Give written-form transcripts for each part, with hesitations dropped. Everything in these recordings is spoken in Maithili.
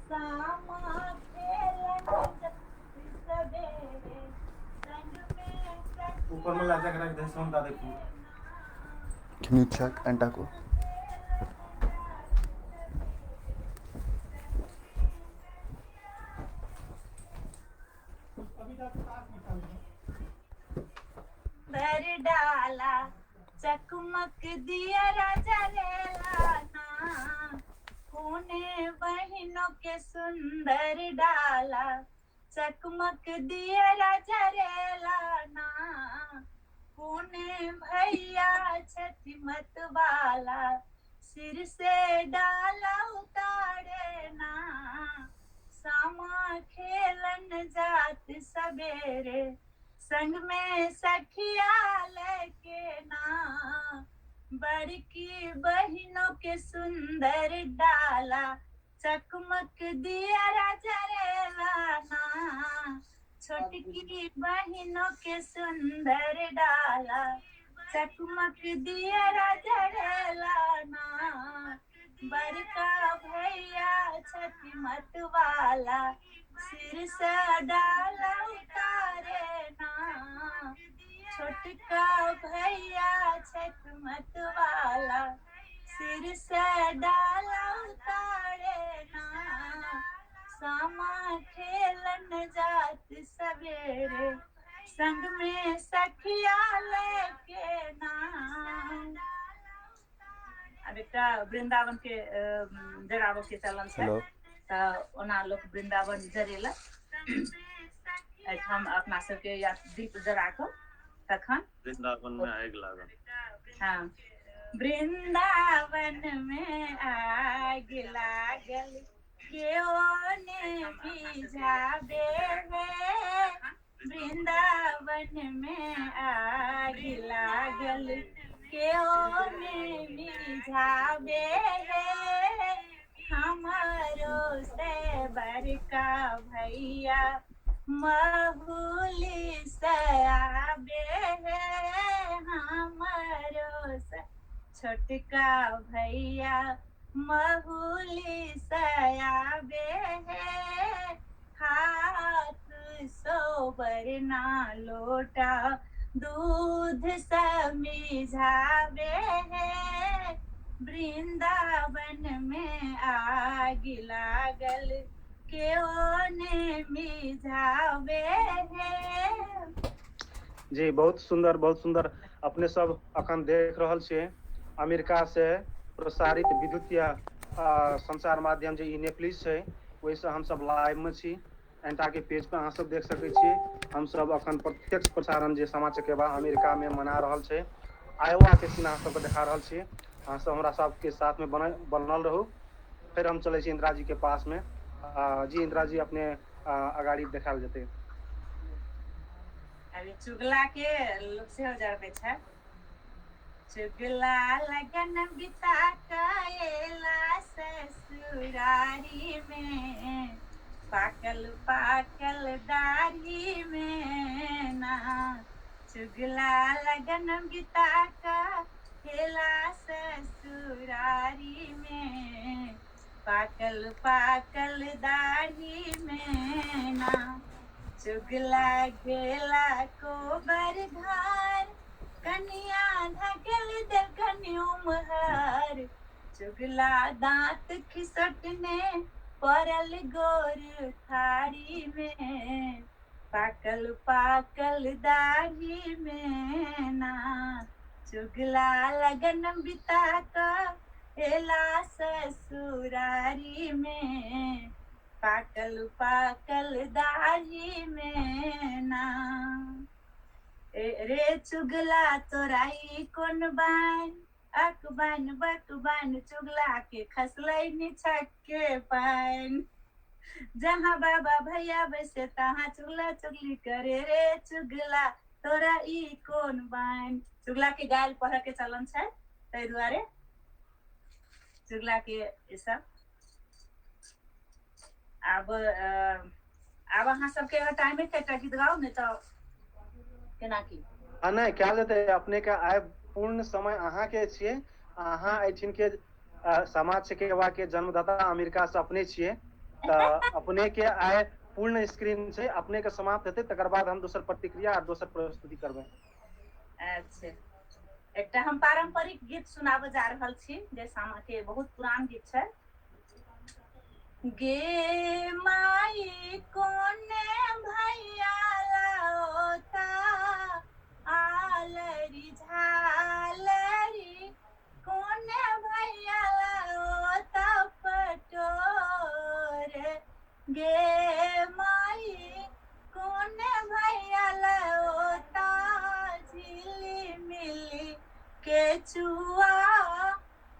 सामा खेलन सवेरे संग में ऊपर में सखिया ला जाके रख दे सोन दादे को। Can you check Antaco? भर डाला चकमक दिया राजा रे लाना, कोने बहनों के सुंदर डाला चकमक दिया राजा रे लाना, कोने भैया छठी मत वाला सिर से डाला उतारे ना, सामा खेलन जात सवेरे संग में सखिया लेके ना, बड़की बहनों के सुंदर डाला चकमक दिया राजा रे लाना, छोटकी बहनों के सुंदर डाला चकमक दिया राजा रे लाना, बड़का भैया छठी मत वाला सिर से डाला उतारे ना, छोटका भैया छठ मत वाला सिर से डाला उतारे ना, सामा खेलन जात सवेरे संग में सखिया लेके ना। आब एकटा वृंदावन के जराबऽ के चलन छै हेलो। तऽ ओना लोक वृंदावन जरेलक, एहिठाम अपना सबके या दीप जरा कऽ तखन वृंदावन में आगि लागल। हाँ, वृंदावन में आग लागल केओ ने बुझाबे हे, वृंदावन में आग लागल केओ ने बुझाबे हे, हमारो से बड़का भैया महुली से आबे हे, हमारो से छोटका भैया महुली से आबे हे, हाथ सोबर ना लोटा दूध समिझाबे हे, वृंदावन में आग लागल केओ ने मिझाबे हे। जी बहुत सुंदर, बहुत सुंदर। अपने सब अखन देख रहल छियै अमेरिका से प्रसारित विद्युतीय संचार माध्यम जे ई नेपलिस छै ओहिसँ हमसब लाइव में छी। एंटा के पेज पर अहाँ सब देख सकै छी। हमसब अखन प्रत्यक्ष प्रसारण जे सामा चकेवा अमेरिका में मना रहल छै, आयोवा के सीन अहाँ सबके देखा रहल छी। अहाँ सब हमरा सबके साथ में बनल रहू। फेर हम चलै छी इंदिरा जी के पास में। जी इंदिरा जी अपने अगाड़ी देखायल जेतै। अभी चुगला के लोक सेहो जरबै छै। चुगला लगन बिता कएला ससुरारी में, पाकल पाकल दाढ़ी में ना, चुगला लगन बिता कएला ससुरारी में, पाकल पाकल दाढ़ी में ना, चुगला गेला कोबर घर, कनिया धकेल देलकनि उमहर, चुगला दांत खिसटने पड़ल गोर थारी में, पाकल पाकल दाढ़ी में ना, चुगला लगन बिता कऽ एला ससुरारी में, पाकल पाकल दाढ़ी में ना। रे चुगला तोराई कोन बान, अकबान बकबान चुगला के खसलै निछक के पानि, जहाँ बाबा भैया बैसे तहाँ चुगला चुगली करे रे चुगला तोरा ई कोन बान। चुगला के गायल पढ़ के चलन छै ताहि दुआरे चुगला के ई सब। आब आब अहाँ सबके अगर टाइम है तऽ एकटा गीत गाउ, नहि तऽ केना की? नहि कयल जेतै। अपने के आइ पूर्ण समय अहाँ के छियै। अहाँ एहिठिन के सामा चकेवा के जन्मदाता अमेरिका से अपने छियै। तऽ अपने के आइ पूर्ण स्क्रीन छै, अपने के समाप्त हेतै तकर बाद हम दोसर प्रतिक्रिया आ दोसर प्रस्तुति करबै। अच्छा, एकटा हम पारंपरिक गीत सुनाबऽ जा रहल छी जे सामा के बहुत पुरान गीत छै। गे माई कोने भैया लओता आलरी झालरी, कोने भैया लओता पटोर, गे माई कोने भैया लओता झिली मिली केचुआ,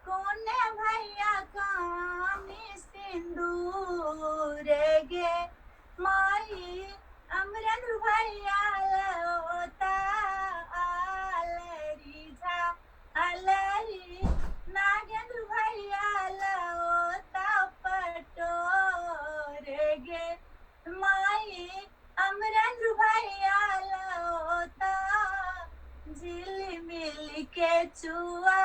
कोने भैया कामी सिंदूर, गे माई अमरन भैया लओता आलरी झा अलरी, नागेंद्र भैया लओता पटोर, गे माई अमरेंद्र भैया लओता झिल मिल के चुआ,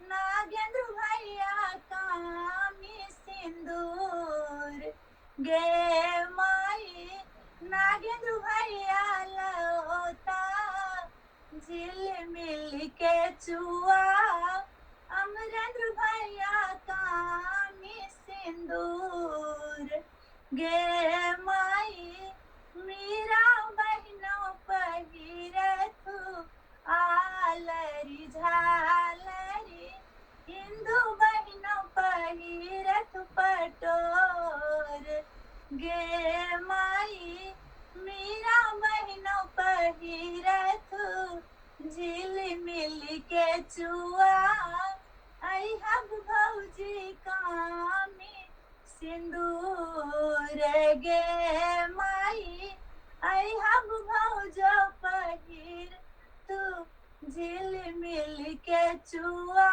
नागेंद्र भैया कामी सिंदूर, गे माई नागेंद्र भैया लओता झिल मिल के चुआ, अमरेंद्र भैया कामी सिंदूर, गे माई मीरा बहनों पहिरथु आलरी झालरी, हिंदू बहनों पहिरथु पटोर, गे माई मीरा बहनों पहिरथु झिल मिल के चुआ, आई हब भौजी कामी सिंदूर, गे माई आई हब भौजो पहिर तू झिल मिल के चुआ,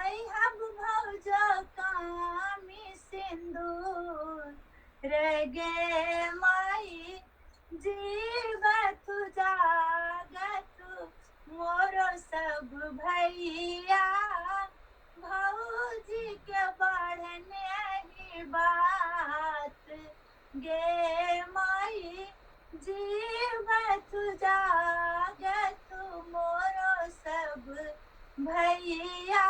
आई हब भौजो कामी सिंदूर, गे माई जीवतु जागतु मोरो सब भैया, भौजी के बढ़ने ही बात, गे माई जीवतु जागतु मोरो सब भैया,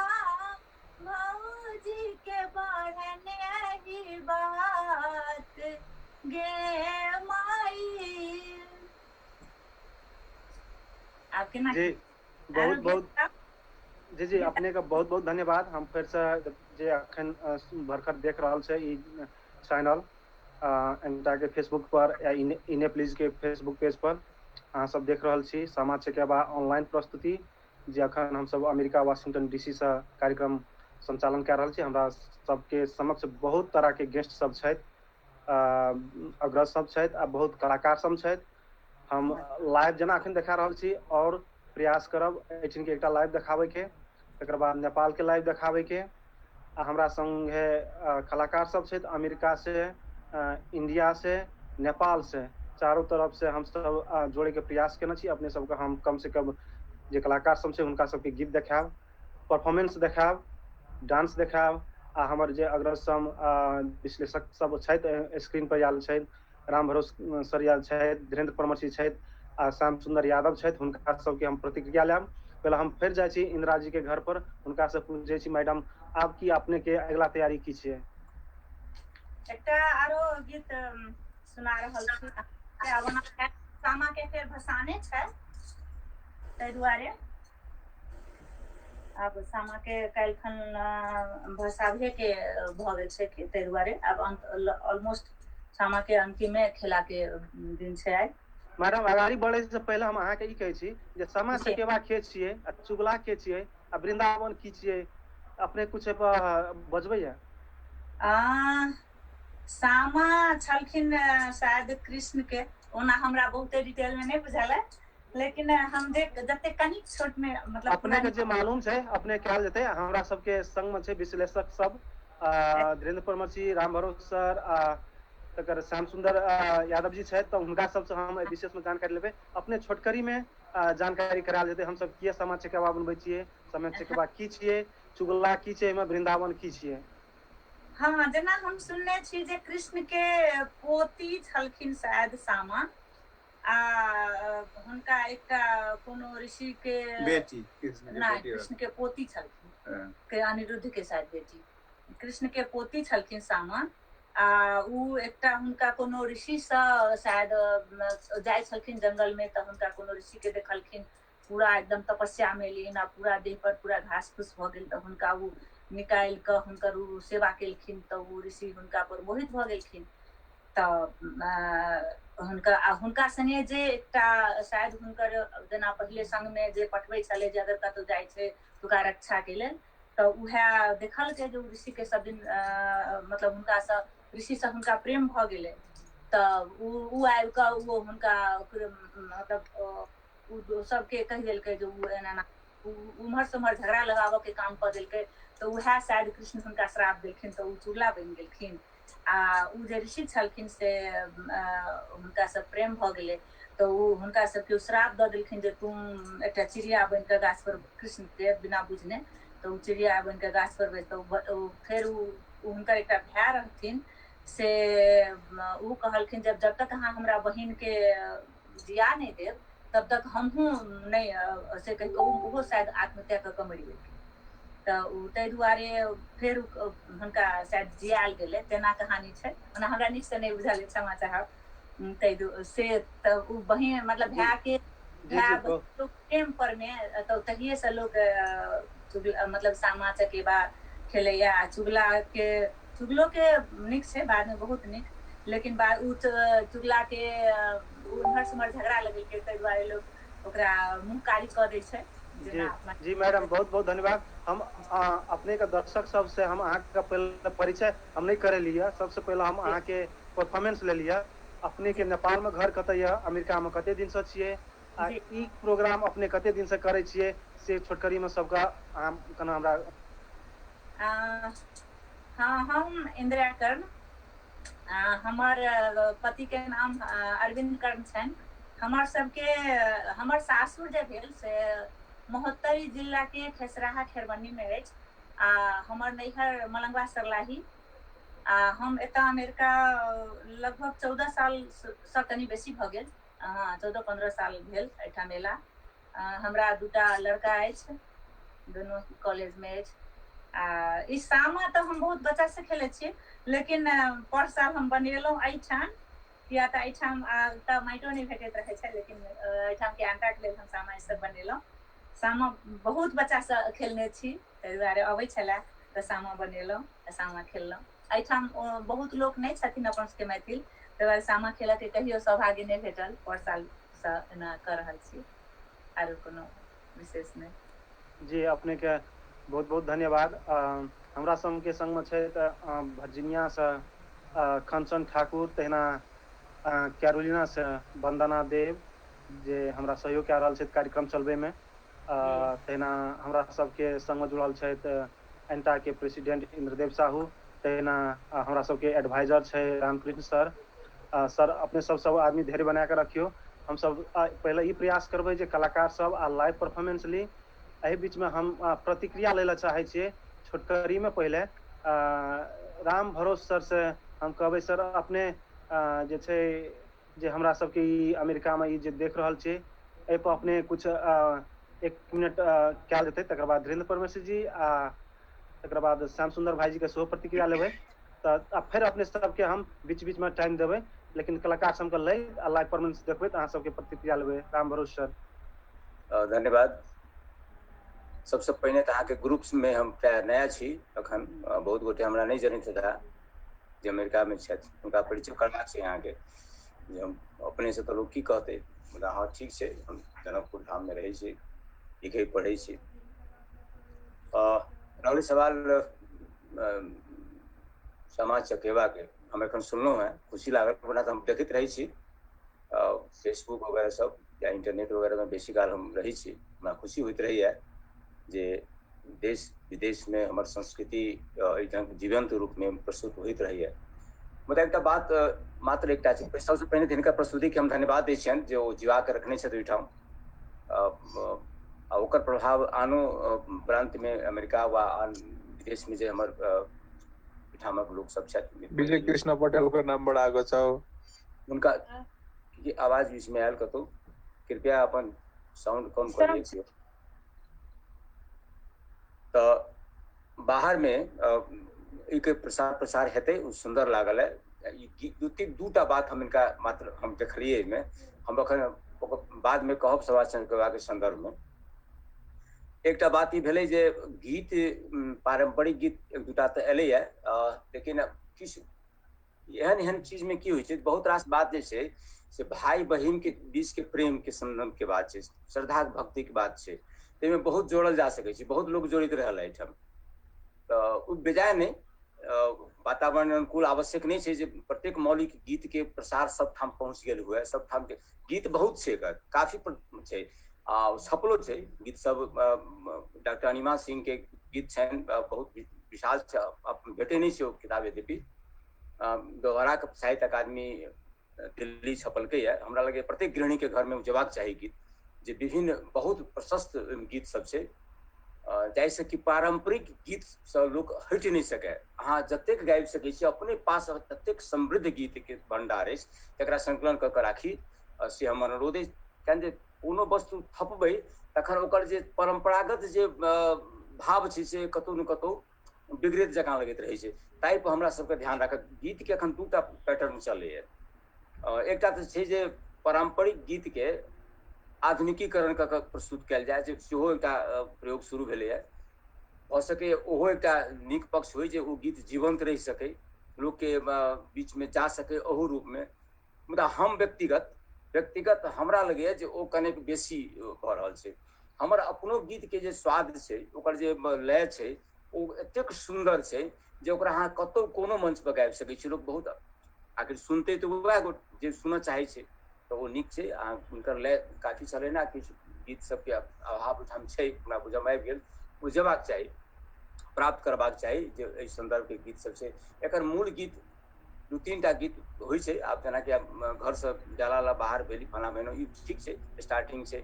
भौजी के बढ़ने ही बात, गे माई। आब केना जी बहुत बहुत जी जी अपने के बहुत बहुत धन्यवाद। हम फिर से जे अखन भरखर देख रहल छै ई चैनल एंटा के फेसबुक पर या इनेप्लीज के फेसबुक पेज पर अहाँ सब देख रहल छी सामा चकेबा ऑनलाइन प्रस्तुति जे अखन हम सब अमेरिका वाशिंगटन डीसी से कार्यक्रम संचालन कए रहल छी। हमरा सबके समक्ष बहुत तरह के गेस्ट सब छथि, अग्रज सब छथि आ बहुत कलाकार सब छथि। हम लाइव जेना अखन देखा रहल छी और प्रयास करब एहिठाम के एकटा लाइव देखाबै के, तकर बाद नेपाल के लाइव देखाबै के। आ हमरा संगे कलाकार सब छथि अमेरिका से, इंडिया से, नेपाल से, चारों तरफ से हम सब जोड़े के प्रयास केने छी। अपने सबके हम कम से कम जे कलाकार सब छै हुनका सबके गीत देखायब, परफॉर्मेंस देखायब, डांस देखायब। आ हमर जे अग्रज सब विश्लेषक सब छथि स्क्रीन पर आयल छथि, राम भरोस सर आयल छथि, धीरेन्द्र परमर्शी छथि आ श्याम सुंदर यादव छथि, हुनका सबके हम प्रतिक्रिया लेब। पहिले हम फेर जाइ छी इंदिरा जी के घर पर, हुनका से पूछै छी मैडम आब की अपने के अगिला तैयारी की छियै। एकटा आरो गीत सुना रहल छी। सामा के फेर भसाने छै ताहि दुआरे आब सामा के काल्हिखन भसाबहे के भऽ गेल छै ताहि दुआरे आब ऑलमोस्ट सामा के अंतिमे खेला के दिन छै आइ। मैडम अगाड़ी बढ़े से पहिले हम अहाँके ई कहै छी जे सामा चकेबा के छियै आ चुगला के छियै आ वृंदावन की छियै, अपने कुछ बजबैया? सामा छलखिन शायद कृष्ण के, ओना हमरा बहुते डिटेल में नहीं बुझल है, लेकिन हम जे जते कनिक छोट में मतलब अपने के जे मालूम छै अपने कहल जेतै। हमरा सबके संग में छै विश्लेषक सब, धीरेन्द्र परमर्शी, राम भरोस सर आ तकर श्याम सुंदर यादव जी छथि, तऽ हुनका सबसँ हम एहि विशेष में जानकारी लेबै। अपने छोटकरी में जानकारी करायल जेतै हम सब किया सामा चकेबा बनबै छियै, सामा चकेबा की छियै, चुगला की छै, एहिमे वृंदावन की छियै। हँ, जेना हम सुनने छी जे कृष्ण के पोती छलखिन शायद सामा, आ हुनका एकटा कोनो ऋषि के बेटी, कृष्ण के नहि, बेटी। कृष्ण के पोती छलखिन हँ। के अनिरुद्ध के शायद बेटी, कृष्ण के पोती छलखिन सामा। आ उ एकटा हुनका कोनो ऋषिसँ शायद जाइ छलखिन जंगल में, तऽ हुनका कोनो ऋषि के देखलखिन पूरा एकदम तपस्या में लीन आ पूरा देह पर पूरा घास फूस भऽ गेल, तऽ हुनका ओ निकालि कऽ हुनकर ओ सेवा केलखिन, तऽ ओ ऋषि हुनका पर मोहित भऽ गेलखिन। तऽ हुनका आ हुनका संगे जे एकटा शायद हुनकर जेना पहिले संगमे जे पठबै छलै जे अगर कतहु जाइ छै तऽ ओकरा रक्षाके लेल, तऽ उएह देखलकै जे ओ ऋषिके सब दिन मतलब हुनकासँ ऋषिसँ हुनका प्रेम भऽ गेलै, तऽ उ आबि कऽ ओ हुनका मतलब ओ सबके कहि देलकै जे ओ एना एना उम्हर से उम्हर झगड़ा लगाबऽ के काम कऽ देलकै। तऽ उएह शायद कृष्ण हुनका श्राप देलखिन, तऽ ओ चुगला बनि गेलखिन। आ ओ जे ऋषि छलखिन से हुनकासँ प्रेम भऽ गेलै, तऽ ओ हुनका सबके श्राप दऽ देलखिन जे तुम एकटा चिड़िया बनि कऽ गाछ पर, कृष्ण के बिना बुझने, तऽ ओ चिड़िया बनि कऽ गाछ पर बैस। तऽ फेर ओ हुनकर एकटा भाय रहथिन से ओ कहलखिन जब जब तक अहाँ हमरा बहिन के जिया नहि देब तब तक हमहूँ नहि, से कहि कऽ ओहो शायद आत्महत्या कऽ कऽ मरि गेलखिन। तऽ ओ ताहि दुआरे फेर हुनका शायद जियायल गेलै, तेना कहानी छै। ओना हमरा नीकसँ नहि बुझल अछि, क्षमा चाहब। ताहि से तऽ ओ बहिन मतलब भाय के भाय प्रेम पर मे तऽ तहिये से लोक मतलब सामा चकेबा खेलैया। आ चुगला के चुगलो के नीक छै बादमे, बहुत नीक, लेकिन बाद ओ चुगला के उम्हर से उम्हर झगड़ा लगेलकै, ताहि दुआरे लोक ओकरा मुँह कारी कऽ दै छै। जी जी मैडम, बहुत बहुत धन्यवाद। हम अपने के दर्शक सबसे हम अहाँके पहिले परिचय हम नहि करेलियै, सबसे पहिले हम अहाँके परफॉर्मेंस लेलियै। अपने के नेपाल में घर कतऽ यऽ, अमेरिका में कते दिन से छियै, आ ई प्रोग्राम अपने कते दिन से करै छियै, से छोटकरी में सबके अहाँ केना हमरा। हाँ, हम इंदिरा कर्ण, हमर पति के नाम अरविंद कर्ण छनि। हमर सबके हमर सासुर जे भेल से महोत्तरी जिला के खेसराहा खेरबनी में अछि, आ हमर नैहर मलंगवा सरलाही। आ हम एतऽ अमेरिका लगभग 14 साल से कनि बेसी भऽ गेल, हाँ 14-15 साल भेल एहिठाम एला। हमरा दूटा लड़का अछि, दुनू कॉलेज में अछि। आ ई सामा तऽ हम बहुत बच्चा से खेलै छी, लेकिन पर साल हम बनेलहुँ एहिठाम, किया तऽ एहिठाम तऽ माटि नहि भेटैत रहै छै, लेकिन एहिठाम के आटाके लेल हम सामा ई सब बनेलहुँ। सामा बहुत बच्चा से खेलने छी, ताहि दुआरे अबै छलै तऽ सामा बनेलहुँ, सामा खेललहुँ। एहिठाम बहुत लोक नहि छथिन अपन सबके मैथिल, ताहि दुआरे सामा खेलऽके कहियो सौभाग्य नहि भेटल, पर सालसँ एना कऽ रहल छी, आरो कोनो विशेष नहि। जी अपने के बहुत बहुत धन्यवाद। हमरा सबके संगमे छै तऽ वर्जीनिया से कंचन ठाकुर, तहिना कैरोलिना से वंदना देव जे हमरा सहयोग कए रहल छथि कार्यक्रम चलबैमे। तहिना हमरा सबके संगमे जुड़ल छथि एंटा के प्रेसिडेंट इंद्रदेव साहू, तहिना हमरा सबके एडवाइजर छै रामकृष्ण सर। सर अपने सब सब आदमी धैर्य बना के रखियौ, हमसब पहिले ई प्रयास करबै जे कलाकार सब आ लाइव परफॉर्मेंस ली। एहि बीचमे हम प्रतिक्रिया लै लए चाहै छियै छोटकरीमे। पहिले राम भरोस सर से हम कहबै, सर अपने जे छै जे हमरा सबके ई अमेरिकामे ई जे देख रहल छियै एहि पर अपने कुछ 1 मिनट कयल जेतै, तकर बाद धीरेन्द्र परमेश्वर जी आ तकर बाद श्याम सुन्दर भाईजी के सेहो प्रतिक्रिया लेबै, तऽ फेर अपने सबके हम बीच बीचमे टाइम देबै, लेकिन कलाकार सबके लै आ लाइव परफॉर्मेंस देखबै तऽ अहाँ सबके प्रतिक्रिया लेबै। राम भरोस सर। धन्यवाद। सबसँ पहिने तऽ अहाँके ग्रुप्समे हम प्रायः नया छी अखन, बहुत गोटे हमरा नहि जनैत हेता जे अमेरिकामे छथि, हुनका परिचय करबाक छै अहाँके जे हम अपनेसँ तऽ लोक की कहतै, मुदा हँ ठीक छै, हम जनकपुर धाममे रहै छी, लिखै पढ़ै छी। रहलै सवाल सामा चकेबाके, हम एखन सुनलहुँ हेँ, खुशी लागल, ओना तऽ हम देखैत रहै छी फेसबुक वगैरह सब या इंटरनेट वगैरहमे बेसी काल हम रहै छी, हमरा खुशी होइत रहैए जे देश विदेशमे हमर संस्कृति एहि ढंग जीवंत रूपमे प्रस्तुत होइत रहैए। मुदा एकटा बात मात्र एकटा छै, सबसँ पहिने तऽ हिनकर प्रस्तुतिके हम धन्यवाद दै छियनि जे ओ जीवा कऽ रखने छथि ओहिठाम, आ ओकर प्रभाव आनो प्रान्तमे अमेरिका वा आन विदेशमे जे हमर ठामक लोक सब छथि। विजय कृष्ण पटेलको नाम आएको छ। हुनका आवाज बीचमे आयल कतौ, कृपया अपन साउंड कम कऽ लिअ। तऽ बाहरमे एहिके प्रसार प्रसार हेतै, ओ सुन्दर लागल है। ई दूटा बात हम इनका मात्र हम देखलियै एहिमे, हम एखन बादमे कहब सुभाष चंद्र के संदर्भमे। एकटा बात ई भेलै जे गीत पारम्परिक गीत एक दूटा तऽ एलैए, लेकिन किछु एहन एहन चीजमे की होइ छै, बहुत रास बात जे छै से भाय बहिन के बीच के प्रेम के संबंध के बात छै, श्रद्धा भक्ति के बात छै, ताहिमे बहुत जोड़ल जा सकै छै, बहुत लोक जोड़ैत रहल एहिठाम। तऽ ओ बेजाय नहि, वातावरण अनुकूल आवश्यक नहि छै जे प्रत्येक मौलिक गीत के प्रसार सब ठाम पहुँच गेल हुए, सब ठाम के गीत बहुत छै, एकर काफी छै आ छपलो छै गीत सब। डॉक्टर अनिमा सिंह के गीत छनि बहुत विशाल छै, भेटै नहि छै ओ किताब, यद्यपि दोहरा के साहित्य अकादमी दिल्ली छपलकै यऽ। हमरा लगैए प्रत्येक गृहिणी के घरमे जेबाक चाही गीत, जे विभिन्न बहुत प्रशस्त गीत सब छै, जाहिसँ कि पारम्परिक गीतसँ लोक हटि नहि सकै। अहाँ जतेक गाबि सकै छी, अपने पास ततेक समृद्ध गीतके भण्डार अछि, तकरा संकलन कऽ कऽ राखी, से हमर अनुरोध अछि। कियाकि जे कोनो वस्तु थपबै तखन ओकर जे परम्परागत जे भाव छै से कतहु ने कतहु बिगड़ैत जकाँ लगैत रहै छै। ताहिपर हमरा सबके ध्यान राखत। गीतके एखन दूटा पैटर्न चलैए, एकटा तऽ छै जे पारम्परिक गीतके आधुनिकीकरण कऽ कऽ प्रस्तुत कयल जाय, जे सेहो एकटा प्रयोग शुरू भेलैए। भऽ सकैए ओहो एकटा नीक पक्ष होइ जे ओ गीत जीवन्त रहि सकै, लोकके बीचमे जा सकै ओहू रूपमे। मुदा हम व्यक्तिगत व्यक्तिगत हमरा लगैए जे ओ कनेक बेसी भऽ रहल छै। हमर अपनो गीतके जे स्वाद छै, ओकर जे लय छै, ओ एतेक सुन्दर छै जे ओकरा अहाँ कतहु कोनो मंच पर गाबि सकै छी। लोक बहुत आखिर सुनतै तऽ वएह जे सुनऽ चाहै छै, तऽ ओ नीक छै। आ हुनकर लय काफी छलै ने, किछु गीत सबके अभाव ओहिठाम छै, हमरा बुझऽमे आबि गेल, ओ जेबाक चाही, प्राप्त करबाक चाही जे एहि सन्दर्भके गीत सब छै। एकर मूल गीत 2-3 टा गीत होइ छै। आब जेनाकि आब घरसँ जाला ला बाहर भेली फलाँ बहिनो, ई ठीक छै, स्टार्टिंग छै।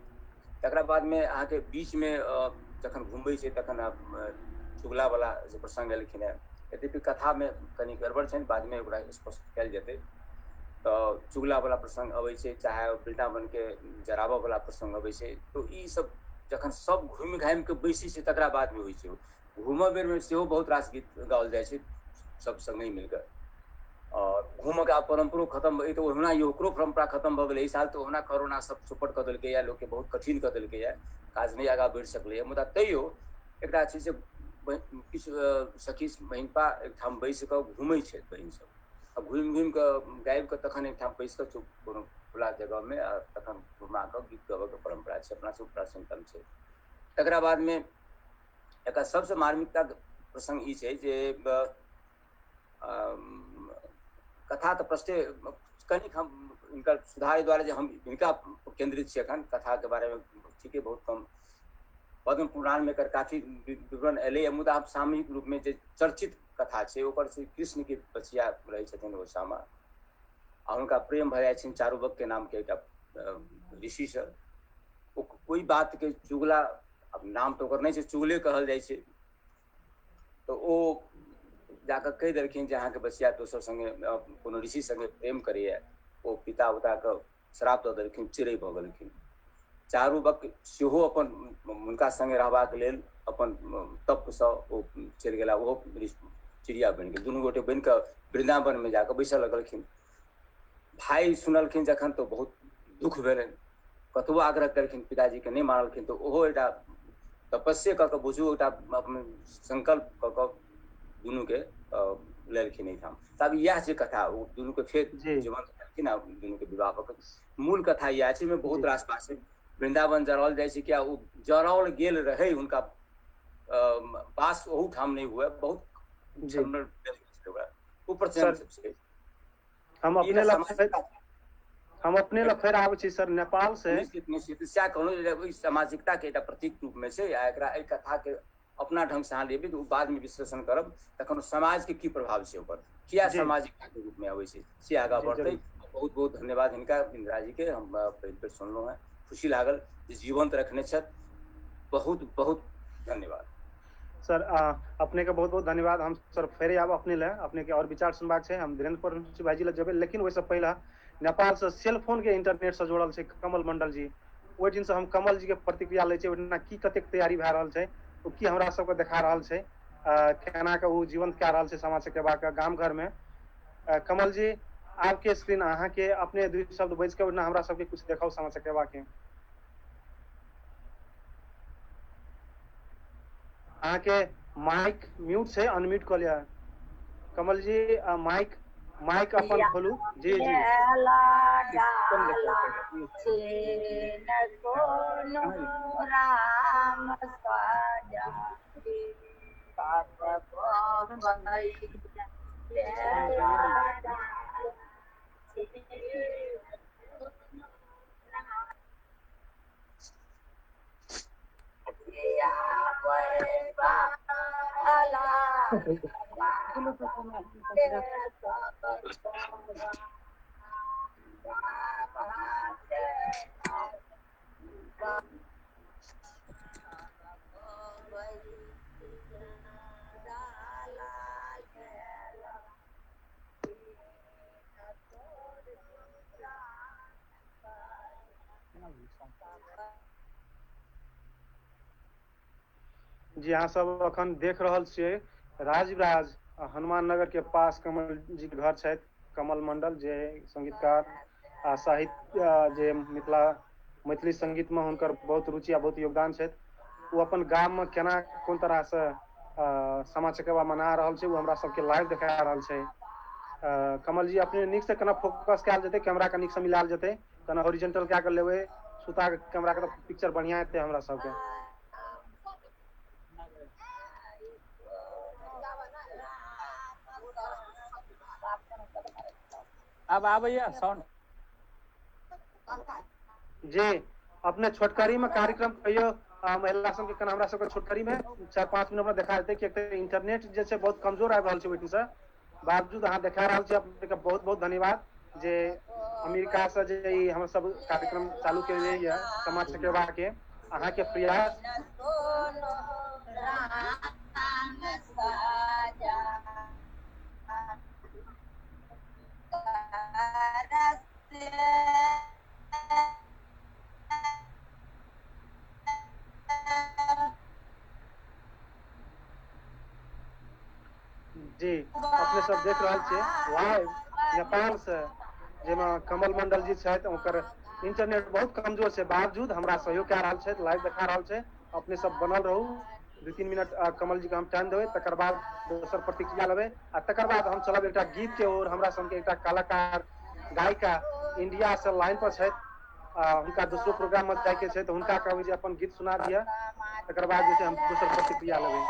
तकरा बादमे अहाँके बीचमे जखन घुमबै छै तखन आब चुगलावला जे प्रसङ्ग एलखिन हेँ, यद्यपि कथामे कनि गड़बड़ छनि, बादमे ओकरा स्पष्ट कयल जेतै। तऽ चुगलावला प्रसङ्ग अबै छै, चाहे वृन्दावनके जराबऽवला प्रसङ्ग अबै छै। तऽ ई सब जखन सब घुमि घामि कऽ बैसै छै तकरा बादमे होइ छै। घूमऽ बेरमे सेहो बहुत रास गीत गाओल जाइ छै सब सङ्गहि मिलकऽ। आओर घूमऽके आब परम्परो खतम, तऽ ओहुना ओकरो परम्परा खतम भऽ गेलै एहि साल, तऽ ओहुना कोरोना सब चौपट कऽ देलकैए, लोकके बहुत कठिन कऽ देलकैए, काज नहि आगाँ बढ़ि सकलैए। मुदा तैयो एकटा छै से किछु सखी बहिनपा एकठाम बैसि कऽ घूमै छै बहिन सब, आ घुमि घुमि कऽ गाबि कऽ तखन एकठाम बैसि कऽ चुप कोनो खुला जगहमे आ तखन घुमा कऽ गीत गाबऽके परम्परा छै, अपना सब प्राचीनतम छै। तकरा बादमे एकर सबसँ मार्मिकता प्रसङ्ग ई छै जे कथा तऽ प्रश्न कनिक हम हिनकर सुधार द्वारा जे हम हिनका केन्द्रित छी एखन कथाके बारेमे ठीके बहुत कम। पद्म पुराणमे एकर काफी विवरण एलैए, मुदा आब सामूहिक रूपमे जे चर्चित कथा छै ओकर छै कृष्णके बचिया रहै छथिन ओ सामा, आ हुनका प्रेम भऽ जाइ छनि चारुवक्य नामके एकटा ऋषिसँ। ओ ओहि बातके चुगला, आब नाम तऽ ओकर नहि छै, चुगले कहल जाइ छै। तऽ ओ जाकऽ कहि देलखिन जे अहाँके बचिया दोसर सङ्गे कोनो ऋषि सङ्गे प्रेम करैए। ओ पिता उताके श्राप दऽ देलखिन, चिड़ै भऽ गेलखिन। चारू वक्त सेहो अपन हुनका सङ्गे रहबाक लेल अपन तपसँ ओ चलि गेला, ओहो चिड़िया बनि गेल। दुनू गोटे बनि कऽ वृन्दावनमे जाकऽ बैसऽ लगलखिन। भाय सुनलखिन जखन तऽ बहुत दुःख भेलनि, कतबो आग्रह केलखिन पिताजीके नहि मानलखिन, तऽ ओहो एकटा तपस्ये कऽ कऽ बुझू एकटा अपन संकल्प कऽ कऽ दुनूके लेलखिन एहिठाम। तऽ आब इएह छै कथा, ओ दुनूके फेर जीवंत केलखिन आ दुनूके विवाह कऽ कऽ। मूल कथा इएह छै, ओहिमे बहुत रास बात छै। वृन्दावन जराओल जाइ छै किया, ओ जराओल गेल रहै, हुनका वास ओहूठाम नहि हुए, बहुत ओ प्रचंड छै। हम अपने लग फेर आबै छी सर नेपाल से। निश्चित निश्चित सएह कहलहुँ जे ओहि सामाजिकताके एकटा प्रतीक रूपमे छै, आ एकरा एहि कथाके अपना ढंगसँ अहाँ लेबै तऽ ओ बादमे विश्लेषण करब तखन समाजके की प्रभाव छै, ओकर किया सामाजिकताके रूपमे अबै छै, से आगाँ बढ़तै। बहुत बहुत धन्यवाद हिनका इंदिरा जीके, हम पहिल बेर सुनलहुँ हेँ, खुशी लागल जे जीवंत रखने छथि, बहुत बहुत धन्यवाद। सर अपने के बहुत बहुत धन्यवाद। हम सर फेरे आब अपने ले, अपने के और विचार सुनबाक छै। हम धीरेन्द्र परमेश्वर भाईजी लग जेबै, लेकिन ओहिसँ पहिले नेपाल से सेलफोन के इंटरनेट से जुड़ल छै कमल मंडल जी। ओहि दिन से हम कमल जी के प्रतिक्रिया लै छै, ओहिना की कतेक तैयारी भए रहल छै, ओ की हमरा सबके देखा रहल छै, केना के ओ जीवंत कए रहल छै सामा चकेवा के गाम घर में। कमल जी आपके स्क्रीन अहाँ के, अपने दू शब्द बजि के ओहिना हमरा सबके कुछ देखाउ सामा चकेवा के। अहाँ के माइक म्यूट छै, अनम्यूट कऽ लिअ कमल जी। माइक माइक अपन खोलू। जी जी जी अहाँ सब अखन देख रहल छियै राजविराज हनुमान नगर के पास कमल जी के घर छथि। कमल मंडल जे संगीतकार आ साहित्य जे मिथिला मैथिली संगीत में हुनकर बहुत रुचि आ बहुत योगदान छथि। ओ अपन गाम में केना कोन तरह से सामा चकेवा मना रहल छै ओ हमरा सबके लाइव देखा रहल छै। कमल जी अपने नीक से केना फोकस कयल जेतै, कैमरा के नीक से मिलायल जेतै, केना हॉरिजॉन्टल कए के लेबै, सुता के कैमरा के पिक्चर बढ़िया एतै हमरा सबके। अब आबैया साउंड? जी अपने छोटकरी में कार्यक्रम कहियो महिला सबके केना हमरा सबके छोटकरी में 4-5 मिनट में देखा देतै, किएक इंटरनेट जे छै बहुत कमजोर आबि रहल छै ओहिठाम से, बावजूद अहाँ देखा रहल छी। अपने के बहुत बहुत धन्यवाद जे अमेरिका से जे ई हम सब कार्यक्रम चालू केलियै ये सामा चकेवा के, अहाँ के प्रयास। जी अपने सब देख रहल छियै लाइव नेपाल से, जेमा कमल मंडल जी छथि, ओकर इंटरनेट बहुत कमजोर छै, बावजूद हमरा सहयोग कए रहल छथि, लाइव देखा रहल छै। अपने सब बनल रहू, 2-3 मिनट कमल जी के हम टाइम देबै, तकर बाद दोसर प्रतिक्रिया लेबै आ तकर बाद हम चलब एकटा गीत के ओर। हमरा सबके एकटा कलाकार गायिका इंडिया से लाइन पर छथि, हुनका दोसरो प्रोग्राम में जाइके छै, तऽ हुनका कहबै जे अपन गीत सुना दिअ, तकर बाद जे छै हम दोसर प्रतिक्रिया लेबै।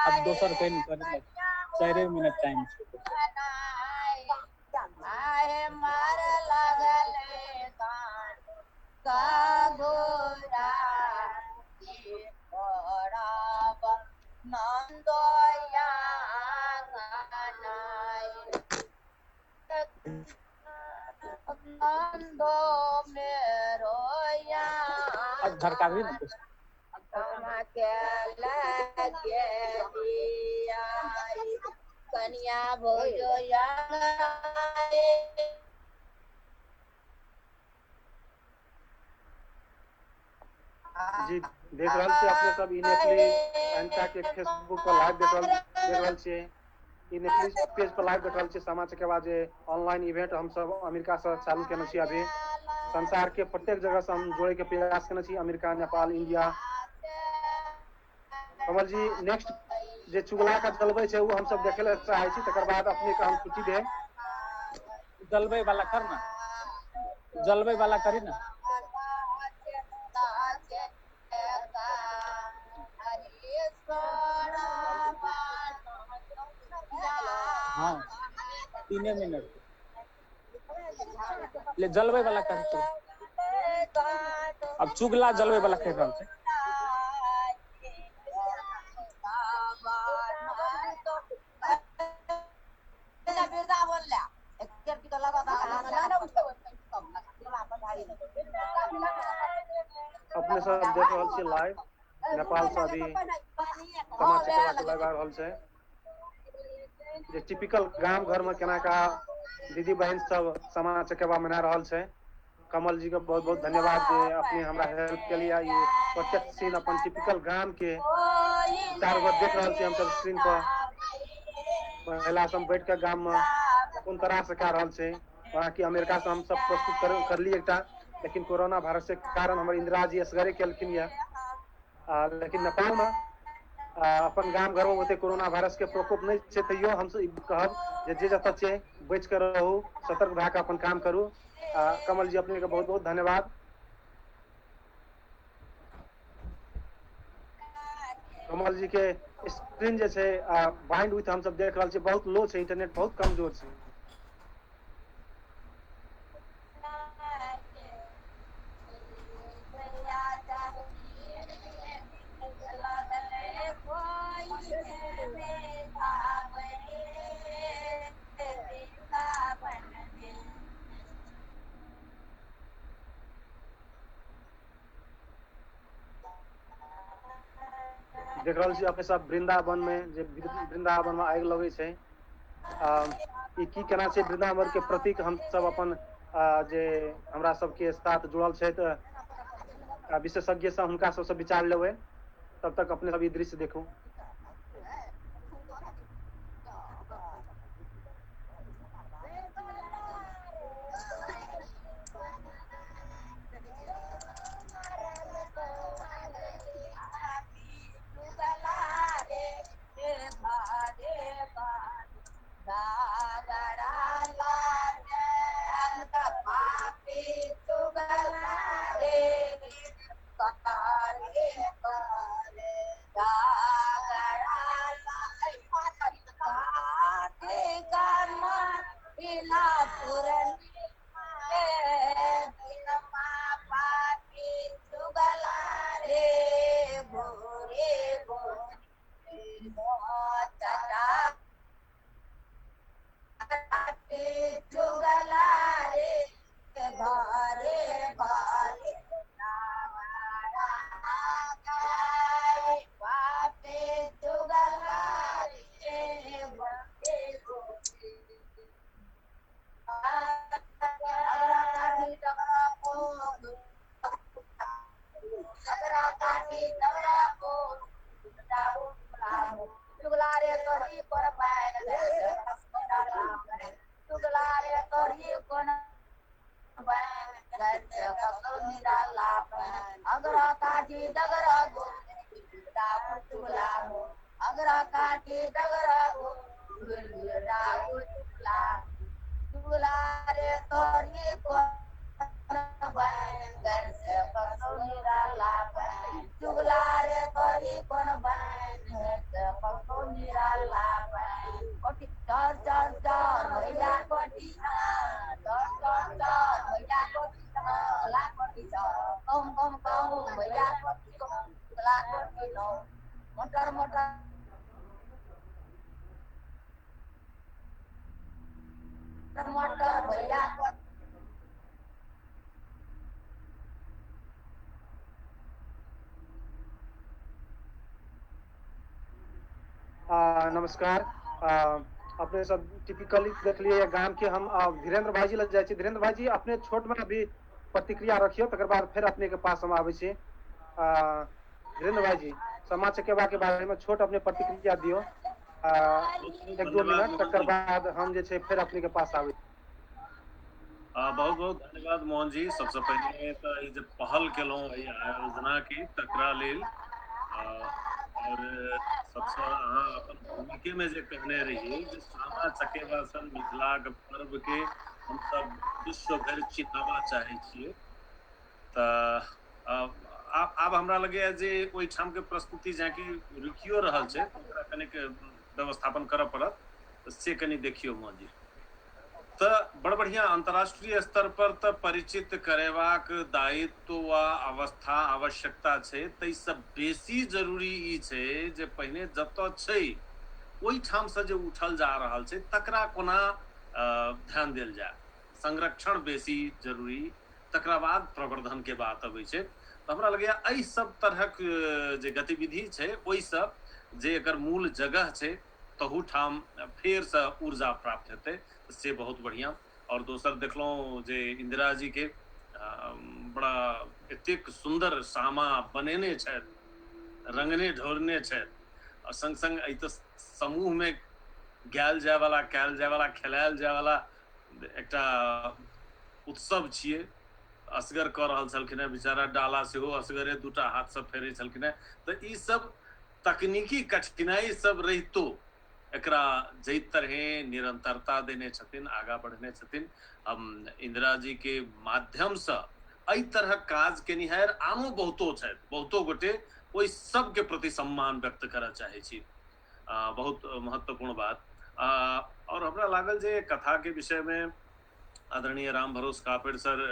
अब दोसर कहीं 4 मिनट टाइम छै। अब झरका भी ना जी देख रहल छी अपने सब ई नेपाली अंता के फेसबुक पर लाइव देख रहल छियै, ई नेपाली पेज पर लाइव देख रहल छियै। सामा चकेवा जे ऑनलाइन इवेंट हम सब अमेरिका से चालू केने छी, अभी संसार के प्रत्येक जगह से हम जोड़े के प्रयास केने छी, America, Nepal, India. Kamal ji next जे चुगला के जलबै छै ओ हम सब देखे ले चाहै छी, तकर बाद अपने के हम छुट्टी देब। जलबै वाला कर ना, जलबै वाला करी ना। हाँ 3 मिनट ले जलबै वाला कर। अब चुगला जलबै वाला कर रहल छै। सब देख रहल छी लाइव नेपाल से अभी सामा चकेवा के लाइव आ रहल छै जे टिपिकल गाम घर में केना का दीदी बहन सब सामा चकेवा मना रहल छै। कमल जी के बहुत बहुत धन्यवाद जे अपने हमरा हेल्प के लिए ई प्रत्यक्ष सीन अपन टिपिकल गाम के चारू गोट देख रहल छी हमसब स्क्रीन पर। महिला सब बैठ के गाम में कोन तरह से कए रहल छै। हालांकि अमेरिका से हम सब प्रस्तुत करली एकटा, लेकिन कोरोना वायरस के कारण हमर इंदिरा जी असगरे केलखिन या। लेकिन नेपाल में अपन गाम घर में ओते कोरोना वायरस के प्रकोप नहीं छै, तैयो हमसब ई कहब जे जे जतऽ छै बचि के रहू, सतर्क भए के अपन काम करू। कमल जी अपने के बहुत बहुत धन्यवाद। कमल जी के स्क्रीन जे छै बाइंड विथ हमसब देख रहल छी बहुत लो छै, इंटरनेट बहुत कमजोर छै। देख रहल छी अपने सब वृंदावन में जे वृंदावन में आगि लगै छै। ई की केना छै वृंदावन के प्रतीक हम सब अपन जे हमरा सबके साथ जुड़ल छथि विशेषज्ञ सब हुनका सबसँ विचार लेबै, तब तक अपने सब ई दृश्य देखू। नमस्कार। अपने सब टिपिकली देखलिए गाम के। हम धीरेन्द्र भाईजी लग जाइ छी। धीरेन्द्र भाईजी अपने छोट में अभी प्रतिक्रिया रखियो, तकर बाद फिर अपने के पास हम आबै छी। धीरेन्द्र भाईजी सामा चकेवा के बारे में छोट अपने प्रतिक्रिया दियो, एक दो मिनट, तकर बाद हम जे छै फिर अपने के पास आबै। बहुत बहुत धन्यवाद मोहन जी। सबसे पहिले तऽ ई जे पहल केलहुँ एहि आयोजना के तकरा लेल, और सबसे अहाँ अपन भूमिके में जे कहने रहियै जे सामा चकेवा सन मिथिलाक पर्व के हमसब विश्व भरि चिन्हावा चाहै छियै, तऽ आब हमरा लगैया जे ओहिठाम के प्रस्तुति जाकि रुकियो रहल छै, ओकरा कनिक व्यवस्थापन करऽ पड़त, से कनि देखियौ मोहन जी। तऽ बड़ बढ़िया अंतर्राष्ट्रीय स्तर पर तऽ परिचित करेबाक दायित्व वा अवस्था आवश्यकता छै, ताहिसँ बेसी जरूरी ई छै जे पहिने जतऽ छै ओहिठामसँ जे उठल जा रहल छै तकरा कोना ध्यान देल जाय, संरक्षण बेसी जरूरी, तकरा बाद प्रवर्धन के बात अबै छै। तऽ हमरा लगैए एहि सब तरहक जे गतिविधि छै ओहिसँ जे एकर मूल जगह छै तहू ठाम फेरसँ ऊर्जा प्राप्त हेतै, से बहुत बढ़िआँ। आओर दोसर देखलहुँ जे इंदिरा जी के बड़ा एतेक सुन्दर सामा बनेने छथि, रंगने ढोरने छथि, आ संग संग एहि तऽ समूहमे गायल जायवला, कयल जायवला, खेलायल जायवला एकटा उत्सव छियै। असगर कऽ रहल छलखिन हेँ बेचारा, डाला सेहो असगरे दूटा हाथसँ फेरै छलखिन हेँ। तऽ ई सब तकनीकी कठिनाई सब रहितो एकरा जाहि तरहे निरंतरता देने छथिन, आगाँ बढ़ेने छथिन, हम इंदिरा जी के माध्यमसँ एहि तरहक काज केनिहार आनो बहुतो छथि, बहुतो गोटे, ओहि सबके प्रति सम्मान व्यक्त करऽ चाहै छी। बहुत महत्वपूर्ण बात। आओर हमरा लागल जे कथा के विषय मे आदरणीय राम भरोस कापड़ सर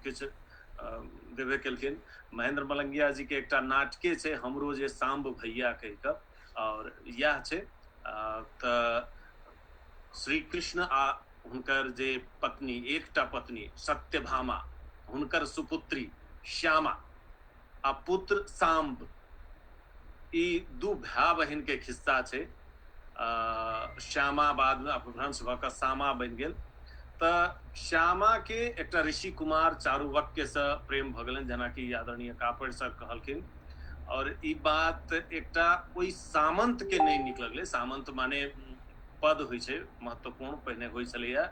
किछु देबे केलखिन। महेंद्र मलंगिया जी के एकटा नाटके छै हमरो जे साम्ब भैया कहि कऽ, आओर इएह छै। तऽ श्री कृष्ण आ हुनकर जे पत्नी, एकटा पत्नी सत्यभामा, हुनकर सुपुत्री श्यामा आ पुत्र साम्ब, ई दू भाय बहिन के खिस्सा छै। श्यामा बाद में अपभ्रंश भऽ कऽ सामा बनि गेल। तऽ श्यामा के एकटा ऋषि कुमार चारुवक्य से प्रेम भऽ गेलनि, जेनाकि आदरणीय कापड़ि सर कहलखिन। और ई बात एकटा ओहि सामंत के नहि नीक लगलै। सामंत माने पद होइ छै महत्वपूर्ण, पहिने होइ छलैया।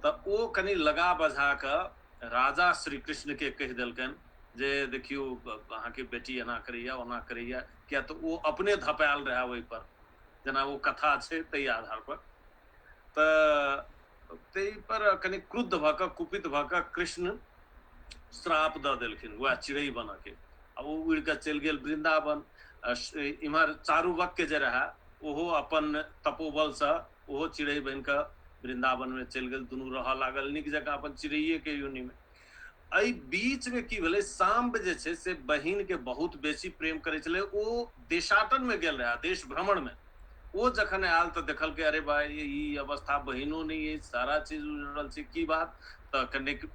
तऽ ओ कनि लगा बझा कऽ राजा श्री कृष्ण के कहि देलकनि जे देखियौ अहाँके बेटी एना करैया ओना करैया, किया तऽ ओ अपने धपायल रहए ओहिपर, जेना ओ कथा छै ताहि आधार पर। तऽ ताहि पर कनि क्रुद्ध भऽ कऽ, कुपित भऽ कऽ कृष्ण श्राप दऽ देलखिन वएह चिड़ै बनऽ के, आ ओ उड़ि कऽ चलि गेल वृन्दावन। इम्हर चारुवक्य जे रहए ओहो अपन तपोबलसँ ओहो चिड़ै बनि कऽ वृन्दावनमे चलि गेल। दुनू रहऽ लागल नीक जकाँ अपन चिड़ैएके योनिमे। एहि बीचमे की भेलै, साम्ब जे छै से बहिनके बहुत बेसी प्रेम करै छलै। ओ देशाटनमे गेल रहए, देश भ्रमणमे। ओ जखन आयल तऽ देखलकै अरे भाई ई अवस्था, बहिनो नहि अछि, सारा चीज उजड़ल छै, की बात। तऽ कनिक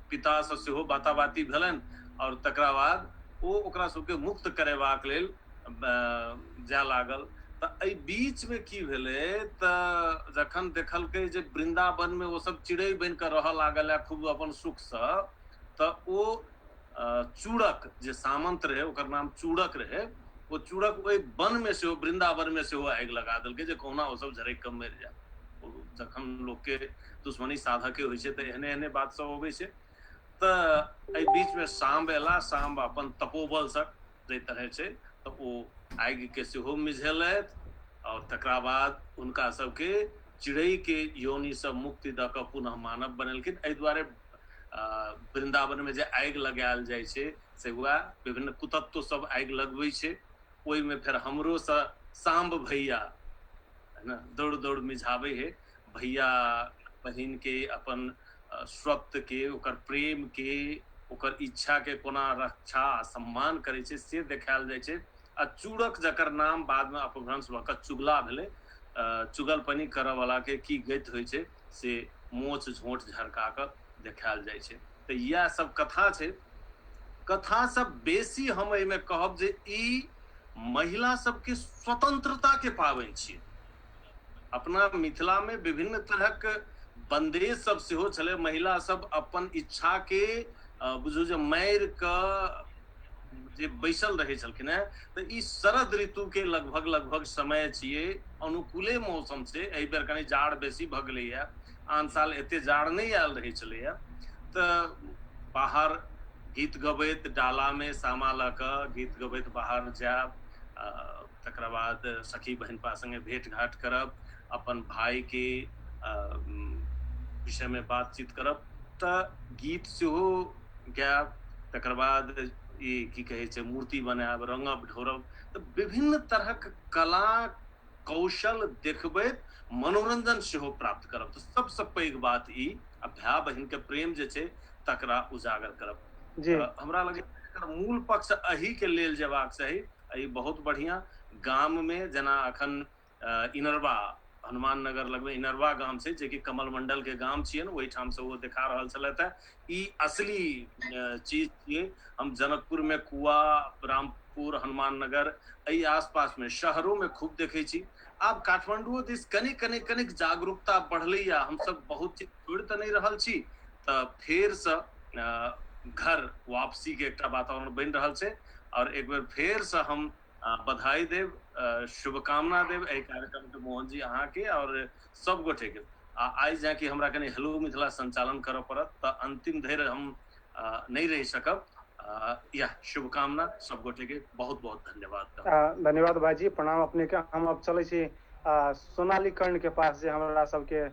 पितासँ सेहो बाताबाती भेलनि, आओर तकरा बाद ओ ओकरा सबके मुक्त करेबाक लेल जाय लागल। तऽ एहि बीचमे की भेलै, तऽ जखन देखलकै जे वृन्दावनमे ओ सब चिड़ै बनि कऽ रहऽ लागल है खूब अपन सुखसँ, तऽ ओ चूड़क जे सामंत रहै, ओकर नाम चूड़क रहै, ओ चूड़क ओहि वनमे सेहो, वृन्दावनमे सेहो आगि लगा देलकै जे कहुना ओ सब झरकि कऽ मरि जाय। जखन लोकके दुश्मनी साधके होइ छै तऽ एहने एहने बात सब अबै छै। तऽ एहि बीचमे साम्ब एला, साम्ब अपन तपोबलसँ जाहि तरहे छै तऽ ओ आगिके सेहो मिझेलथि, आओर तकरा बाद हुनका सबके चिड़ैके योनिसँ मुक्ति दऽ कऽ पुनः मानव बनेलखिन। एहि दुआरे वृन्दावनमे जे आगि लगायल जाइ छै से वएह विभिन्न कुतत्व सब आगि लगबै छै, ओहिमे फेर हमरोसँ साम्ब भैया है ने दौड़ दौड़ मिझाबै है। भैया बहिन के अपन स्वत्व के, ओकर प्रेम के, ओकर इच्छा के कोना रक्षा आ सम्मान करै छै से देखायल जाइ छै। आ चूड़क जकर नाम बाद में अपभ्रंश भऽ कऽ चुगला भेलै, चुगलपनी करऽ वाला के की गति होइ छै से मोछ झोंट झरका कऽ देखायल जाइ छै। तऽ इएह सब कथा छै। कथा सब बेसी हम एहिमे कहब जे ई महिला सबके स्वतंत्रता के पाबनि छियै। अपना मिथिला में विभिन्न तरहक बन्देज सब सेहो छलै। महिला सब अपन इच्छा के बुझू जे मारि कऽ जे बैसल रहै छलखिन हेँ। तऽ ई शरद ऋतु के लगभग लगभग समय छियै, अनुकूले मौसम छै। एहि बेर कनि जाड़ बेसी भऽ गेलैया, आन साल एते जाड़ नहि आयल रहै छलैया। तऽ बाहर गीत गबैत डाला मे सामा लऽ कऽ गीत गबैत बाहर जायब, तकरा बाद सखी बहिनपा संगे भेंट घाट करब, अपन भाई के विषय मे बातचीत करब, तऽ गीत सेहो गायब। तकर बाद ई की कहै छै मूर्ति बनायब, रंगब ढोरब, तऽ विभिन्न तरहक कला कौशल देखबैत मनोरंजन सेहो प्राप्त करब। तऽ सबसँ पैघ बात ई आ भाय बहिन के प्रेम जे छै तकरा उजागर करब। जी। हमरा लगैए एकर मूल पक्ष एही के लेल जेबाक चाही। ई बहुत बढ़िया गाम में जेना अखन इनरवा हनुमान नगर लगमे इनरवा गाम छै, जेकि कमल मंडल के गाम छियनि, ओहिठाम से ओ देखा रहल छलथि। ई असली चीज छियै। हम जनकपुर में कुआ, रामपुर, हनुमान नगर एहि आसपास में शहरों में खूब देखै छी। आब काठमांडुओ दिस कनि कनि कनिक जागरूकता बढ़लैया, हमसब बहुत चीज छोड़ि तऽ नहि रहल छी, तऽ फेरसँ घर वापसी के एकटा वातावरण बनि रहल छै। और एक बेर फेरसँ हम बधाई देब, शुभकामना देब एहि कार्यक्रम के मोहन जी अहाँके और सब गोटे के। आ आइ जाकि हमरा कनि हेलो मिथिला संचालन करऽ पड़त, तऽ अंतिम धरि हम नहि रहि सकब। यह शुभकामना सब गोटे के, बहुत बहुत धन्यवाद। धन्यवाद भाईजी, प्रणाम अपने के। हम अब चलै छी सोनाली कर्ण के पास, जे हमरा सबके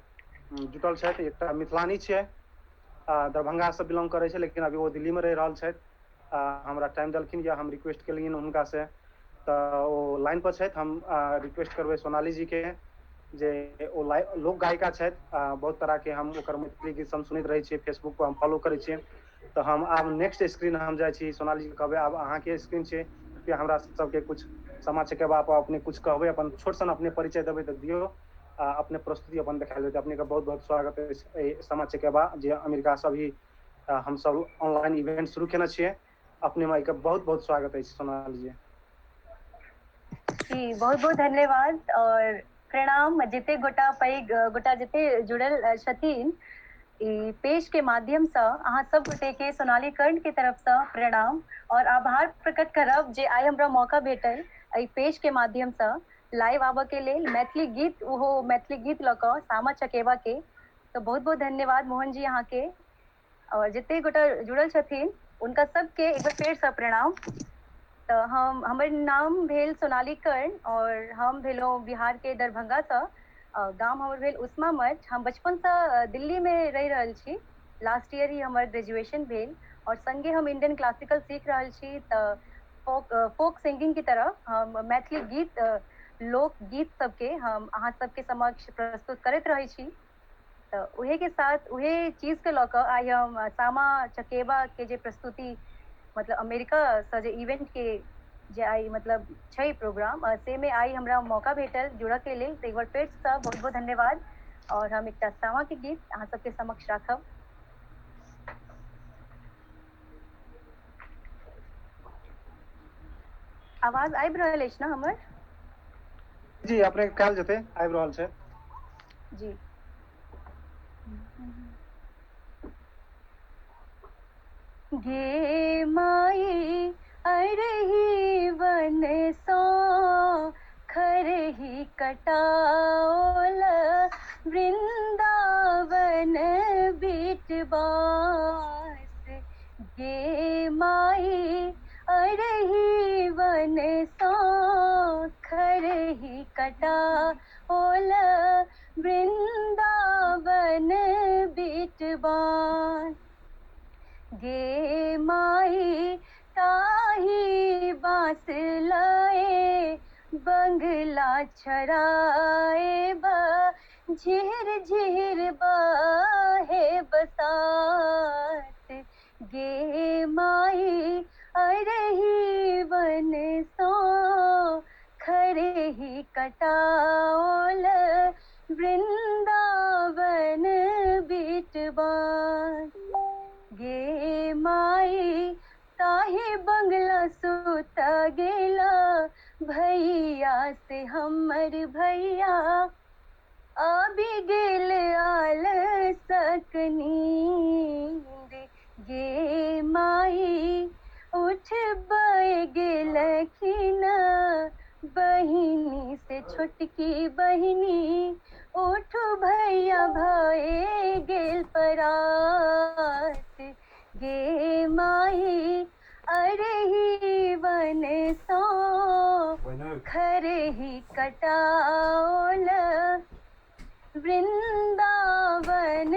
जुटल छथि। एकटा मिथिलानी छियै, दरभंगा से बिलोंग करै छै, लेकिन अभी ओ दिल्ली में रहि रहल छथि। हमरा टाइम देलखिन या हम रिक्वेस्ट केलियनि हुनका से, तऽ ओ लाइन पर छथि। हम रिक्वेस्ट करबै सोनाली जी के, जे ओ लोक गायिका छथि। बहुत तरह के हम ओकर मैथिली गीत सब सुनैत रहै छियै, फेसबुक पर हम फॉलो करै छियै। तऽ हम आब नेक्स्ट स्क्रीन हम जाइ छी, सोनाली जी के कहबै आब अहाँके स्क्रीन छै, कृपया हमरा सबके कुछ सामा चकेबा पर अपने कुछ कहबै, अपन छोट सन अपने परिचय देबै तऽ दियौ, अपने प्रस्तुति अपन देखायल जेतै। अपने के बहुत बहुत स्वागत अछि एहि सामा चकेबा जे अमेरिका से अभी हमसब ऑनलाइन इवेंट शुरू केने छियै। अपने माई के बहुत बहुत स्वागत अछि सोनाली जी। जी बहुत बहुत धन्यवाद और प्रणाम। जते गोटा पैघ गोटा जते जुड़ल छथिन ई पेज के माध्यम से, अहाँ सब गोटे के सोनाली कर्ण के तरफ से प्रणाम और आभार प्रकट करब जे आइ हमरा मौका भेटल एहि पेज के माध्यम से लाइव आबऽ के लेल, मैथिली गीत, ओहो मैथिली गीत लऽ कऽ सामा चकेबा के। तऽ बहुत बहुत धन्यवाद मोहन जी अहाँ के, और जते गोटा जुड़ल छथिन उनका सबके एक बार फेर से प्रणाम। तऽ हम, हमर नाम भेल सोनाली कर्ण और हम भेलहुँ बिहार के दरभंगा सँ। गाम हमर भेल उस्मा मठ। हम बचपन सँ दिल्ली में रहि रहल छी। लास्ट ईयर ही हमर ग्रेजुएशन भेल और संगे हम इंडियन क्लासिकल सीख रहल छी। तऽ फोक फोक सिंगिंग की तरफ हम मैथिली गीत, लोक गीत सबके हम अहाँ सबके समक्ष प्रस्तुत करैत रहै छी। तऽ उहे के साथ उहे चीज के लऽ कऽ आइ हम सामा चकेबा के जे प्रस्तुति, मतलब अमेरिका सँ जे इवेंट के जे आइ मतलब छै प्रोग्राम, से में आइ हमरा मौका भेटल जुड़ऽ के लेल। तऽ एक बार फेर सँ बहुत बहुत धन्यवाद और हम एकटा सामा के गीत अहाँ सबके समक्ष राखब। आवाज आबि रहल अछि ने हमर? जी अपने के कहल जेतै, आबि रहल छै। जी। गे माई अरही वन सो खरही कटाओल वृंदावन बिटबास। गे माई अरही वन सो खरही कटाओल वृंदावन बिटबास। गे माई ताही बाँस लाए बंगला छड़ाए बा, झिर झिर बाहे बसात। गे माई अरही वन सो खरही कटाओल वृंदावन बिटबास। गे माई ताही बंगला सुत गेला भैया से हमर भैया आबि गेल आल नींद। गे माई उठ गेलखिन बहिनी से छोटकी बहिनी, उठ भैया भए गेल परात। गे माई अरही वन सो खरही कटाओल वृंदावन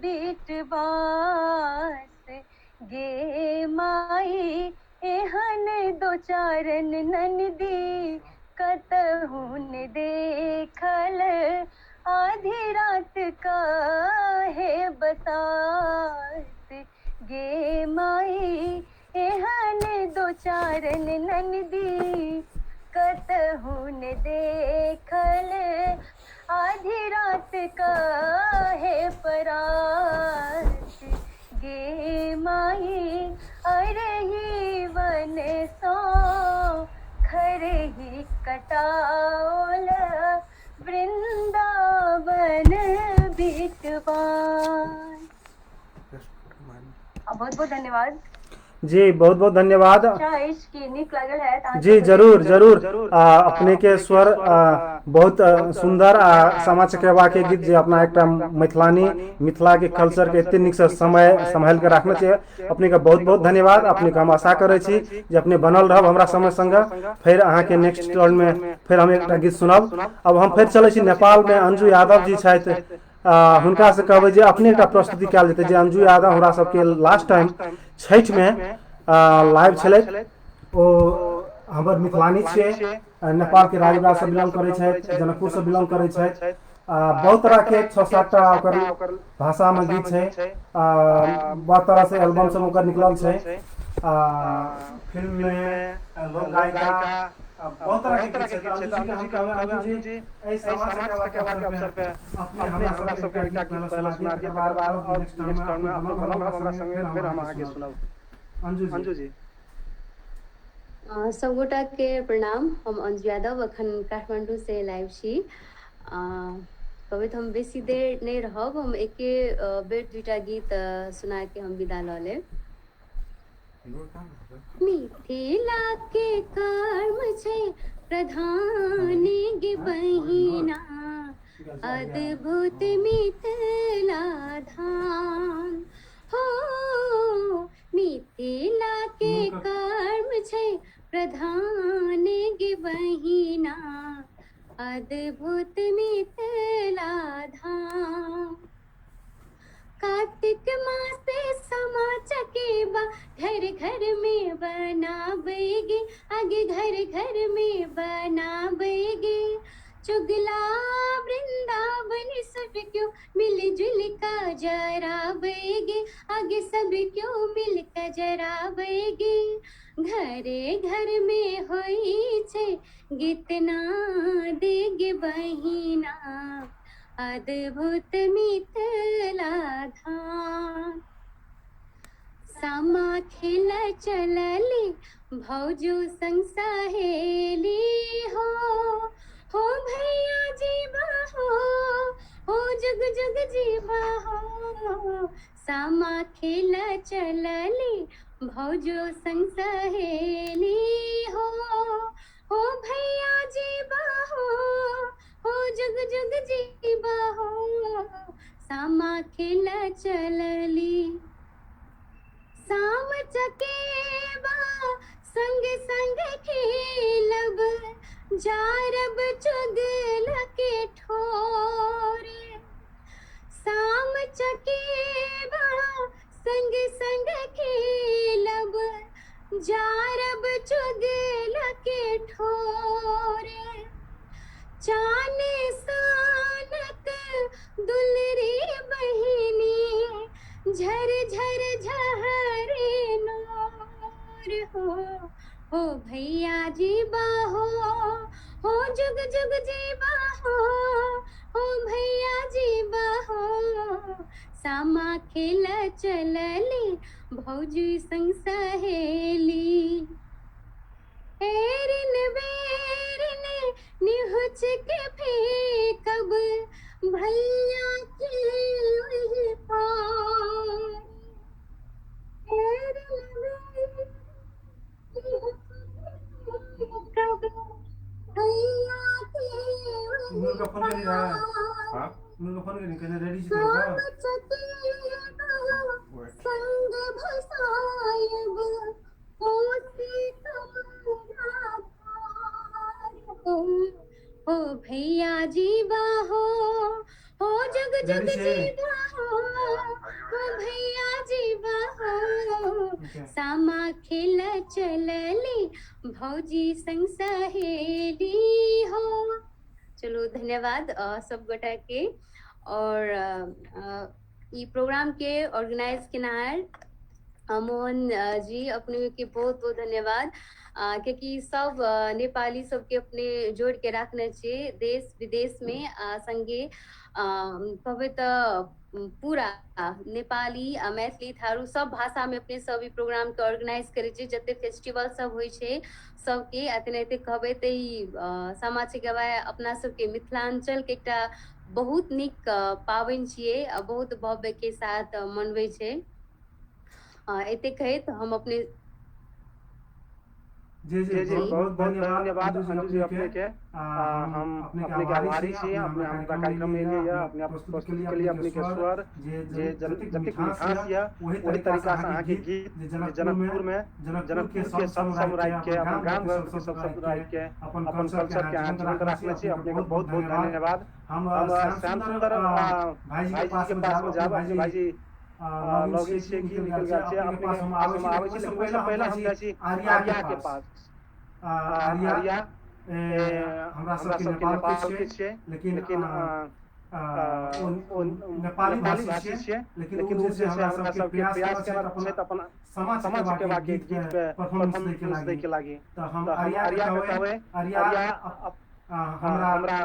बिटबास। गे माई एहन दो चारन ननदी कतहु न देखल, आधी रात काहे बसात। गे माई एहन दो चारन ननदी कतहु न देखल, आधी रात काहे परात गे माई अरे ही वन सो खर ही कटाओल वृंदावन बिटवान। बहुत बहुत धन्यवाद। जी बहुत बहुत धन्यवाद। की नीक लागल है त जी जरूर जरूर। अपने के स्वर बहुत सुंदर आ सामा चकेवा के गीत जे अपना एकटा मैथिलानी मिथिला के कल्चर के एते नीक से समय सम्हाल के रखने छियै। अपने के बहुत बहुत धन्यवाद। अपने के हम आशा करै छी जे अपने बनल रहब हमरा समय संग। फेर अहाँ के नेक्स्ट टर्न में फेर हम एकटा गीत सुनब। अब हम फेर चलै छी नेपाल में अंजू यादव जी छथि, हुनका से कहबै जे अपने एकटा प्रस्तुति कयल जेतै। जे अंजू यादव हमरा सबके लास्ट टाइम छठि में लाइव छलै, ओ हमर मिथिलानी छियै, नेपाल के राजविराज से बिलोंग करै छथि, जनकपुर से बिलोंग करै छथि। बहुत तरह के 6-7 टा ओकर भाषा में गीत छै, बहुत तरह से एल्बम सब ओकर निकलल छै, फिल्म में लोक गायिका बहुत तरह के गीत छै। अंजू जी के हम कहबै, अंजू जी एहि सामा चकेवा के अवसर पे अपने हमरा सबके एकटा गीत पहले सुना दिअ, तकर बाद और नेक्स्ट टर्म में अपने बनल रहब हमरा संगे, फेर हम अहाँके सुनब। अंजू जी। सबगोटा के प्रणाम। हम अंजू यादव अखन काठमांडू से लाइव छी। कहबै तऽ हम बेसी देर नहि रहब, हम एके बेर दुईटा गीत सुना के हम विदा लऽ लेब। मिथिला के कर्म छै प्रधान गे बहिना, अद्भुत मिथिला धाम हो। मिथिला के कर्म छै प्रधान गे बहिना, अद्भुत मिथिला धाम। कार्तिक मासे समा चकेबा घर घर में बनाबेगे, आगे घर घर में बनाबेगे। चुगला वृंदावन सब क्यों मिलजुल का जराबेगे, आगे सब क्यों मिल का जराबेगे। घरे घर में होई छे गीत ना देगे बहिना, अद्भुत मिथिला धाम। सामा खेल चलली भौजो संग सहेली हो भैया जीवा हो जुग जुग जीवा हो। सामा खेल चलली भौजो संग सहेली हो भैया जीवा हो जुग जुग जीवा हो। सामा खेल चलली साम चकेबा संग संग खेलब, जारब चुगल के ठोर। साम चकेबा संग संग खेलब, जारब चुगल के ठोर। चाने सानक दुलरी बहिनी, झर झर झहरे नोर हो भैया जीवा हो जुग जुग जीवा हो भैया जीवा हो। सामा खेल चलली भौजी संग सहेली, एरिन बेरिन निहुच के फेंकब भैया के ओहि पार। एरिन बेरिन निहुच के भैया के ओहि पार। साम चकेबा संग भसायब कोसी कमरा पार हो भैया जीवा हो जुग जुग जीवा हो भैया जीवा हो। सामा खेल चलली भौजी संग सहेली हो। चलो धन्यवाद सब गोटा के। और ई प्रोग्राम के ऑर्गेनाइज केनहार मोहन जी अपने के बहुत बहुत धन्यवाद, कियाकि सब नेपाली सबके अपने जोड़ के राखने छियै देश विदेश में, संगे कहबै तऽ पूरा नेपाली आ मैथिली थारू सब भाषा में अपने सब ई प्रोग्राम के ऑर्गेनाइज करै छियै, जते फेस्टिवल सब होइ छै सबके। आ तेनाहिते कहबै तऽ ई सामा चकेवा अपना सबके मिथिलांचल के एकटा बहुत नीक पाबनि छियै आ बहुत भव्य के साथ मनबै छै। एते कहैत हम अपने जी जी जी जी बहुत बहुत बहुत बहुत धन्यवाद धन्यवाद अंजू जी अंजू जी अपने अपने के। के। हम हम अपने के अपने के आभारी आभारी छी, छी, अपने अपने हमरा हमरा कार्यक्रम कार्यक्रम में में एलियै, एलियै, अपने अपने प्रस्तुति के प्रस्तुति लिए के लिए अपने के अपने के स्वर स्वर जे जे जतेक जतेक मिठास मिठास यऽ यऽ ओही ओही तरीका से तरीका से अहाँके अहाँके गीत गीत जे जे जनकपुर में जनकपुर में जनकपुर के जनकपुर के सब सब समुदाय समुदाय के के अपन अपन गाम गाम घर के घर सब के सब समुदाय समुदाय के के अपन अपन कल्चर के कल्चर अहाँ के अहाँ जीवंत जीवंत राखने छी, राखने छी, अपने के अपने के बहुत बहुत बहुत बहुत धन्यवाद। धन्यवाद। हम हम श्याम श्याम सुंदर सुंदर भाईजी के भाईजी पास के में पास जाब, में अपने जाब, अपने भाईजी भाईजी लॉगिन लॉगिन छियै कि छियै कि निकल निकल गेल गेल छियै, छियै, अपने के अपने पास के हम पास आबै हम छी, आबै लेकिन छी, ओहिसँ लेकिन पहिले ओहिसँ हम पहिले जाइ हम छी जाइ छी आर्या के आर्या के पास। पास। आर्या आर्या हमरा हमरा सबके सबके नेपाल के नेपाल छियै, के छियै, लेकिन लेकिन ओ ओ नेपाली नेपाली भाषी भाषी छियै, छियै, लेकिन ओ लेकिन जे ओ छै जे छै हमरा हमरा सबके सबके प्रयास प्रयास केने छथि केने अपन छथि अपन सामा सामा चकेवा के चकेवा के गीत के गीत पे परफॉर्मेंस दै के परफॉर्मेंस लागि। दै के लागि। तऽ हम तऽ हम आर्या के आर्या के कहबै, कहबै, आर्या आर्या हमरा हमरा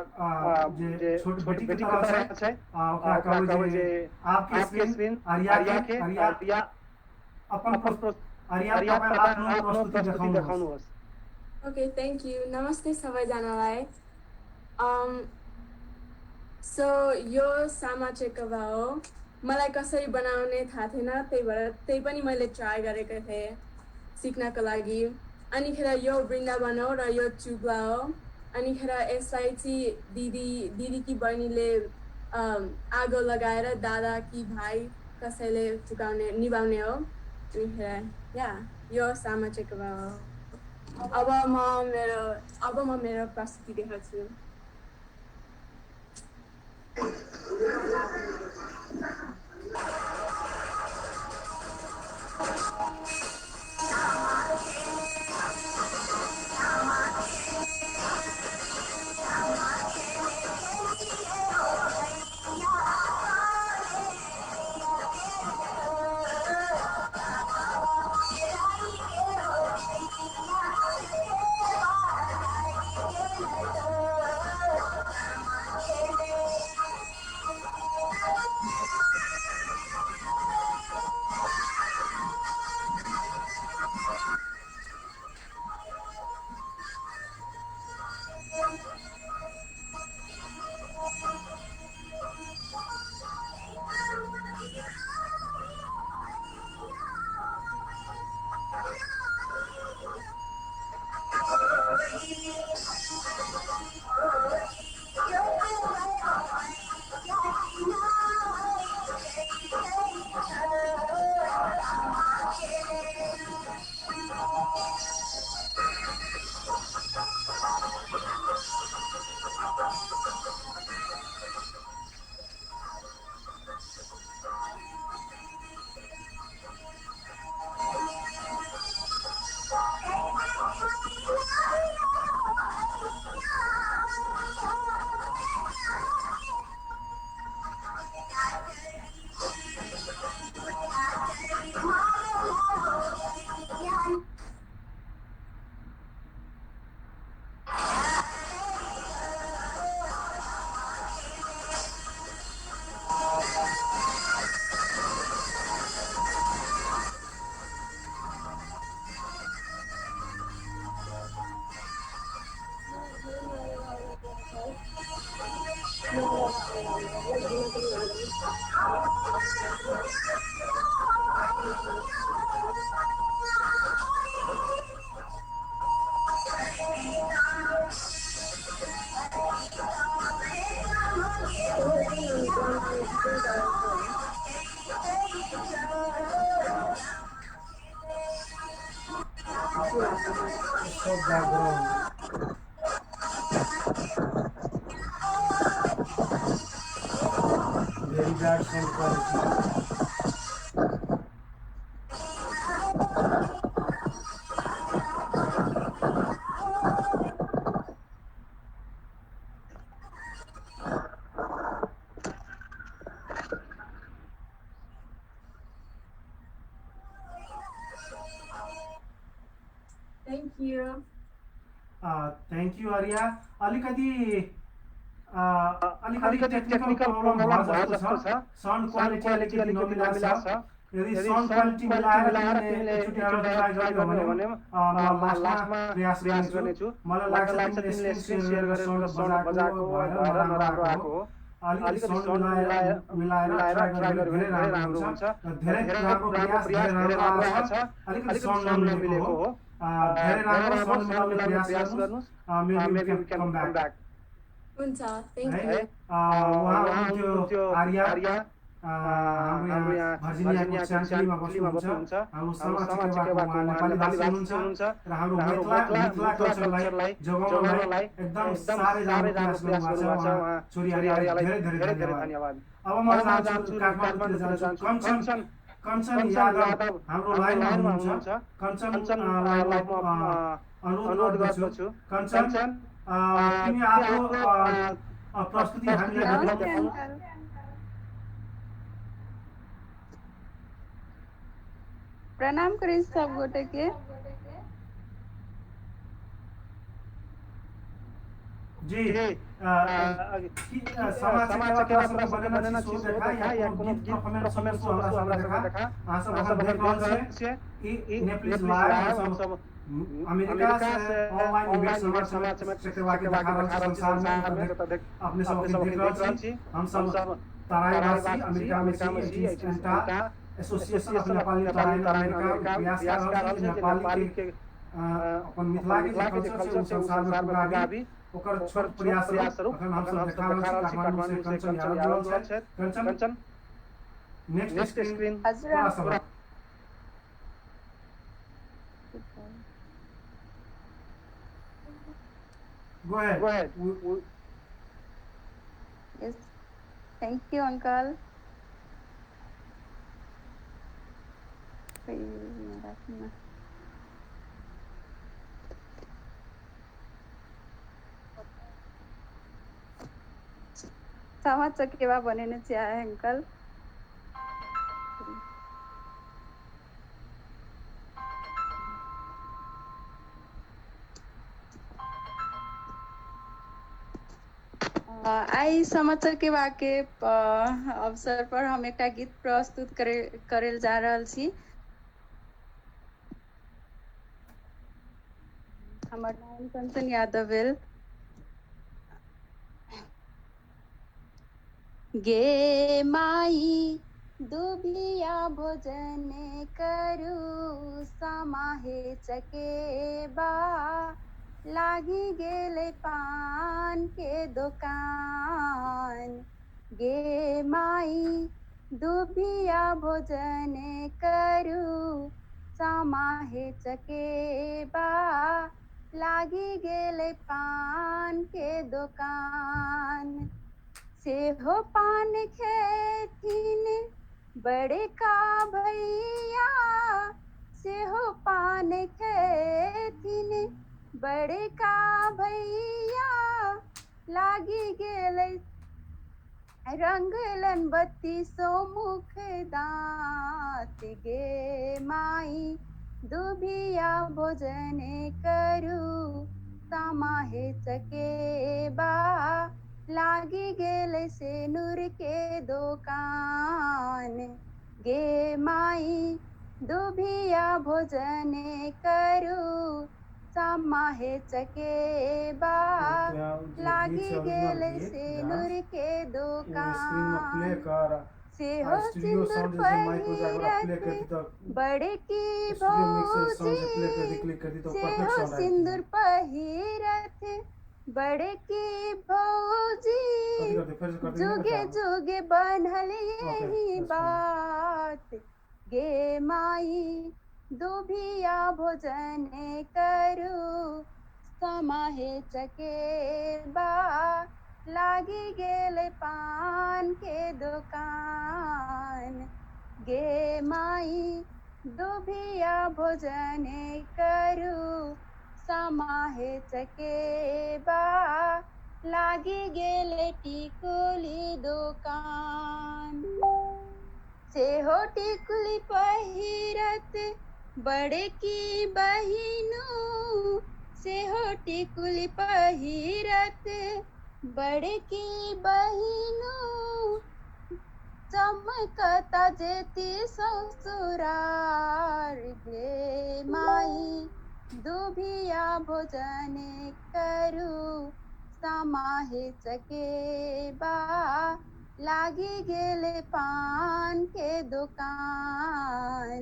जे जे छोट छोट बेटी के बेटी के तरह छै, तरह छै, ओकरा ओकरा कहबै कहबै जे जे आपके आपके स्क्रीन स्क्रीन आर्या आर्या के के आर्या आर्या अपन अपन आर्या आर्या तपाईँ तपाईँ आफ्नो आफ्नो प्रस्तुति प्रस्तुति देखाउनुहोस्। देखाउनुहोस्। Okay, thank you. नमस्ते सबैजनालाई। सो यो सामा चेकवा हो। मलाई कसरी बनाउने थाहा थिएन, त्यही भएर त्यही पनि मैले ट्राई गरेको थिएँ सिक्नको लागि। अनिखेर यो वृन्दावन हो र यो चुग्ला हो। अनिखेर यसलाई चाहिँ दिदी दिदी कि बहिनीले आगो लगाएर दादा कि भाइ कसैले फुकाउने निभाउने हो। अनिखेर या यो सामा चेकवा हो। अब म मेरो प्रस्तुति देखाउँछु। Stop background. Very bad sound quality. Thank you Arya. अलिकति अलिकति टेक्निकल प्रब्लम भए जस्तो छ, साउन्ड क्वालिटी अलिकति नमिलाएको छ। यदि साउन्ड क्वालिटी मिलाएर तिमीले एकचोटि ट्राई गर्यो भने म लास्टमा प्रयास गर्नेछु। मलाई लाग्छ तिमीले स्क्रिन सेयर गरेर साउन्ड बजाएको भएर नराम्रो आएको हो। अलिकति साउन्ड मिलाएर ट्राई गर्यो भने धेरै राम्रो हुन्छ। धेरै राम्रो प्रयास, धेरै राम्रो आशा छ, अलिकति साउन्ड नमिलेको हो। धेरै राम्रो साउन्ड मिलाउने प्रयास गर्नुहोस्। Maybe we can come back. हुन्छ, thank you. उहाँ हुनुहुन्थ्यो आर्या, हाम्रो यहाँ भर्जिनियाको च्यान्सलीमा बस्नुहुन्छ। हाम्रो सामा चकेवाको उहाँ नेपाली भाषी हुनुहुन्छ र हाम्रो मिथिला कल्चरलाई जोगाउनलाई एकदम साह्रै राम्रो प्रयास गर्नुभएको छ। उहाँ छोरी आर्यालाई धेरै धेरै धन्यवाद। अब म जान्छु काठमाडौँतिर जान्छु। कञ्चन कञ्चन यादव हाम्रो लाइनमा हुनुहुन्छ। कञ्चनलाई म अनुरोध गर्दछु। कञ्चन, तिमी आफ्नो प्रस्तुति हामीलाई देखाउनु। प्रणाम करै सब गोटे के। जी, सामा चकेवा बनेने छी देखा या कोनो गीत परफॉर्मेंस हमरा सब देखा। अहाँ सब देख रहल छियै ई नेपलिस लाइव। हम सब अमेरिका से ऑनलाइन इवेंट सामा चकेवा के देखा रहल छी संसार में। अपने सब देख रहल छी। हम सब तराईवासी अमेरिका में छी, ANTA association of Nepali Terai America प्रयास कर रहल छै नेपाली के अपन मिथिला के जे कल्चर छै ओ संसार में पुगाबी, ओकर छोट प्रयास अखन हम सब देखा रहल छी। काठमाडौँ से कंचन यादव जुड़ल छथि। कंचन, नेक्स्ट स्क्रीन हजुर। Go ahead. Go ahead. Yes, thank you uncle. Sama Chakeva बनेने छी अंकल। आइ सामा चकेवा के अवसर पर हम एकटा गीत प्रस्तुत करे जा रहल छी। हमर नाम कंचन यादव भेल। गे माई दुबिया भोजन करू समाहे चकेबा, लागी गेलै पान के दोकान। गे माई दुबिया भोजन करू समाहे चकेबा, लागी गेलै पान के दोकान। सेहो पान खेथिन बड़का भैया, सेहो पान खेथिन बड़का भैया, लागी गेलै रंगलन बत्ती सो मुख दाँत। गे माई दुबिया भोजन करू समाहे चकेबा, लागी गेलै सेनुर के दोकान। गे माई दुबिया भोजन करू समाहे चकेबा, लागी गेलै सेनुर के दोकान। सेहो सिंदूर पहिरत बड़की भौजी, सेहो सिंदूर पहिरत बड़की भौजी, जुगे जुगे बनल यही बात। गे माई दुबिया भोजन करू समाहे चकेबा, लागी गेलै पान के दोकान। गे माई दुबिया भोजन करू समाहे चकेबा, लागी गेलै टिकुली दोकान। सेहो टिकुली पहिरत बड़की बहिनू, सेहो टिकुली पहिरत बड़की बहिनो चमकता जेती ससुरार गे माई दुभिया भोजन करू समाहे चकेबा लागी गेले पान के दुकान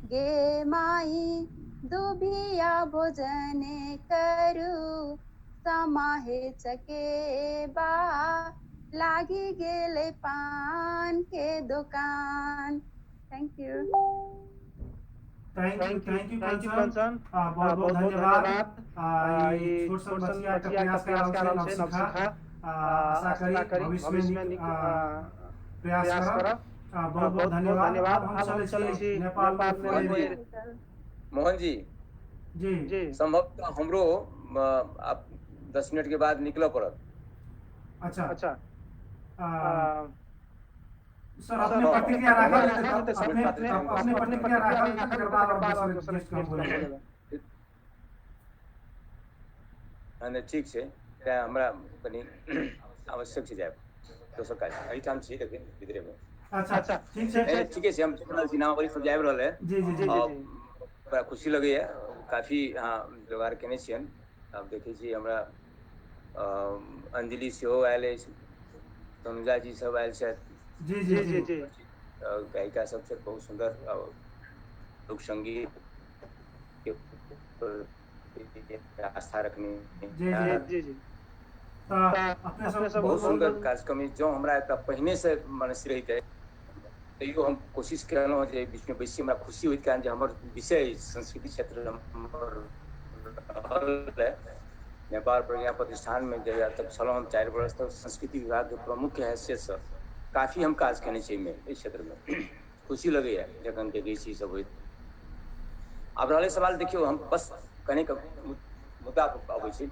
गे माई दुभिया भोजन करू समाहे चकेबा लागी गेले पान के दुकान। Thank you. Thank you, thank you thank you Kanchan. Kanchan. बहुत बहुत बहुत बहुत धन्यवाद। धन्यवाद। ई ई छोट सन छोट सन बचिया के बचिया प्रयास के प्रयास के के रहल रहल छै छै नवशिखा। नवशिखा। आशा आशा करी करी भविष्य में भविष्य में नीक नीक प्रयास प्रयास करब। करब। बहुत बहुत बहुत बहुत धन्यवाद। धन्यवाद। आब हम आब हम चलै चलै छी छी नेपाल नेपाल में मोहन जी, फेर। मोहन जी, जी जी संभवतः हमरो आब 10 मिनट के बाद निकलऽ पड़त। अच्छा। अच्छा। आ, सर सर अपने अपने प्रतिक्रिया प्रतिक्रिया राखल राखल अपने अपने अपने अपने प्रतिक्रिया प्रतिक्रिया राखल राखल तकर बाद तकर और बाद और दोसर दोसर गेस्ट के हम गेस्ट के हम बोलेबै। बोलेबै। नहि, ठीक छै, तेँ हमरा कनि आवश्यक छै जायब, दोसर काज एहिठाम छी लेकिन भीतरेमे। अच्छा अच्छा ठीक छै। ठीक छै। ठीके छै, हम देख रहल छी नामावली सब आबि रहल है। जी जी जी जी जी आ, जी बड़ा खुशी लगैया, काफी अहाँ जोगाड़ केने छियनि। आब देखै छी हमरा अंजलि सेहो आयल अछि, तनुजा जी सब आयल छथि, जी जी जी जी जी जी गायिका सब छथि, बहुत सुन्दर लोक संगीत के प्रति आस्था रखने। जी जी जी जी जी तऽ अपने अपने सब सब बहुत बहुत सुन्दर कार्यक्रम अछि। जँ हमरा एकटा पहिनेसँ मनसी रहितै तैयो हम कोशिश केलहुँ जे बीचमे बैसी, हमरा खुशी होइत, कारण जे हमर विषय अछि संस्कृति क्षेत्र हमर रहल है। नेपाल प्रज्ञा प्रतिष्ठानमे जहिया तक छलहुँ हम 4 वर्ष तक संस्कृति विभागके प्रमुख हैसियतसँ काफी हम काज केने छी एहिमे, एहि क्षेत्रमे। खुशी लगैया जखन देखै छी सब होइत। आब रहलै सवाल, देखियौ हम बस कनिक मुद्दा पर अबै छी।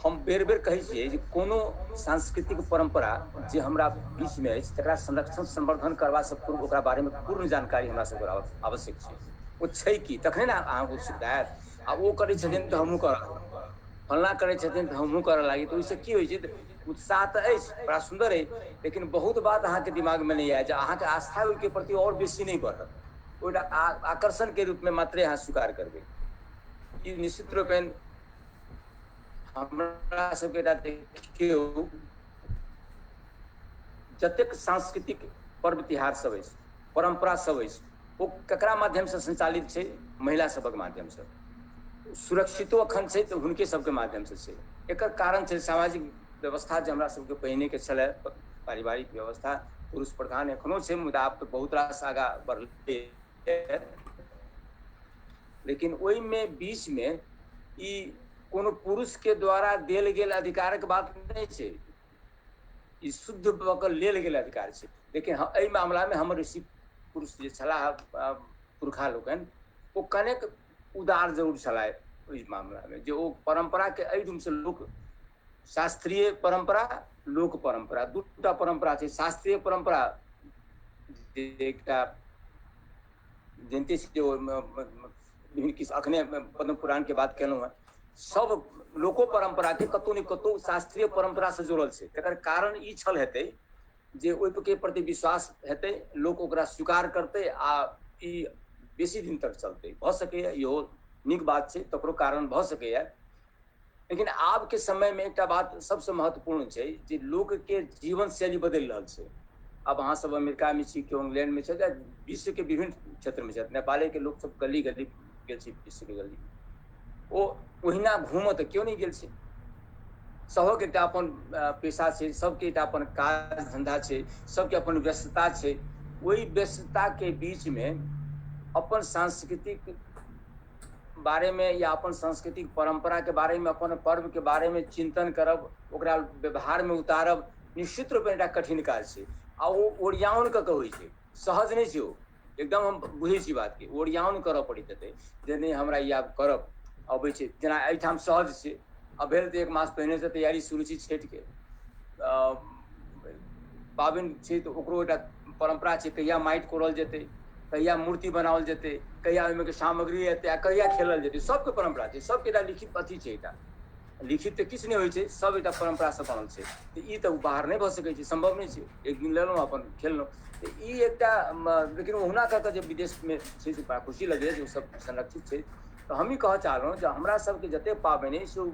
हम बेर बेर कहै छियै जे कोनो सांस्कृतिक परम्परा जे हमरा बीचमे अछि तकरा संरक्षण संवर्धन करबासँ पूर्व ओकरा बारेमे पूर्ण जानकारी हमरा सबके आवश्यक छै। ओ छै की, तखने ने अहाँके उत्सुकता आयत। आ ओ करै छथिन तऽ हमहूँ करब, फल्लाँ करै छथिन तऽ हमहूँ करऽ लागी, तऽ ओहिसँ की होइ छै, उत्साह तऽ अछि, बड़ा सुन्दर अछि, लेकिन बहुत बात अहाँके दिमागमे नहि आयत, जे अहाँके आस्था ओहिके प्रति आओर बेसी नहि बढ़त। ओहिटा आकर्षणके रूपमे मात्रे अहाँ स्वीकार करबै। ई निश्चित रूपेण हमरा सबके एकटा देखियौ जतेक सांस्कृतिक पर्व तिहार सब अछि, परम्परा सब अछि, ओ ककरा माध्यमसँ संचालित छै? महिला सबक माध्यमसँ। सुरक्षितो अखन छै तऽ हुनके सबके माध्यमसँ छै। एकर कारण छै सामाजिक व्यवस्था जे हमरा सबके पहिनेके छलै, पारिवारिक व्यवस्था पुरुष प्रधान एखनो छै, मुदा आब तऽ बहुत रास आगाँ बढ़लै, लेकिन ओहिमे बीचमे ई कोनो पुरुष के द्वारा देल गेल अधिकारक बात नहि छै, ई शुद्ध भऽ कऽ लेल गेल अधिकार छै। लेकिन एहि मामलामे हमर ऋषि पुरुष जे छलाह, पुरखा लोकनि, ओ कनेक उदार जरूर छलाह ओहि मामलामे, जे ओ परम्पराके एहि रूपसँ लोक शास्त्रीय परम्परा, लोक परम्परा, दूटा परम्परा छै। शास्त्रीय परम्परा जे एकटा जनते छी जे विभिन्न किछु अखने पद्म पुराण के बात केलहुँ हेँ, सब लोको परम्परा के कतौ ने कतौ शास्त्रीय परम्परा से जुड़ल छै। तकर कारण ई छल हेतै जे ओहि के प्रति विश्वास हेतै, लोक ओकरा स्वीकार करतै आ ई बेसी दिन तक चलतै। भऽ सकैए इहो नीक बात छै, तकरो कारण भऽ सकैए। लेकिन आब के समय में एकटा बात सबसँ महत्वपूर्ण छै जे लोक के जीवन शैली बदलि रहल छै। आब अहाँ सब अमेरिका में छी, केओ इंग्लैंड में छथि, विश्व के विभिन्न क्षेत्र में छथि, नेपाले के लोक सब गली गली गेल छै, विश्व के गली ओ ओहिना घूमऽ तऽ केओ नहि गेल छै। सबक एकटा अपन पेशा छै, सबके एकटा अपन काज धंधा छै, सबके अपन व्यस्तता छै। ओहि व्यस्तता के बीच में अपन सांस्कृतिक बारे में या अपन सांस्कृतिक परंपरा के बारे में, अपन पर्व के बारे में चिंतन करब, ओकरा व्यवहार में उतारब निश्चित रूप में एकटा कठिन काज छै। आ ओ ओरियाउन कऽ के होइ छै, सहज नहि छै ओ। एकदम हम बुझै छी बात के, ओरियाउन करऽ पड़ैत हेतै जे नहि हमरा ई आब करब अबै छै। जेना एहिठाम सहज छै, आ भेल तऽ 1 मास पहिने से तैयारी शुरू छै छठि के, पाबनि छै तऽ ओकरो एकटा परम्परा छै, कहिया माटि कोड़ल जेतै, कहिया मूर्ति बनाओल जेतै, कहिया ओहिमे के सामग्री एतै आ कहिया खेलल जेतै, सबके परम्परा छै, सबके एकटा लिखित अथी छै एकटा। लिखित तऽ किछु नहि होइ छै, सब एकटा परम्परासँ बनल छै। तऽ ई तऽ बाहर नहि भऽ सकै छै, सम्भव नहि छै। एक दिन लेलहुँ अपन खेललहुँ, तऽ ई एकटा, लेकिन ओहुना कऽ कऽ जे विदेशमे छै से बड़ा खुशी लगैए जे ओ सब संरक्षित छै। तऽ हम ई कहऽ चाहलहुँ जे हमरा सबके जतेक पाबनि अछि से ओ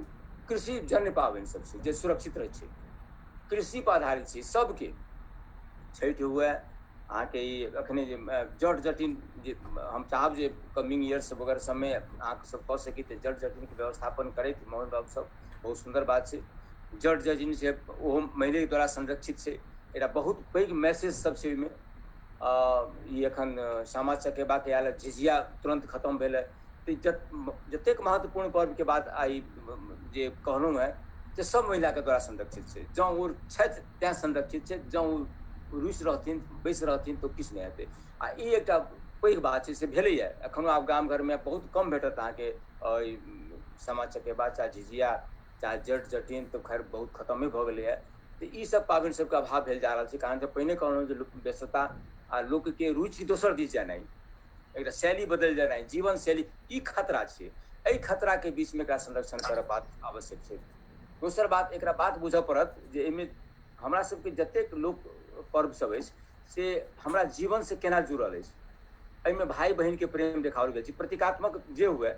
कृषिजन्य पाबनि सब छै जे सुरक्षित रहै छै, कृषि पर आधारित छै सबके। छठि हुए अहाँके, ई एखने जे जट जटिन, जे हम चाहब जे कमिंग ईयर्स वगैरह सबमे अहाँके सब कऽ सकी तऽ जट जटिनके व्यवस्थापन करैत मोहन बाबू सब, बहुत सुन्दर बात छै। जट जटिन छै, ओहो महिलेके द्वारा संरक्षित छै। एकटा बहुत पैघ मैसेज सब छै ओहिमे। ई एखन सामा चकेबाके आयल, झिझिया तुरन्त खतम भेलै। तऽ जतेक महत्वपूर्ण पर्वके बात आइ जे कहलहुँ हेँ से सब महिलाके द्वारा संरक्षित छै। जँ ओ छथि तैँ संरक्षित छै, जँ ओ रुसि रहथिन, बैसि रहथिन तऽ किछु नहि हेतै। आ ई एकटा पैघ बात छै, से भेलैए। एखनो आब गाम घरमे बहुत कम भेटत अहाँके सामा चकेबा, चाहे झिझिया, चाहे जट जटिन, तऽ खैर बहुत खतमे भऽ गेलैए। तऽ ई सब पाबनि सबके अभाव भेल जा रहल छै। कारण तऽ पहिने कहलहुँ जे व्यस्तता आ लोकके रुचि दोसर दिस जेनाइ, एकटा शैली बदलि जेनाइ, जीवन शैली, ई खतरा छै। एहि खतराके बीचमे एकरा संरक्षण करब बात आवश्यक छै। दोसर बात, एकरा बात बुझऽ पड़त जे एहिमे हमरा सबके जतेक लोक पर्व सब अछि से हमरा जीवनसँ केना जुड़ल अछि। एहिमे भाय बहिनके प्रेम देखाओल गेल छै, प्रतीकात्मक जे हुए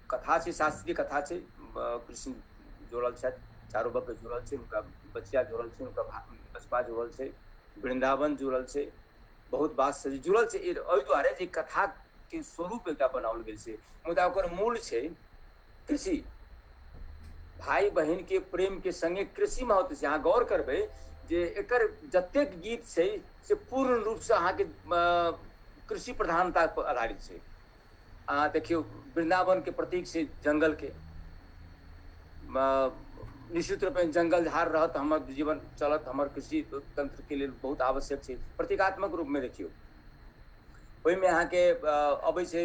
कथा छै, शास्त्रीय कथा छै। कृष्ण जोड़ल छथि, चारू बक्क जुड़ल छै, हुनका बचिया जुड़ल छै, हुनका बचपा जुड़ल छै, वृन्दावन जुड़ल छै, बहुत बात से जुड़ल छै। एहि दुआरे जे कथाके स्वरूप एकटा बनाओल गेल छै, मुदा ओकर मूल छै कृषि। भाई बहिन के प्रेम के संगे कृषि महत्व छै। अहाँ गौर करबै जे एकर जतेक गीत छै से पूर्ण रूपसँ अहाँके कृषि प्रधानता पर आधारित छै। अहाँ देखियौ, वृन्दावन के प्रतीक छै जंगल के, निश्चित रूपमे जंगल झाड़ रहत हमर जीवन चलत, हमर कृषि तंत्र के लेल बहुत आवश्यक छै। प्रतीकात्मक रूपमे देखियौ, ओहिमे अहाँके अबै छै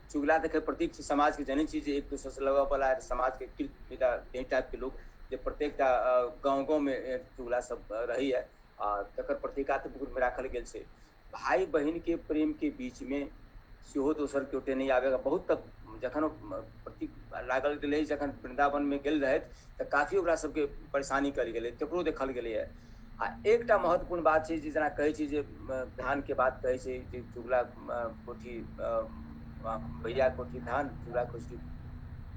चुगला, देखे प्रतीक छै समाजके, जनै छी जे एक दोसरसँ लगब वाला समाजके एहि टाइपके लोक जे प्रत्येकटा गाँव गाँवमे चुगला सब रहैए, आ तकर प्रतीकात्मक रूपमे राखल गेल छै। भाई बहिन के प्रेम के बीचमे सेहो दोसर केओटे नहि आबेगा। बहुत तक जखन प्रतीक लागल गेलै, जखन वृन्दावनमे गेल रहथि तऽ काफी ओकरा सबके परेशानी कयल गेलै, तकरो देखल गेलैए। आ एकटा महत्वपूर्ण बात छै जे जेना कहै छै जे धानके बात कहै छै जे चुगला कोठी भैया कोठी धान, चुगला कोठी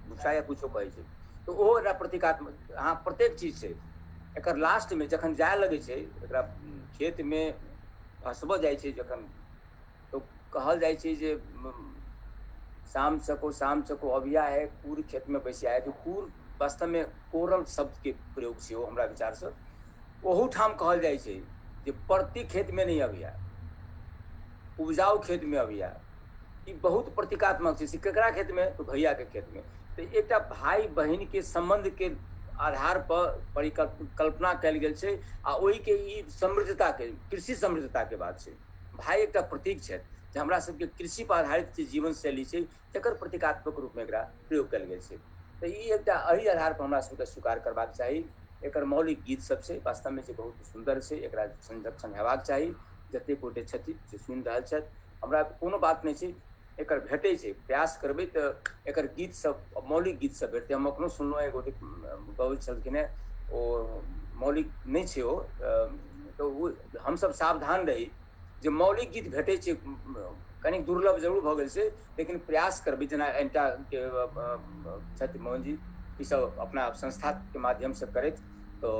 भूसा या कुछो कहै छै, तऽ ओहो एकटा प्रतीकात्मक अहाँ प्रत्येक चीज छै। एकर लास्टमे जखन जाय लगै छै, एकरा खेतमे भसबऽ जाइ छै जखन, तो कहल जाइ छै जे शाम चको अबिया है, कूर खेत में बैसिया है। तो कूर वास्तवमे कोरल शब्दके प्रयोग छै ओ हमरा विचारसँ। ओहू ठाम कहल जाइ छै जे परती खेतमे नहि अबिया, उपजाउ खेतमे अबिया। ई बहुत प्रतीकात्मक छै। से केकरा खेतमे? तो भैया के खेतमे। तऽ एकटा भाई बहिन के सम्बन्ध के आधार पर परिकल्पना कयल गेल छै, आ ओहिके ई समृद्धता के, कृषि समृद्धता के बात छै। भाई एकटा प्रतीक छथि जे हमरा सबके कृषि पर आधारित जे जीवन शैली छै तकर प्रतीकात्मक रूपमे एकरा प्रयोग कयल गेल छै। तऽ ई एकटा एहि आधार पर हमरा सबके स्वीकार करबाक चाही। एकर मौलिक गीत सब छै वास्तवमे जे बहुत सुन्दर छै, एकरा संरक्षण हेबाक चाही। जतेक गोटे छथि जे सुनि रहल छथि, हमरा कोनो बात नहि छै, एकर भेटै छै, प्रयास करबै तऽ एकर गीत सब, मौलिक गीत सब भेटतै। हम एखनो सुनलहुँ, एक गोटे गबै छलखिन हेँ, ओ मौलिक नहि छै ओ, तऽ ओ हमसब सावधान रही जे मौलिक गीत भेटै छै, कनि दुर्लभ जरूर भऽ गेल छै, लेकिन प्रयास करबै। जेना एंटाके छथि मोहनजी, ईसब अपना संस्थाके माध्यमसँ करैत तऽ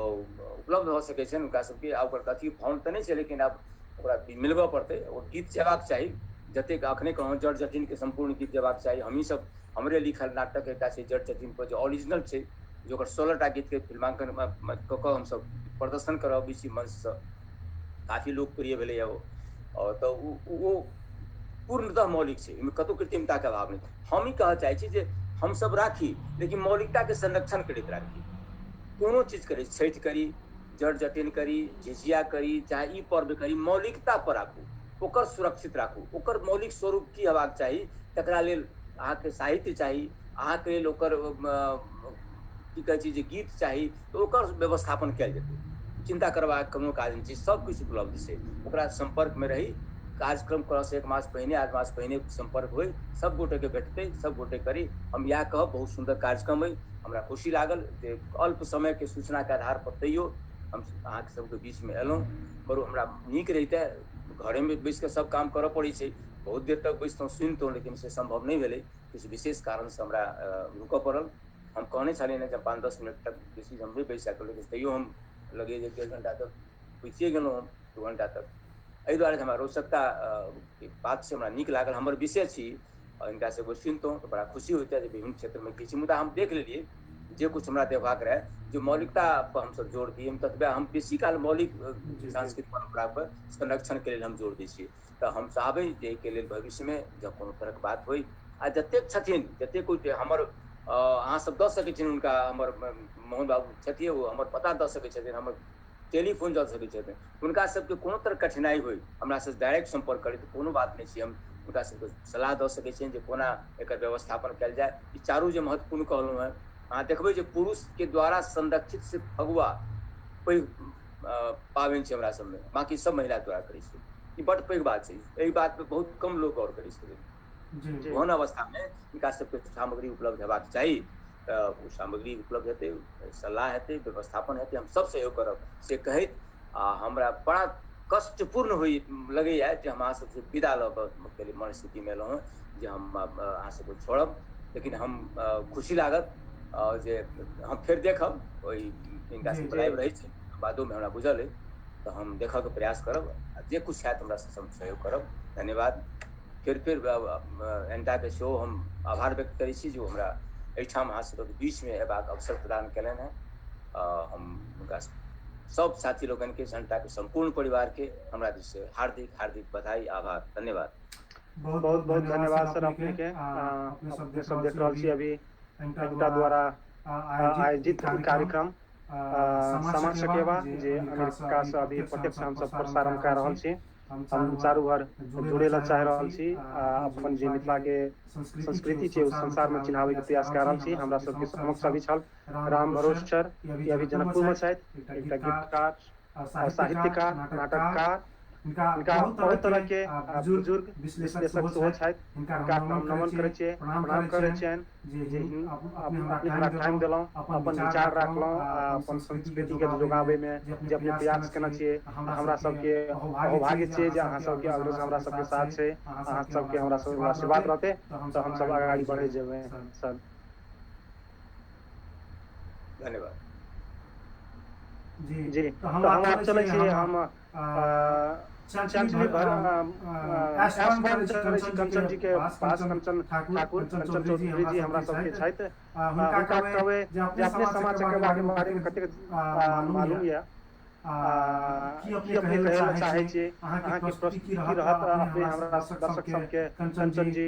उपलब्ध भऽ सकै छनि हुनका सबके। आ ओकर कथी फॉर्म तऽ नहि छै, लेकिन आब ओकरा मिलबऽ पड़तै, ओ गीत जेबाक चाही। जतेक अखने कहलहुँ जट जटिनके सम्पूर्ण गीत जेबाक चाही। हमही सब, हमरे लिखल नाटक एकटा छै जट जटिन पर जे ओरिजिनल छै, जे ओकर 16टा गीतके फिल्मांकन कऽ कऽ हमसब प्रदर्शन करब छी मंचसँ, काफी लोकप्रिय भेलैए ओ। आओर तऽ ओ पूर्णतः मौलिक छै, ओहिमे कतहु कृत्रिमताके अभाव नहि। हम ई कहऽ चाहै छी जे हमसब राखी, लेकिन मौलिकताके संरक्षण करैत राखी। कोनो चीज करी, छठि करी, जट जटिन करी, झिझिया करी, चाहे ई पर्व करी, मौलिकता पर राखू, ओकर सुरक्षित राखू। ओकर मौलिक स्वरूप की हेबाक चाही तकरा लेल अहाँके साहित्य चाही, अहाँके लेल ओकर की कहै छै जे गीत चाही, तऽ ओकर व्यवस्थापन कयल जेतै। चिन्ता करबाक कोनो काज नहि छै, सब किछु उपलब्ध छै। ओकरा सम्पर्कमे रही, कार्यक्रम करऽसँ एक मास पहिने, 8 मास पहिने सम्पर्क होइ, सब गोटेके भेटतै, सब गोटे करी। हम इएह कहब, बहुत सुन्दर कार्यक्रम अइ। हमरा खुशी लागल जे अल्प समयके सूचनाके आधार पर तैयो हम अहाँके सबके बीचमे एलहुँ। बरु हमरा नीक रहितै घरेमे बैस कऽ सब काम करऽ पड़ै छै, बहुत देर तक बैसतहुँ सुनितहुँ, लेकिन से सम्भव नहि भेलै, किछु विशेष कारणसँ हमरा रुकऽ पड़ल। हम कहने छलियनि जे 5-10 मिनट तक बेसी हम नहि बैस सकब, लेकिन तैयो हम लगैए जे 1.5 घंटा तक बैसिए गेलहुँ हम, 2 घंटा तक। एहि दुआरे हमरा रोचकता बात से हमरा नीक लागल, हमर विषय छी, हिनका सबके सुनितहुँ तऽ बड़ा खुशी होइते जे विभिन्न क्षेत्रमे की छै। मुदा हम देख लेलियै जे कुछ हमरा देखबाक रहए, जे मौलिकता पर हमसब जोर दियै, ततबे हम बेसी काल मौलिक सांस्कृतिक परम्परा पर संरक्षणके लेल हम जोर दै छियै। तऽ हम चाहबै जे एहिके लेल भविष्यमे जँ कोनो तरहक बात होइ, आ जतेक छथिन जतेक कोइ हमर अहाँ सब दऽ सकै छियनि हुनका, हमर मोहन बाबू छथिन, ओ हमर पता दऽ सकै छथिन, हमर टेलीफोन दऽ सकै छथिन, हुनका सबके कोनो तरह कठिनाइ होइ हमरासँ डायरेक्ट सम्पर्क करै तऽ कोनो बात नहि छै, हम हुनका सबके सलाह दऽ सकै छियनि जे कोना एकर व्यवस्थापन कयल जाय। ई चारू जे महत्वपूर्ण कहलहुँ हेँ, अहाँ देखबै जे पुरुषके द्वारा संरक्षित सिर्फ फगुआ पैघ पाबनि छै हमरा सबमे, बाँकी सब महिला द्वारा करै छै। ई बड्ड पैघ बात छै, एहि बात पर बहुत कम लोक गौर करै छथिन। ओहन अवस्थामे हिनका सबके सामग्री उपलब्ध हेबाक चाही, तऽ ओ सामग्री उपलब्ध हेतै, सलाह हेतै, व्यवस्थापन हेतै, हम सब सहयोग करब से कहैत, आ हमरा बड़ा कष्टपूर्ण होइ लगैए जे हम अहाँ सबसँ विदा लऽ कऽ मनस्थितिमे एलहुँ हँ जे हम अहाँ सबके छोड़ब, लेकिन हम खुशी लागत जे हम फेर देखब, ओहि हिनका सबके लाइव रहै छै, बादोमे हमरा बुझल अइ, तऽ हम देखऽके प्रयास करब, जे किछु हैत हमरा सब सहयोग करब। धन्यवाद। फेर फेर एंटाके सेहो हम आभार व्यक्त करै छी जे ओ हमरा एहिठाम अहाँ सबके बीचमे अयबाक अवसर प्रदान कयलनि हेँ। हम हुनका सब साथी लोकनिके, एंटाके सम्पूर्ण परिवारके हमरा दिससँ हार्दिक हार्दिक बधाई, आभार, धन्यवाद। बहुत बहुत बहुत धन्यवाद सर अपने के। अपने सब देख रहल छी अभी एंटा द्वारा आयोजित कार्यक्रम सामा चकेवा, जे अमेरिका से अभी प्रत्यक्ष हम सब प्रसारण कर रहल छी। हम चारू भर जुड़े ला चाहि रहल छी, अपन जे मिथिला के संस्कृति छै ओ संसार में चिन्हाबै के प्रयास कर रहल छी। हमरा सबके समक्ष अभी छल राम भरोस सर, ई अभी जनकपुर में छथि, एकटा गीतकार, साहित्यकार, नाटककार, हिनका बहुत तरह के बुजुर्ग विश्लेषक सेहो छथि। हिनका हम नमन करै छियै, प्रणाम करै छियनि जे अपने हमरा टाइम देलहुँ, अपन विचार राखलहुँ आ अपन संस्कृति के जोगाबै में जे अपने प्रयास केने छियै। हमरा सबके अहोभाग्य छियै जे अहाँ सबके अग्रज हमरा सबके साथ छै, अहाँ सबके हमरा सबके आशीर्वाद रहतै तऽ हमसब अगाडि बढ़ै जेबै सर। धन्यवाद जी। तऽ हम आब चलै छी, हम कंचन जी के पास, कंचन ठाकुर, कंचन चौधरी जी हमरा सबके छथि। हुनका कहबै जे अपने सामा चकेवा के बारे में कतेक मालूम यऽ, की अपने कहै लए चाहै छियै, अहाँके प्रस्तुति की रहत अपने हमरा दर्शक सबके। कंचन जी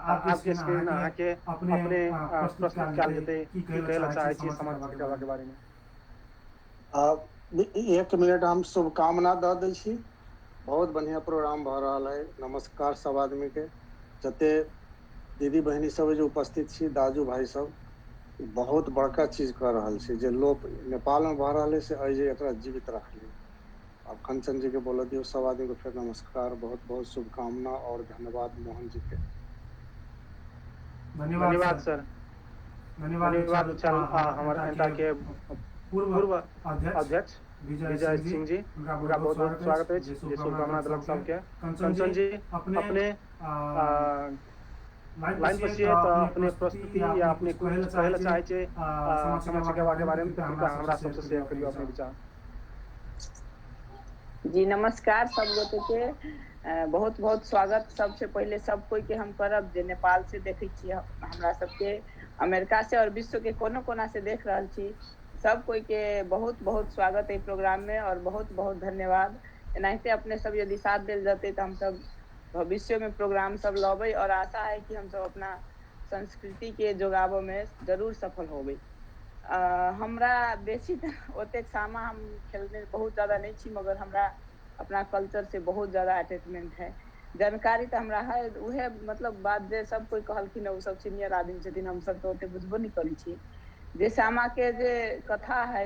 आपके स्क्रीन अहाँके अपने प्रस्तुत कयल जेतै, की कहै लए चाहै छियै सामा चकेवा के बारे में। एक मिनट हम शुभकामना दऽ दै छी। बहुत बढ़िया प्रोग्राम भऽ रहल है। नमस्कार सब आदमी के, जते दीदी बहिनी सब जे उपस्थित छी, दाजू भाई सब, बहुत बड़का चीज कर रहल छी जे लोप नेपाल में भऽ रहल है से एहि जे एकरा जीवित रखली। अब कंचन जी के बोल दियौ। सब आदमी के फेर नमस्कार, बहुत बहुत शुभकामना और धन्यवाद मोहन जी के। धन्यवाद सर, धन्यवाद। हमर एंटा के पूर्व अध्यक्ष विजय सिंह जी, हुनका बहुत बहुत स्वागत अछि जे शुभकामना देलक सबके। कंचन जी अपने लाइन पर छियै तऽ अपने प्रस्तुति या अपने कुछ कहै लए चाहै छियै सामा चकेवा के बारे में, कृपया हमरा सबसे शेयर करियौ अपने विचार। जी नमस्कार सब गोटे के, बहुत बहुत स्वागत। सबसे पहिले सब कोई के हम करब जे नेपाल से देखै छियै हमरा सबके, अमेरिका से और विश्व के कोनो कोना से देख रहल छी, सब कोई के बहुत बहुत स्वागत है प्रोग्राम में और बहुत बहुत धन्यवाद। एनाहिते अपने सब यदि साथ दिल जाते तो हम सब भविष्य में प्रोग्राम सब लबै और आशा है कि हम सब अपना संस्कृति के जोगाबऽ में जरूर सफल होबै। हमरा बेसी ओतेक सामा हम खेलने बहुत ज़्यादा नहीं छी, मगर हमरा अपना कल्चर से बहुत ज़्यादा अटैचमेंट है। जानकारी तो हमरा है, उहे मतलब बात जे सब कोई कहलखिन ओ सब सीनियर आदमी छथिन, हम सब तो ओते बुझबो नहीं करै छी। जे सामा के जे कथा है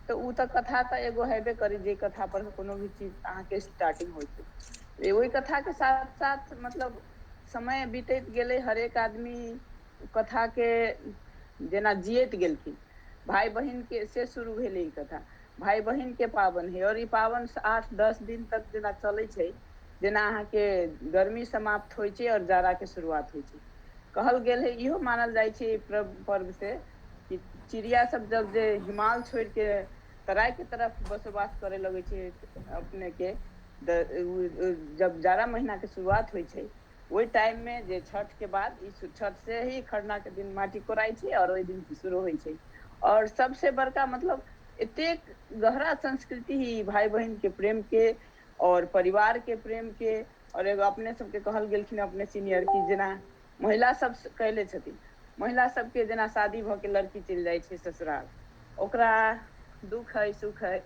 तो उ तो कथा तो एगो हेबे करी, जे कथा पर कोनो भी चीज अहाँके स्टार्टिंग होइ छै। ओहि कथा के साथ साथ मतलब समय बीतैत गेलै, हरेक आदमी कथा के जेना जियैत गेलखिन। भाय बहिन के से शुरू भेलै ई कथा। भाय बहिन के पाबनि है, और ई पाबनि 8-10 दिन तक जेना चलै छै, जेना अहाँके गर्मी समाप्त होइ छै और जाड़ा के शुरुआत होइ छै। कहल गेल है, इहो मानल जाइ छै ई पर्व से कि चिड़िया सब जब जे हिमाल छोड़ के तराई के तरफ बसोबास करे लगै छै अपने के, जब जाड़ा महीना के शुरुआत होइ छै ओहि टाइम में जे छठ के बाद, ई छठ से ही खरना के दिन माटी कोराइ छै और ओहि दिन से शुरू होइ छै। और सबसे बड़का मतलब एतेक गहरा संस्कृति ही भाई बहिन के प्रेम के और परिवार के प्रेम के। और एगो अपने सबके कहल गेलखिन अपने सीनियर की जेना महिला सब कैले छथिन, महिला सबके जेना शादी भऽ के लड़की चलि जाइ छै ससुराल, ओकरा दुख है सुख है।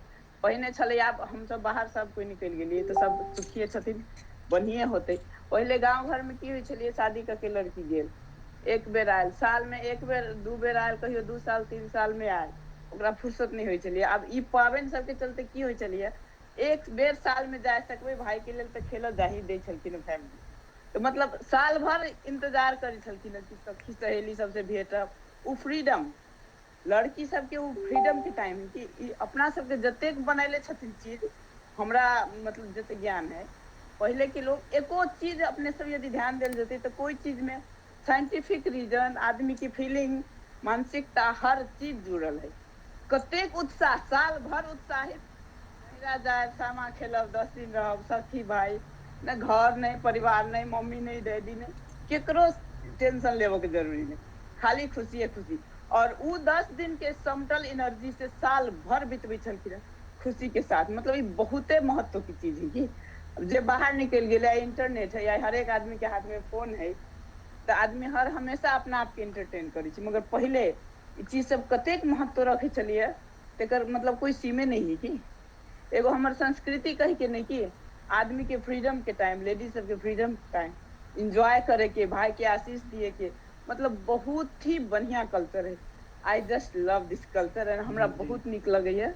पहिने छलै, आब हमसब बाहर सब कोइ निकलि गेलियै तऽ सब सुखिये छथिन, बढ़िए होतै। पहिले गाँव घर में की होइ छलियै, शादी कऽ के लड़की गेल, एक बेर आयल साल में, एक बेर दू बेर आयल, कहियो 2 साल 3 साल में आयल, ओकरा फुर्सत नहि होइ छलियै। आब ई पाबनि सबके चलते की होइ छलियै, एक बेर साल में जा सकबै भाई के लेल तऽ खेलऽ जाही दै छलखिन फैमिली, तऽ मतलब साल भर इंतजार करै छलखिन कि सखी सहेली सबसे भेटब। ओ फ्रीडम लड़की सबके, ओ फ्रीडम के टाइम है कि ई अपना सबके जतेक बनैले छथिन चीज, हमरा मतलब जते ज्ञान है पहिले के लोग एको चीज अपने सब यदि ध्यान देल जेतै तऽ कोई चीज में साइंटिफिक रीजन, आदमी की फीलिंग, मानसिकता, हर चीज जुड़ल है। कतेक उत्साह, साल भर उत्साहित नैहरा जायब, सामा खेलब, 10 दिन रहब, सखी भाई, न घर नहीं, परिवार नहीं, मम्मी नहीं, डैडी नहीं, केकरो टेंशन लेबऽ के जरूरी नहीं, खाली खुशिये खुशी। और उ 10 दिन के समटल एनर्जी से साल भर बितबै छलखिन खुशी के साथ। मतलब ई बहुते महत्व की चीज है कि जे बाहर निकलि गेलै, इंटरनेट है या हरेक आदमी के हाथ में फोन है, तऽ आदमी हर हमेशा अपना आप के एंटरटेन करै छै। मगर पहिले ई चीज सब कतेक महत्व रखै छलियै तेकर मतलब कोई सीमे नहीं है कि एगो हमर संस्कृति कहि के नहीं कि आदमी के फ्रीडम के टाइम, लेडीज सबके फ्रीडम के टाइम, एंजॉय करे के, भाई के आशीष दिए के, मतलब बहुत ही बढ़िया कल्चर है। I just love this culture and हमरा बहुत नीक लगैया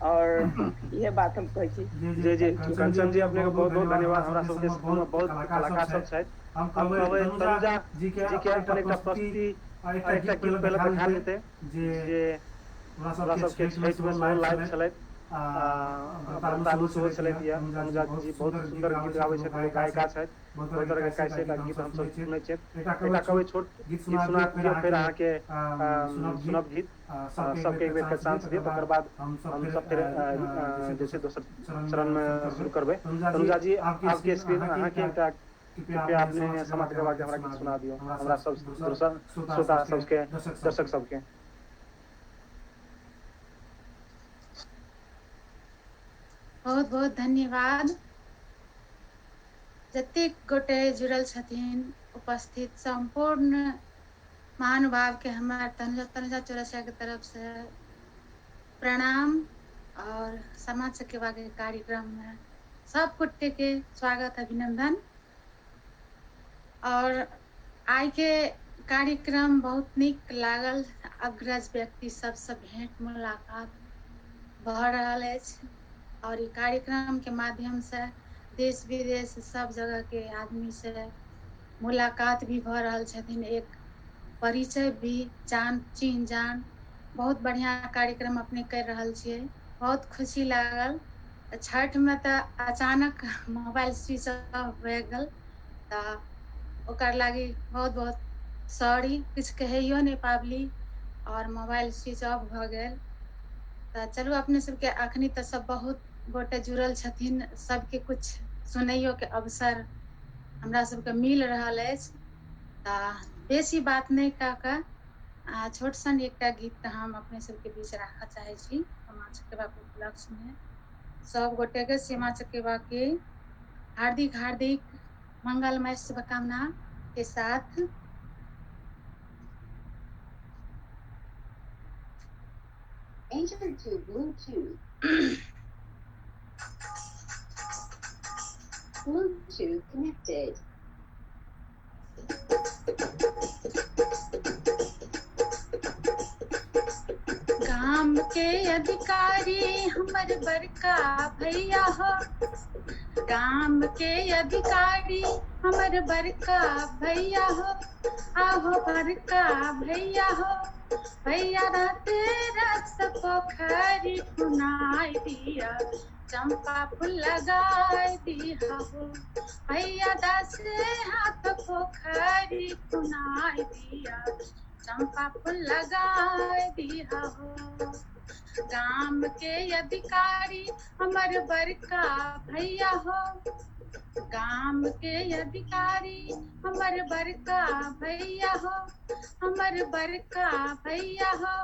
और इहे बात हम कहै छी। जी जी कंचन जी, अपने के बहुत बहुत धन्यवाद। हमरा सबके बहुत कलाकार सब छथि। हम हम कहबै कहबै तनुजा तनुजा जी के जी के अपन अपन एकटा एकटा प्रस्तुति प्रस्तुति आ आ एकटा एकटा गीत गीत पहिले पहिले देखा देखा देतै देतै जे जे हमरा हमरा सबके सबके छठि में छठि में सेहो सेहो लाइव लाइव छलथि छलथि। आ आ व्रतालु व्रतालु सेहो सेहो छलथि छलथि। या या तनुजा जी तनुजा बहुत जी बहुत सुन्दर गीत सुन्दर गाबै गीत छथि, गाबै ओ छथि, ओ गायिका गायिका छथि, छथि, बहुत बहुत तरहके तरहके कैसेट आ कैसेट आ गीत गीत हमसब हमसब सुनै छियै। सुनै छियै। एकटा एकटा कहबै कहबै छोट छोट गीत गीत सुना सुना दियौ, फेर दियौ, फेर अहाँके अहाँके सुनब गीत, सुनब गीत, सबके एक सबके बेर एक बेर के के चांस चांस दियौ, दियौ, तकर तकर बाद बाद हमसब हम फेर सब फेर जे जे छै छै दोसर दोसर चरण चरण में में शुरू करबै। शुरू करबै। तनुजा जी, तनुजा जी, आपके आपके स्क्रीन स्क्रीन अहाँके अहाँके एकटा एकटा कृपया कृपया अपने अपने सामा सामा चकेबा चकेबा के के हमरा हमरा गीत गीत सुना सुना दियौ, दियौ, हमरा हमरा सब सब दोसर दोसर श्रोता श्रोता सबके, सबके, दर्शक दर्शक सबके। सबके। बहुत बहुत धन्यवाद। जतेक गोटे जुड़ल छथिन उपस्थित सम्पूर्ण महानुभाव के हमर तनुजा तनुजा चौरसिया के तरफ से प्रणाम और सामा चकेवा के कार्यक्रम में सब गोटे के स्वागत अभिनंदन। और आइ के कार्यक्रम बहुत नीक लागल, अग्रज व्यक्ति सबसँ भेंट मुलाकात भऽ रहल अछि और ई कार्यक्रम के माध्यम से देश विदेश सब जगह के आदमी से मुलाकात भी भऽ रहल छथिन, एक परिचय भी, जान चिन्ह जान। बहुत बढ़िया कार्यक्रम अपने कर रहल छियै, बहुत खुशी लागल। छठ में तऽ अचानक मोबाइल स्विच ऑफ भए गेल तऽ ओकर लागी बहुत बहुत सॉरी, किछु कहैयो नहि पाबली और मोबाइल स्विच ऑफ भऽ गेल। तऽ चलू अपने सबके अखनी तऽ सब बहुत गोटे जुड़ल छथिन, सबके कुछ सुनैयो के अवसर हमरा सबके मिल रहल अछि। तऽ बेसी बात नहि कऽ कऽ आ छोट सन एकटा गीत हम अपने सबके बीच राखऽ चाहै छी सामा चकेबा के उपलक्ष्य में। सब गोटे के सामा चकेबा के हार्दिक हार्दिक मंगलमय शुभकामना के साथ। Enter to Bluetooth. Bluetooth connected. गाम के अधिकारी हमर बड़का भैया हो, गाम के अधिकारी हमर बड़का भैया हो, आहो बड़का भैया हो, भैया राते रस पोखरी खुनाई दिया, चंपा फूल लगाई दिया हो। भैया दसे हाथ पोखरी खुनाई दिया, चंपा फूल लगाई दिया हो। गाम के अधिकारी हमर बड़का भैया हो, गाम के अधिकारी हमर बड़का भैया हो, हमर बड़का भैया हो।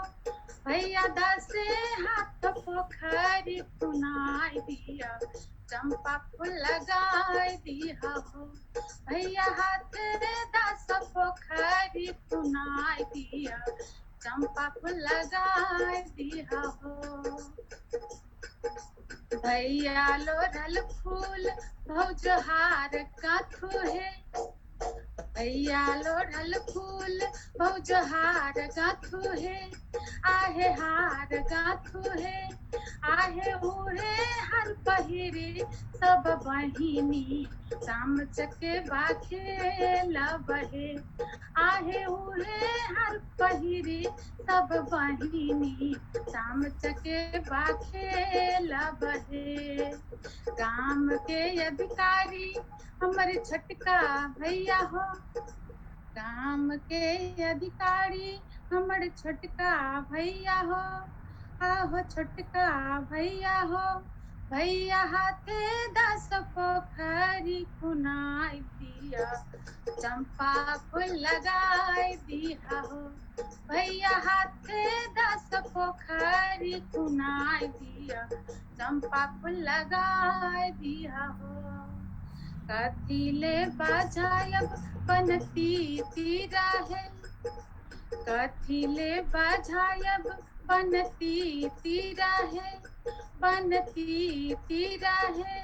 भैया दसे हाथ पोखरी खुनाई दिया, चंपा फूल लगाई दिया हो। भैया हाथ दस पोखरी खुनाई दिया, चंपा फूल लगाई दिया हो। भैया लोढ़ल फूल भौजहार गाथू है, भैया लोढ़ल फूल भौजहार गाथू है, आहे हार गाथू है, आहे उहे हर पहिरे सब बहिनी, साम चकेबा खेल बहे, आहे उहे हर पहिरे सब बहिनी, साम चकेबा खेल बहे। गाम के अधिकारी हमर छोटका भैया हो, गाम के अधिकारी हमर छोटका भैया हो, आहो छोटका भैया हो। भैया हाथे दस पोखरी खुनाई दिया, चंपा फूल लगाई दिया हो। भैया हाथे दस पोखरी खुनाई दिया, चंपा फूल लगाई दिया हो। कथिले बजायब बनती तीरा है, कथिले बजायब बनती तीरा है, बनती तीरा है,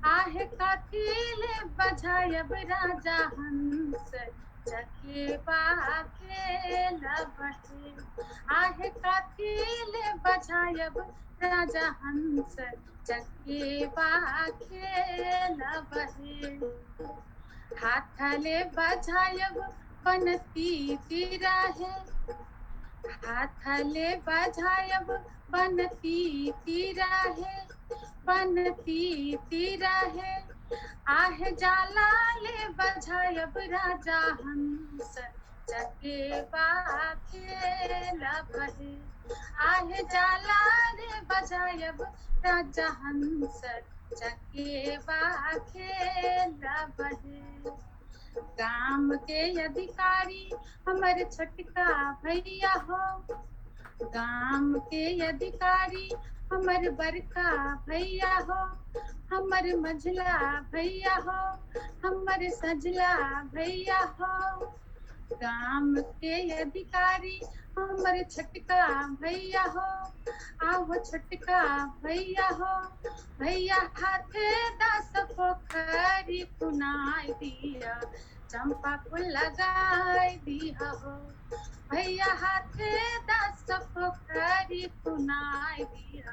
आहे कथिले बजायब राजा हंस चकेबा खेल बहे, आहे कथिले बजायब राजा हंस चकेबा खेल बहे। हाथले बजायब बनती तीरा है, हाथले बजायब बनती तीरा है, बनती तीरा है, आहे जाला ले बजायब राजा हंस चकेबा खेल बहे, आहे जाला रे बजायब राजा हंस चकेबा खेल बहे। गाम के अधिकारी हमर छोटका भैया हो, गाम के अधिकारी हमर बड़का भैया हो, हमर मझला भैया हो, हमर सजला भैया हो। गाम के अधिकारी हमर छोटका भैया हो, आहो छोटका भैया हो। भैया हाथे दस पोखरी खुनाई दिया, चंपा फूल लगाई दिया हो। भैया हाथे दस पोखरी खुनाई दिया,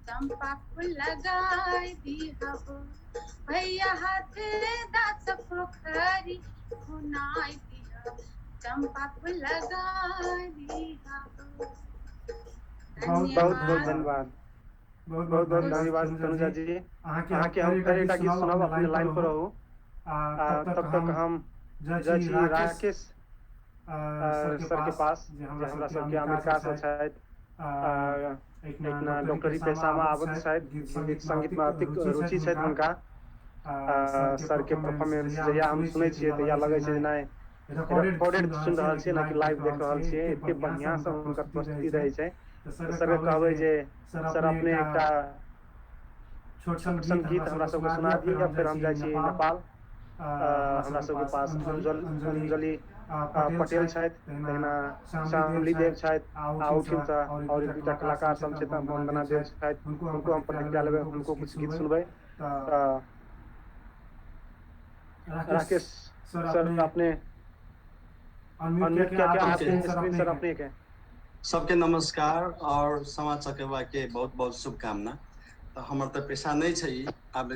चंपा फूल लगाई दिया हो। भैया हाथे दस पोखरी खुनाई दिया, चंपा फूल लगाई दिया हो। बहुत बहुत धन्यवाद, बहुत बहुत धन्यवाद तनुजा जी। अहाँके हम फेर एकटा गीत सुनब, अपने लाइन पर रहू। तब तक हम जाइ छी राकेश सर के पास, जे हमरा सबके अमेरिका से छथि, एकना डॉक्टरी पेशामे आबद्ध छथि, गीत संगीतमे अतिक रुचि छथि हुनका। सर के परफॉर्मेंस जहिया हम सुनै छियै तहिया लगै छै जे नहि रिकॉर्डेड सुनि रहल छियै, ना कि लाइव देख रहल छियै। एते बढ़िआँ से हुनकर प्रस्तुति रहै छै। तऽ सरके कहबै जे सर अपने एकटा छोट सन गीत हमरा सबके सुना दिअ, फेर हम जाइ छी नेपाल। हमरा सबके पास अंजलि पटेल छथि, तहिना श्यामली देव छथि, आ ओहिठामसँ आओर एक दूटा कलाकार सब छथि, वंदना देव छथि, हुनको हम प्रतिक्रिया लेबै, हुनको किछु गीत सुनबै। तऽ राकेश सर अपने अनम्यूट क्या आपके स्क्रीन सर अपने के। सबके नमस्कार और समाज चकेवा के बहुत बहुत शुभकामना। तऽ हमर तऽ पेशा नहि छै ई, आब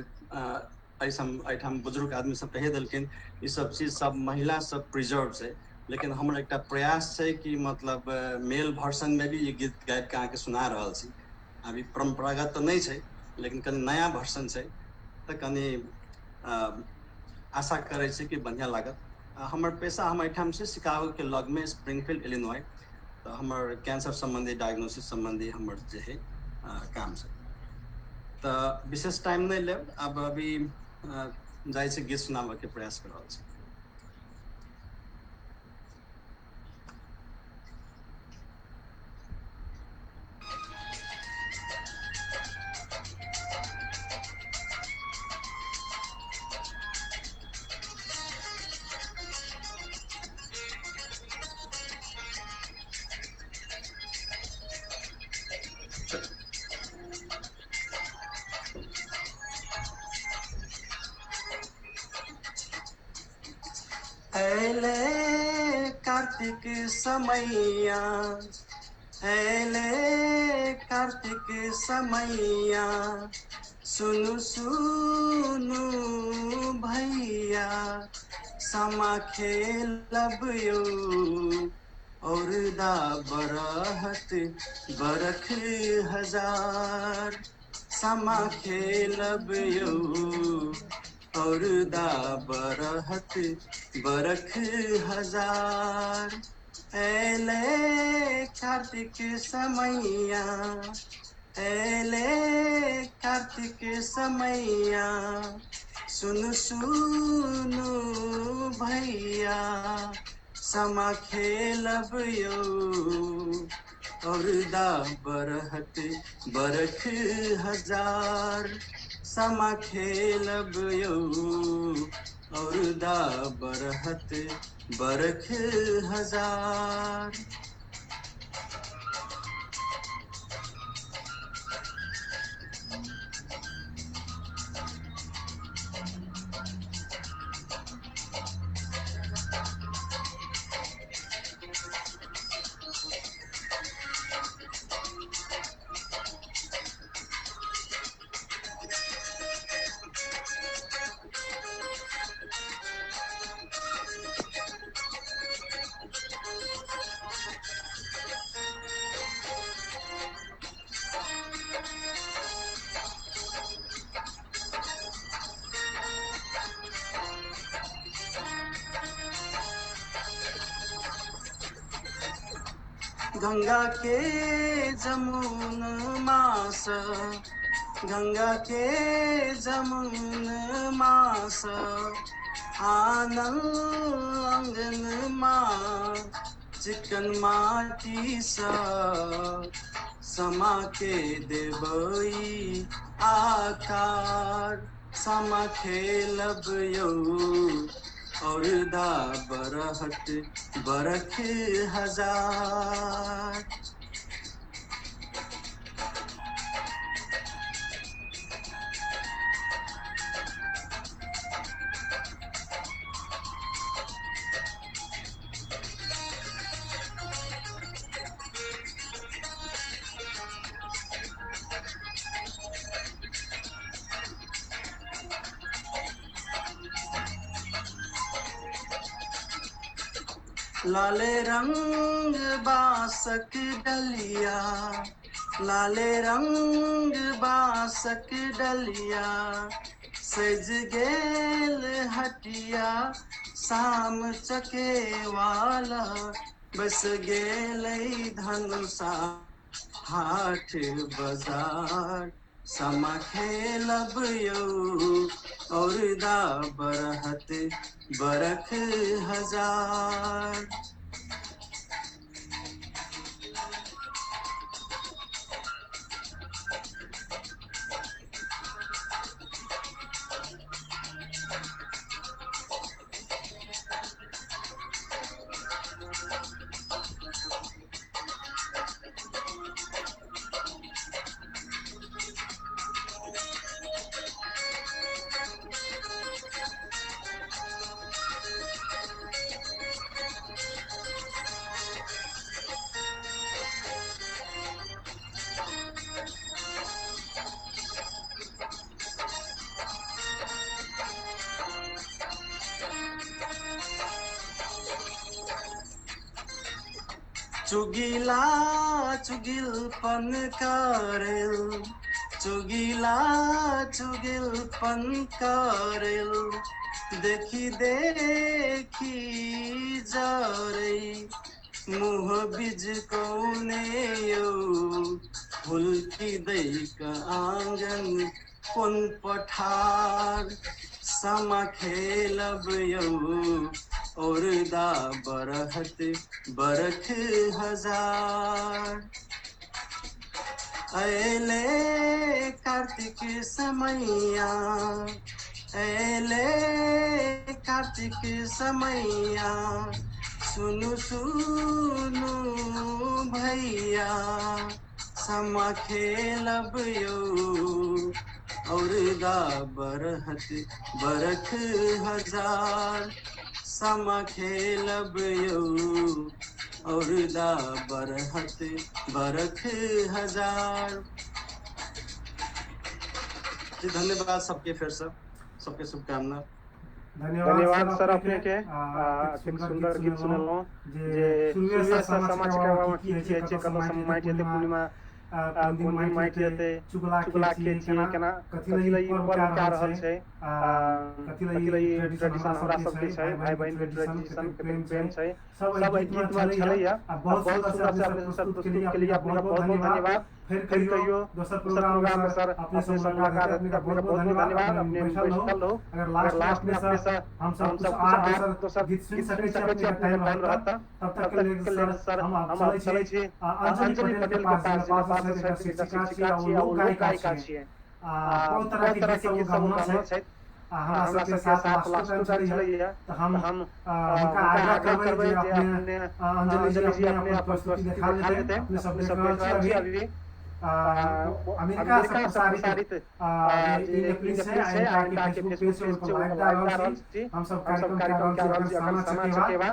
एहिठाम बुजुर्ग आदमी सब कहि देलखिन ई सब चीज सब महिला सब प्रिजर्व छै, लेकिन हमर एकटा प्रयास छै कि मतलब मेल वर्जन में भी ई गीत गाबि के अहाँके सुना रहल छी। अभी परम्परागत तऽ नहि छै, लेकिन कनि नया वर्जन छै, तऽ कनि आशा करै छी कि बढ़िया लागत। हमर पेशा, हम एहिठाम से शिकागो के लग में स्प्रिंगफील्ड इलिनॉय, तऽ हमर कैंसर संबंधी डायग्नोसिस संबंधी हमर जे है काम छै। तऽ विशेष टाइम नहि लेब, अब अभी जाइ छी गीत सुनाबऽ के प्रयास कर रहल छी। ऐले कार्तिक समैया, ऐले कार्तिक समैया, सुनु सुनु भैया, समा खेलब यौ और दा बरहत बरख हजार, समा खेलब यौ और दा बरहत बरख हजार। ऐले कार्तिक समैया, ऐले कार्तिक समैया, सुनु सुनु भैया, समा खेलब यौ और दा बरहत बरख हजार, समा खेलब यौ और दा बरहत बरख हजार। गंगा के जमुन मास, गंगा के जमुन मास, आनंद अंगन माँ चिकन माटी सा, समा के देबई आकार, समा खेलब यौ और दा बरहत बरख हजार। लाले रंग बासक डलिया, लाले रंग बासक डलिया, सज गेल हटिया शाम चकेवाला, बस गेल धनुषा हाट बाजार, समा खेलब यौ और दा बरहत बरख हजार। चुगिला चुगिलपन करेल, चुगिला चुगिलपन करेल, देखी देखी जरै मुह बिजकौने यौ, हुल्किँदैक आँगन कोन पठार, समा खेलब यौ औरदा बरहत बरख हजार। ऐले कार्तिक समैया, ऐले कार्तिक समैया, सुनु सुनु भैया, समा खेलब यौ औरदा बरहत बरख हजार, समा खेलब यौ औरदा बरहत बरख हजार। जी धन्यवाद सबके, फिर सब सबके शुभकामना। धन्यवाद सर अपने के, सुंदर गीत सुनलहुँ जे शुरुए से सामा चकेवा की होइ छै, कतऽ से माटि एतै पूर्णिमा, कोन दिन माटि एतै, चुगला के छियै, केना कथी लए ई पर्व कए रहल छै, कथी लए ई ट्रेडिशन हमरा सबके छै, भाई बहिन के ट्रेडिशन के प्रेम छै, सब एहि गीत मे छलैया। आ बहुत सुंदर से अपने सब प्रस्तुत केलियै, अपने के बहुत बहुत धन्यवाद। फिर फिर कहियो कहियो दोसर दोसर प्रोग्राम प्रोग्राम में में सर सर अपने अपने से से मुलाकात मुलाकात, हेतै। अपने के अपने बहुत बहुत बहुत बहुत धन्यवाद। धन्यवाद। अपने अपने बैठल बैठल रहू। रहू। अगर लास्ट अगर में लास्ट अपने में से अपने से हम सब हम कुछ सब कुछ आर आर दोसर दोसर गीत सुनि गीत सकै सुनि छी, सकै छी, अपने के अपने टाइम के टाइम रहत रहत तब तब तक के तक लेल के लेल सर सर हम आब हम चलै आब चलै छी छी अंजलि अंजलि पटेल के पटेल के पास, पास, जे जे नेपाल नेपाल से से छथि, एकटा छथि, एकटा शिक्षिका शिक्षिका छी आ ओ छी आ लोक ओ लोक गायिका गायिका छियै, छियै, आ आ बहुत तरह बहुत के तरह गीत के सब ओ गीत सब ओ गाउनो गाउनो छथि छथि, आ आ हमरा हमरा सबके सबके साथ साथ लास्टो टाइम लास्टो टाइम छलैया, छलैया, तऽ हम तऽ हम हुनका हुनका आग्रह आग्रह करबै करबै जे जे अपने अपने अंजलि जी अंजलि जी अपने अपने अपन अपन प्रस्तुति प्रस्तुति देखा देखा देतै। देतै। अपने सब अपने देख सब रहल देख छी रहल छी अभी अभी अमेरिका से अमेरिका से प्रसारित प्रसारित जे जे ई ई नेपलिस छै नेपलिस आ छै आ इनका के इनका के फेसबुक फेसबुक पेज छै पेज ओहि पर छै ओहि लाइव पर दए लाइव रहल दए छी। रहल छी। हमसब हमसब कार्यक्रम कए कार्यक्रम रहल कए छी रहल एखन छी एखन सामा सामा चकेवा चकेवा,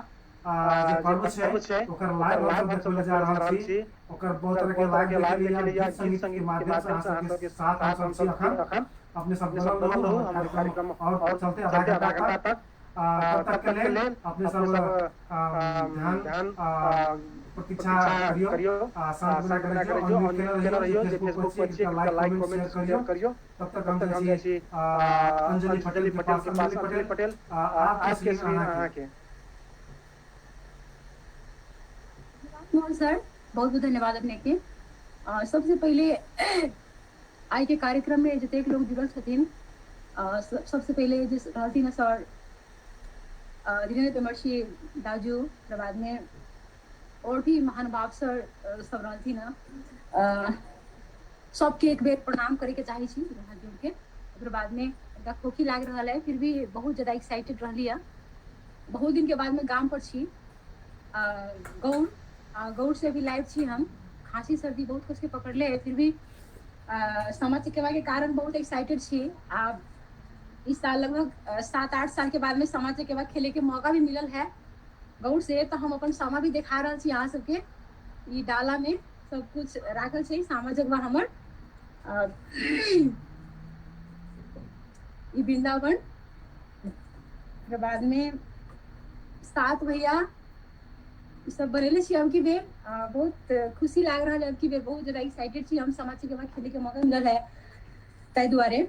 जे जे पर्व छै पर्व छै ओकर ओकर लाइव लाइव हमसब हमसब देखबै लए जा देखबै लए जा रहल रहल छी। छी। ओकर बहुत ओकर तरह के बहुत तरह लाइव के लाइव देखेलियै, देखेलियै, गीत गीत संगीत के संगीत के माध्यम से माध्यम अहाँ से अहाँ सबके सबके साथ साथ हमसब छी हमसब छी एखन। एखन। अपने सब अपने सब बनल बनल रहू, रहू, हमर हमर कार्यक्रम कार्यक्रम और और चलते आधा चलते घंटा आधा घंटा तक, तक, तब तक तब के तक के लेल लेल अपने अपने सब सब ध्यान ध्यान प्रतीक्षा प्रतीक्षा करियौ, करियौ, शान्त बना शान्त के बना के रहियौ, रहियौ, अनम्यूट केने अनम्यूट केने रहियौ। जे रहियौ। जे फेसबुक पर फेसबुक छियै पर छियै कृपया कृपया like like comment comment share करियौ। शेयर करियौ। तब तक तब हम तक जाइ हम छी जाइ छी अंजलि पटेल अंजलि के पटेल पास। के पास। अंजलि अंजलि पटेल, पटेल, आपके आपके स्क्रीन स्क्रीन अहाँके। अहाँके। मोहन सर, बहुत बहुत धन्यवाद अपने के। सबसे पहिले आइ के कार्यक्रम में जतेक लोग जुड़ल छथिन, सबसे पहिले जे रहलथिन हँ सर धीरेन्द्र प्रेमर्षि दाजू, ओकरा बाद में और भी महानुभाव सर सब रहलथिन हँ, सबके एक बेर प्रणाम करे के चाहे छी हाथ जोड़ के। ओकर बाद में तनका खोखी लाग रहल है, फिर भी बहुत ज्यादा एक्साइटेड रहली है। बहुत दिन के बाद में गाम पर छी, गौर गौर से भी लाइव छी हम। खांसी सर्दी बहुत कुछ के पकड़ले है, फिर भी सामा चकेवा के कारण बहुत एक्साइटेड छी। आ इस साल लगभग 7-8 साल के बाद में सामा चकेवा खेले के मौका भी मिलल है गौर से, तो हम अपन सामा भी देखा रहल छी अहाँ सबके। ई डाला में सब कुछ राखल छै सामा चकेवा हमर, ई वृंदावन। ओकर बाद में सात भैया ई सब बनेले छी अब की बेर। बहुत खुशी लाग रहल है अब की बेर, बहुत ज्यादा एक्साइटेड छी हम, सामा चकेवा खेले के मौका मिलल है ताहि दुआरे।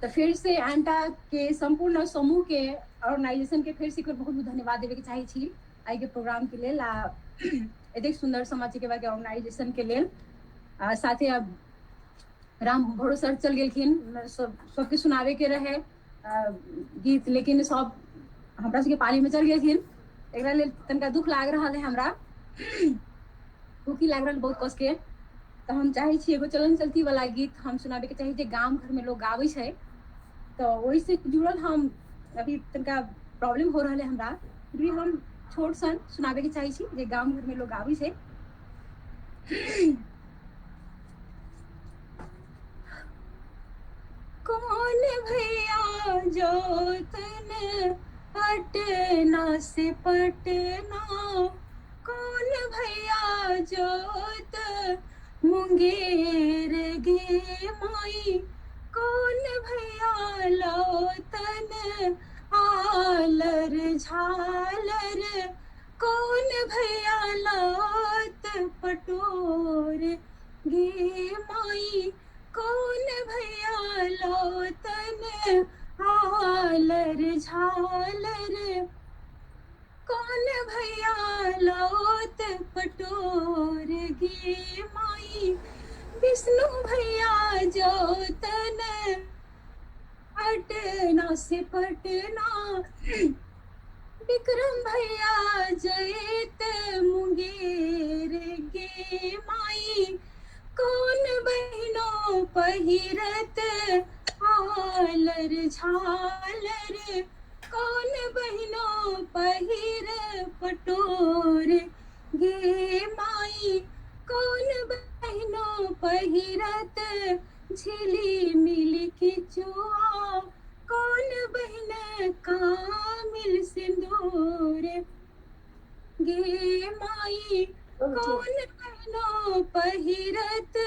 तो फिर से एंटा के संपूर्ण समूह के ऑर्गेनाइजेशन के फिर से एक बेर बहुत बहुत धन्यवाद देवे के चाहे छी आइ के प्रोग्राम के लेल, आ एतेक सुंदर सामा चकेवा के ऑर्गेनाइजेशन के लेल। आ साथे अब राम भरोसा चल गेलखिन, सब सबके सुनावे के रहे गीत, लेकिन सब हमरा सबके पाली में चल गेलखिन, एकरा लेल तनका दुख लाग रहल है हमरा, दुखी लाग रहल बहुत कस के। तो हम चाहे छी एगो चलन चलती वाला गीत हम सुनावे के चाही जे गाम घर में लोग गाबै छै, तो ओहि से जुड़ल हम अभी तनका प्रॉब्लम हो रहल है हमरा, फिर भी हम छोट सन सुनावे के चाहे छी जे गाम घर में लोग गाबै छै। कौन भैया जोतन पटना से पटना, कौन भैया जोत मुंगेर गे माई, कौन भैया लौतन आलर झालर, कौन भैया लात पटोर गे माई, कौन भैया लौतन आलर झालर, कौन भैया लौत पटोर गे माई, विष्णु भैया जोतन पटना से पटना, विक्रम भैया जयत मुंगेर गे माई, कौन बहनों पहिरत आलर झालर, कौन बहनों पहिर पटोर गे माई, कौन बहनों पहिरत झिली मिली किचुआ, कौन बहन कामिल सिंदूर गे माई, कौन बहनों पहिरत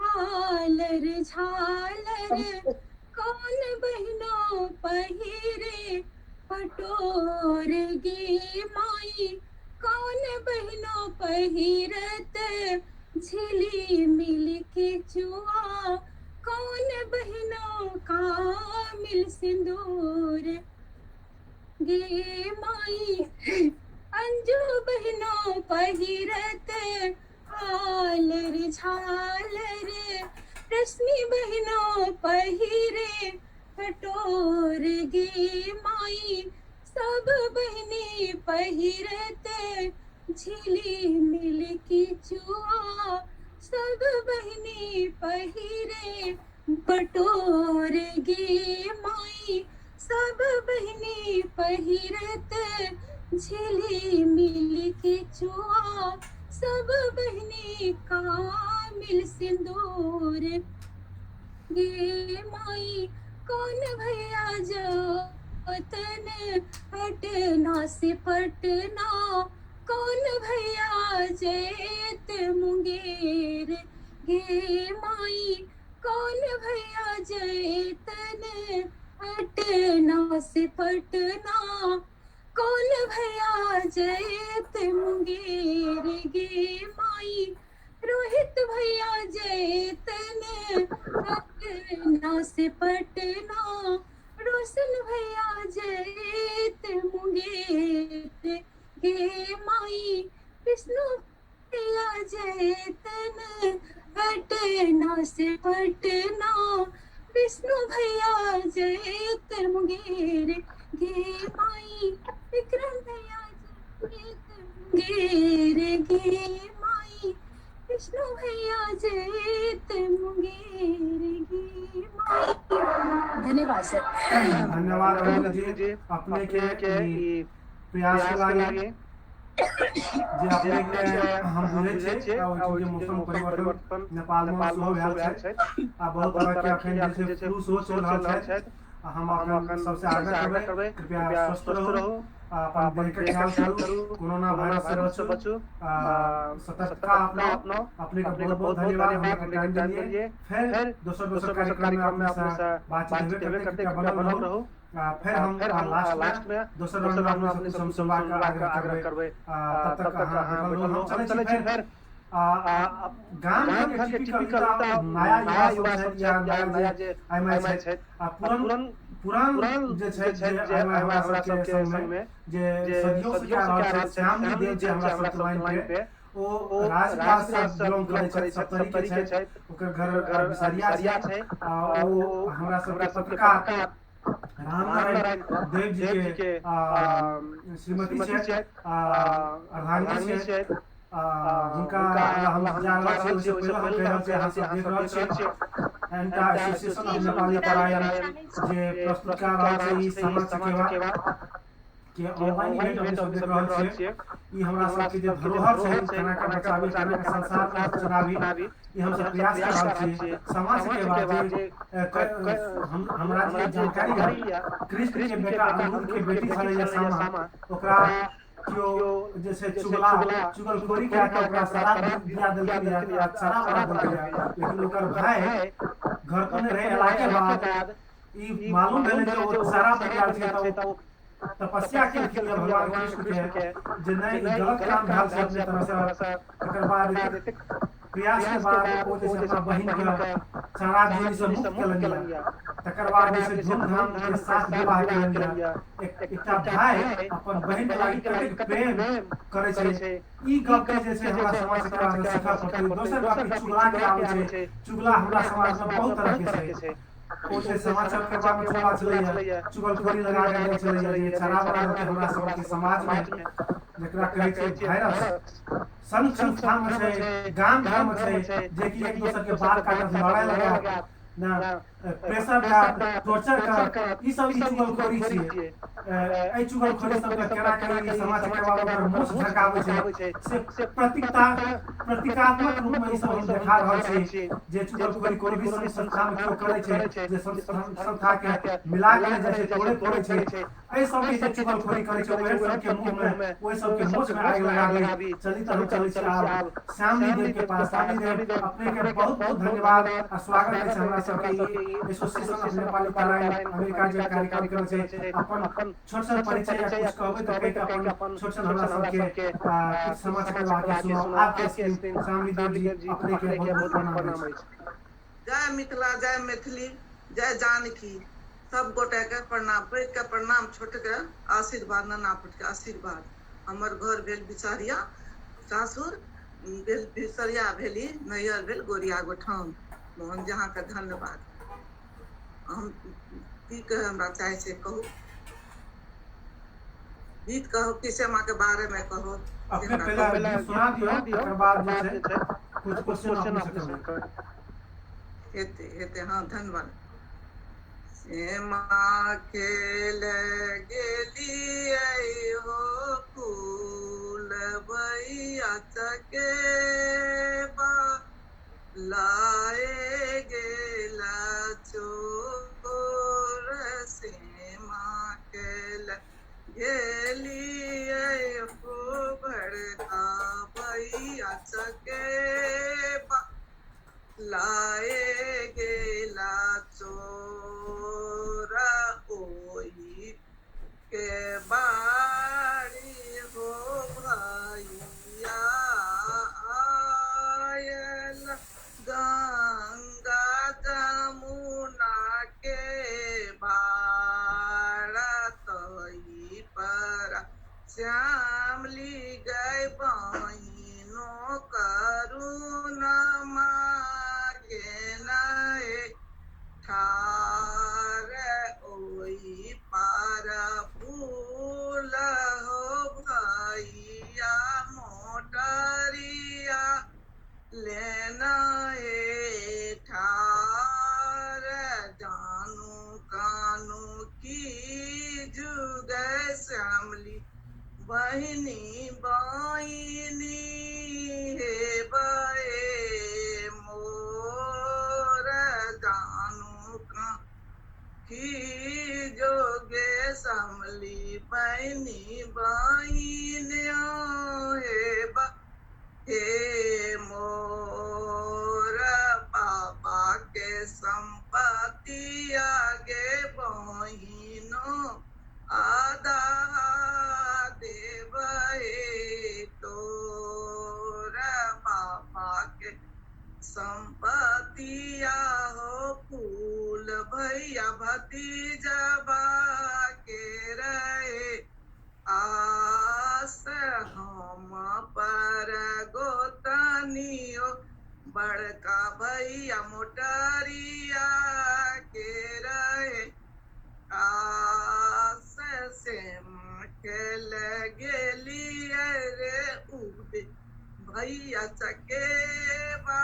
आलर झालर, कौन बहनों पहिरे पटोर गे माई, कौन बहनों पहिरत झिली मिल के चुआ, कौन बहनों कामिल सिंदूर गे माई, अंजू बहनों पहिरत आलर झालर, रश्मि बहनों पहिरे पटोर गे माई, सब बहने पहिरत झिली मिल की चुआ, सब बहने पहिरे पटोर गे माई, सब बहने पहिरत झिली मिल के चुआ, सब बहने कामिल सिंदूर गे माई, कौन भैया जोतन पटना से पटना, कौन भैया जैत मुंगेर गे माई, कौन भैया जैतन पटना से पटना, कौन भैया जैत मुंगेर गे माई, रोहित भैया जैतन पटना से पटना, रोशन भैया जैत मुंगेर गे माई, विष्णु भैया जैतन पटना से पटना, विष्णु भैया जैत मुंगेर गे माई, विक्रम भैया जैत मुंगेर गे माई, विष्णु भैया जैत मुंगेर गे माई। धन्यवाद सर। धन्यवाद अरुण जी, अपने के प्रयास के लागे जे अपने के हम बुझै छियै आ ओहिठाम के मौसम परिवर्तन नेपाल मे सेहो भेल छै आ बहुत तरह के अखन जे छै फ्लू सेहो चलि रहल छै आ हम अखन सबसे आग्रह करबै कृपया स्वस्थ रहू आ अपन देह के ख्याल करू, कोरोना वायरस से बचू आ सतर्कता अपनाउ। अपने के बहुत बहुत धन्यवाद हमरा के टाइम देलियै। फेर दोसर दोसर कार्यक्रम में अपने से बातचीत हेबे करतै, कृपया बनल रहू। फिर हम लास्ट में दोसर राउंड में अपने सब सुनबाक आग्रह करबै, तब तक अहाँ हम चलै छी। फेर गाम घर के टिपिकल नया युवा सब या नया जे एमआई छै आ पुरान पुरान जे छै जे एमआई हमरा सब के संग में जे सदियों से क्या रहल छै, श्यामली देव जे हमरा सब के लाइन पे ओ राजपाल से बिलोंग करै छै, सप्तरी के छै, ओकर घर बिसरिया छै आ ओ हमरा सब के पत्रकार रामनारायण देव जी के श्रीमती छै, अर्धांगिनी छै। जिनका हम जा रहल छी ओहिसँ पहिले हम कहि रहल छी, अहाँ सब देख रहल छी एंटा एसोसिएशन ऑफ नेपाली परायण जे प्रस्तुत कऽ रहल छै ई सामा चकेवा के ऑनलाइन इवेंट अपने सब देख रहल छियै। ई हमरा सबके जे धरोहर छै केना के बचाबी, केना के संसार में चलाबी, ई हम सब प्रयास कर रहल छी। सामा चकेवा जे हमरा जे जानकारी है, कृष्ण के बेटा अनिरुद्ध के बेटी छलै सामा, ओकरा केओ जे छै चुगला चुगलखोरी कए के ओकरा शराब दिया देलकै, शराब बना देलकै, लेकिन ओकर भाय घर पर नहि रहै। अयलाके बाद ई मालूम भेलै जे ओ शराब पियाल छै तऽ तपस्या केलखिन भगवान कृष्ण के जे नहि ई गलत काम भेल छै अपने तरह से। तकर बाद प्रयास के बाद ओ जे छै अपना बहिन के चारा जोड़ी से मुक्त केलनि। तकर बाद जे छै धूमधाम के साथ विवाह केलनि। एकटा भाई अपन बहिन के लागि कतेक प्रेम करै छै, ई गप के जे छै हमरा समाज के बारे में सीखऽ पड़तै। दोसर गप ई चुगला के आबै छै। चुगला हमरा समाज में बहुत तरह के छै। ओ जे समाज के बारे में चुगला छलैया, चुगलखोरी लगा के गेल छलैया जे चारा बना देलकै हमरा सबके समाज में, जकरा कहै छै वायरस। संघ संस्था में छै, गाम घर में छै, जे कि एक दोसर के बात काटत, लड़ाई लगायत ना, प्रेशर देत, टॉर्चर करत, ई सब ई चुगलखोरी छियै। एहि चुगलखोरी सबके केना के समाज के बाद ओकर मोछ झकाबै छै से प्रतीकात्मक रूप में ई सब हम देखा रहल छी जे चुगलखोरी कोनो भी संस्था में केओ करै छै, जे संस्था के मिला के जाइ छै, तोड़े तोड़े छै, एहि सबके जे चुगलखोरी करै छै ओहि सबके मुँह में, ओहि सबके मोछ में आगि लगाबी। चली तऽ हम चलै छी आब श्यामली देव के पास। श्यामली देव, अपने के बहुत बहुत धन्यवाद आ स्वागत अछि हमरा सबके ई association of Nepali Tarain America जे कार्यक्रम करै छै। अपन छोट सन परिचय या कुछ कहबै तऽ कहि के अपन छोट सन हमरा सबके कुछ समाचार के सुनाउ। आपके स्क्रीन श्यामली देव जी, अपने के बहुत बहुत प्रणाम अछि। जय मिथिला, जय मैथिली, जय जानकी। सब गोटे के प्रणाम, पैघ के प्रणाम, छोट के आशीर्वाद, नाना पुट के आशीर्वाद। हमर घर भेल बिसहरिया, सासुर भेल बिसहरिया भेली, नैहर भेल गोरिया गोठाउन। मोहन जी अहाँके धन्यवाद। हम की कहे हमरा चाहे छै कहू, गीत कहू कि श्यामा के बारे में कहू? अपने पहले गीत सुना दियौ, तकर बाद जे छै कुछ क्वेश्चन अपने से करबै। हेतै हेतै, हाँ धन्यवाद। श्यामा के ले गेलियै हो कुल भैया चकेबा लाए गेला चोर। श्यामा के ले गेलियै हो बड़का भैया चकेबा लाए गेला चोर। ओही के बाड़ी हो भैया आयल गंगा जमुना के भारत पर श्यामली गए बहिनो करुणा मागे नए ठार। ओही पार फूल हो भैया मोटरिया लेना ए ठार। जानू कानू की जुगै श्यामली बहिनी बहिनी हे बे मोर। जानू का की जोगे श्यामली बहिनी बहिनी हे हे मोर। बाबा के संपत्ति आगे बहिनो आधा देवे तोर। बाबा के संपत्तिया हो फूल भैया भतीजबा के रहे आस। हम पर गोतनियो बड़का भैया मोटरिया के रहे आस। से खेल गेलियै रे उदे भैया चकेबा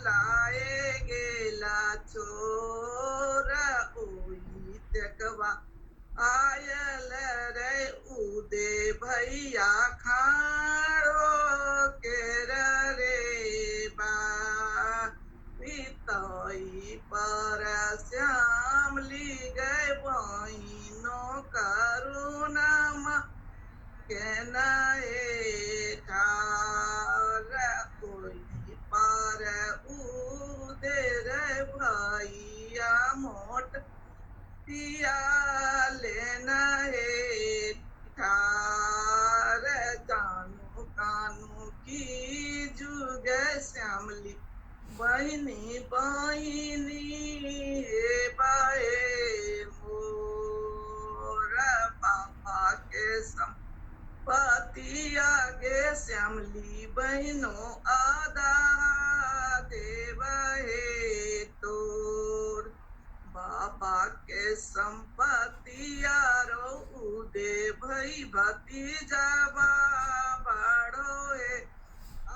लाए गेला चोर। ओही चकवा आयल रे उदे भैया खाड़ो के रे बा। पर श्यामली गए बहिनो करुणा के नए ठार। ओही पर उदे रे भैया मोट पिया लेना हे बहिनी बहिनी हे बाए मोर बाबा के संपत्ति आगे श्यामली बहिनो आदा देव हे तोर बाबा के संपत्ति यारो उदे भई भतीजावा बाड़ो हे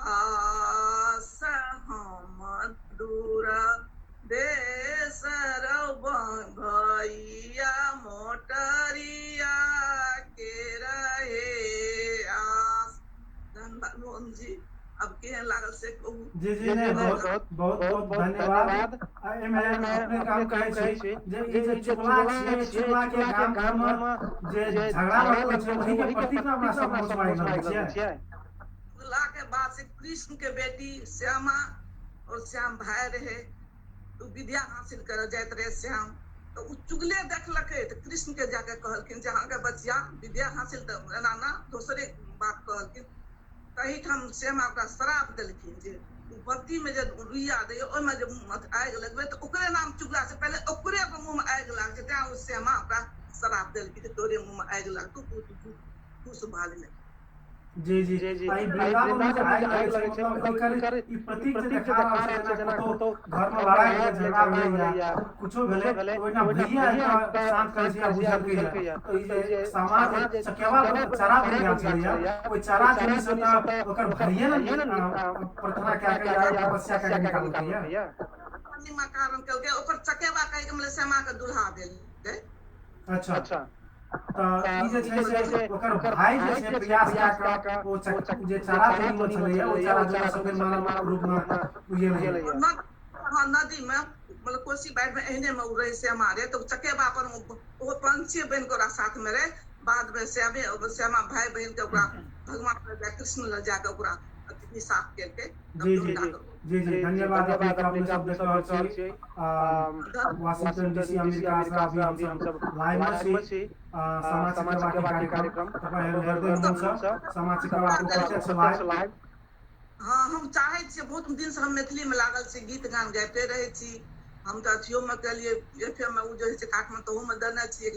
आस हम दूरा देश रौ भैया मोटरिया के रहे आस। धन्यवाद मोहन जी। अब केहन लागल से कहू। जी जी नहीं, बहुत बहुत बहुत धन्यवाद। एमे अपने काम कहै छी जे ई जे चुगला छियै, चुगला के गाम घर में जे झगड़ा लगल छै ओही के प्रतीक में अपना सब पहुंचवाइ रहल छियै। चुगला के बाद से कृष्ण के बेटी श्यामा और श्याम भाई रहे, तो विद्या हासिल कर जाइत रहे श्याम, तो उ चुगले देखलकै तऽ कृष्ण के जाके कहलखिन जे अहाँके बचिया विद्या हासिल तऽ एना ना दोसरे बात कहलखिन। तहीठाम श्यामा ओकरा श्राप देलखिन जे उ बत्ती में जे रुइया दैया ओहिमे जे आगि लगबै तऽ ओकरे नाम चुगला से पहिले ओकरे मुँह में आगि लाग छै, तें ओ श्यामा ओकरा श्राप देलखिन जे तोरे मुँह में आगि लागतौ, तू झूठ बाजले। जी जी जी। आई वृंदावन में जे आगि लगै छै, मतलब एकर ई प्रतीक जे देखा रहल छै, जेना कतौ घर में लड़ाई भेलै, झगड़ा भेलै या कुछो भेलै, ओहिना भैया एकरा शांत करै छै या बुझलकै या। तऽ ई जे सामा जे चकेवा चारा बनि गेल छलैया, ओहि चारा चुनी से तऽ ओकर भैये ने प्रार्थना कए के या तपस्या कए के निकाललकै। पूर्णिमा कारण केलकै ओकर चकेवा कहि के मतलब श्यामा के दुल्हा देलकै। अच्छा, तऽ ई जे छै से ओकर भाई जे छै प्रयास कए कऽ ओ जे चारा चुनी में छलैया ओ चारा चुनी से फेर मानव रूप में उगेलैया। हाँ, नदी में मतलब कोसी बाढ़ि में एहने में उ रहे श्यामा रे, तो चकेवा अपन ओ पंछी बनि के ओकरा साथ में रहे। बाद में श्यामे श्यामा भाई बहिन के ओकरा भगवान लग जा कृष्ण लग जाके ओकरा अथी साफ केलकै। जी जी जी जी धन्यवाद अपने के। अपने सब देख रहल छी वाशिंगटन डीसी अमेरिका से अभी हम सब लाइव में छी सामा चकेवा के कार्यक्रम। तपाईं हृदय मन से सामा चकेवा के प्रत्यक्ष लाइव। हाँ, हम चाहै छियै बहुत दिन से हम मैथिली में लागल छी, गीत गान गाबिते रहै छी। हम तऽ अथियो में केलियै एफ एम में उ जे होइ छै काठमांडू तहू में देने छी, एक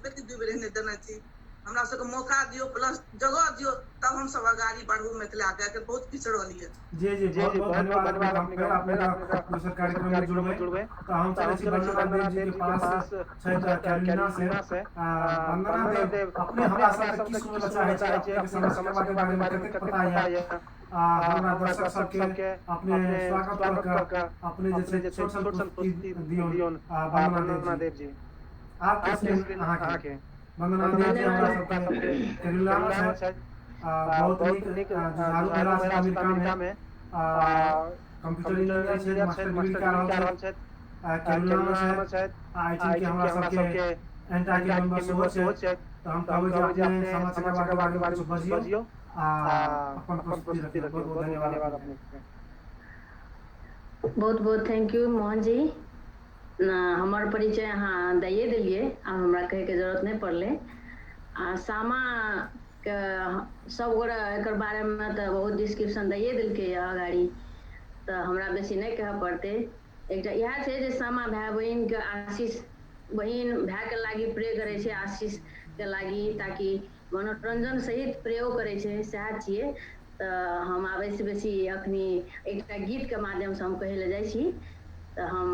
बेर कि दू बेर एहने देने छी। हमरा सबके मौका दियौ प्लस जगह दियौ तब हम सब अगाड़ी बढ़ू मिथिला के, एखन बहुत पिछड़ल ये। जी जी बहुत बहुत धन्यवाद अपने के। हम फेर अपने के दोसर कार्यक्रम में जुड़बै। तऽ हम चलै छी वंदना देव जी के पास छै तऽ कैरोलिना से। वंदना देव, अपने हमरा सबके की सुनय लए चाहै छी, अपने के सामा चकेवा के बारे में कतेक पता यऽ, आ हमरा दर्शक सबके अपने स्वागत कऽ के अपने जे छै छोट सन प्रस्तुति दियौन। वंदना देव जी, आपके स्क्रीन अहाँके। वंदना देव जी हमरा सबके कैरोलिना में छथि, बहुत नीक जुझारू महिला छथि अमेरिका में, कंप्यूटर इंजीनियर छथि, मास्टर डिग्री कए रहल छथि, कैरोलिना में छथि, आ एहिठाम के हमरा सबके एंटा के मेंबर सेहो छथि। तऽ हम कहबै जे अपने सामा चकेवा के बारे में किछु बजियौ आ अपन प्रस्तुति रखियौ। बहुत बहुत धन्यवाद अपने के। बहुत बहुत thank you Mohan ji. हमर परिचय अहाँ दैए देलियै, आब हमरा कहैके जरूरत नहि पड़लै। आ सामा के सब गोरा एकर बारेमे तऽ बहुत डिस्क्रिप्शन दैए देलकै यऽ अगाड़ी, तऽ हमरा बेसी नहि कहऽ पड़तै। एकटा इएह छै जे सामा भाय बहिनके आशीष, बहिन भायके लागि प्रे करै छै आशीषके लागि, ताकि मनोरंजन सहित प्रेयो करै छै, सएह छियै। तऽ हम आब एहिसँ बेसी अखनी एकटा गीतके माध्यमसँ हम कहै लए जाइ छी, तऽ हम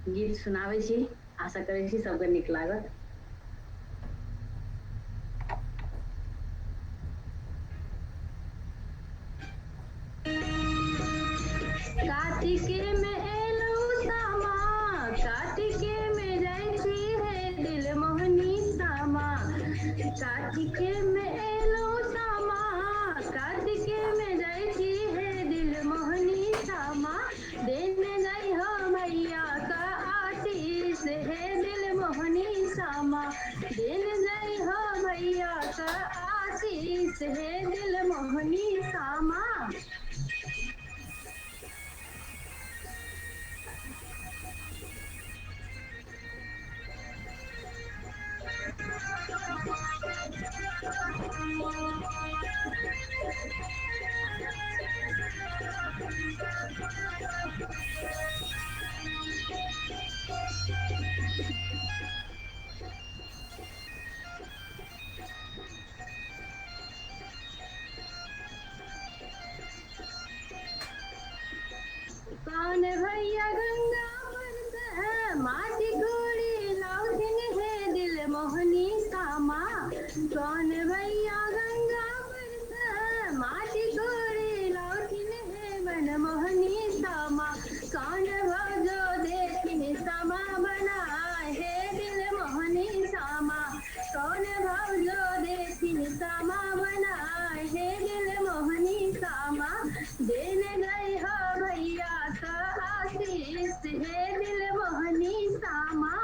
गीत सुनाबै छी, आशा करै छी सबके नीक लागत। कार्तिके में एलौ सामा, कार्तिके में जाइ छी हे दिल मोहनी सामा, कार्तिके में एलौ सामा, कार्तिके में जाइ छी हे दिल मोहनी सामा, देने जाइ हो भैया का आशीष हे दिल मोहनी सामा। कौन भैया गंगा पर से माटी कोड़ी लाउथिन हे दिल मोहनी सामा। कौन भैया गंगा पर से माटी कोड़ी लाउथिन हे मन मोहनी सामा। कौन भौजो देथिन सामा बना हे दिल मोहनी सामा। कौन भौजो देथिन सामा बना हे दिल मोहनी सामा। Then गए हो भैया का आशीष हे दिल मोहनी सामा।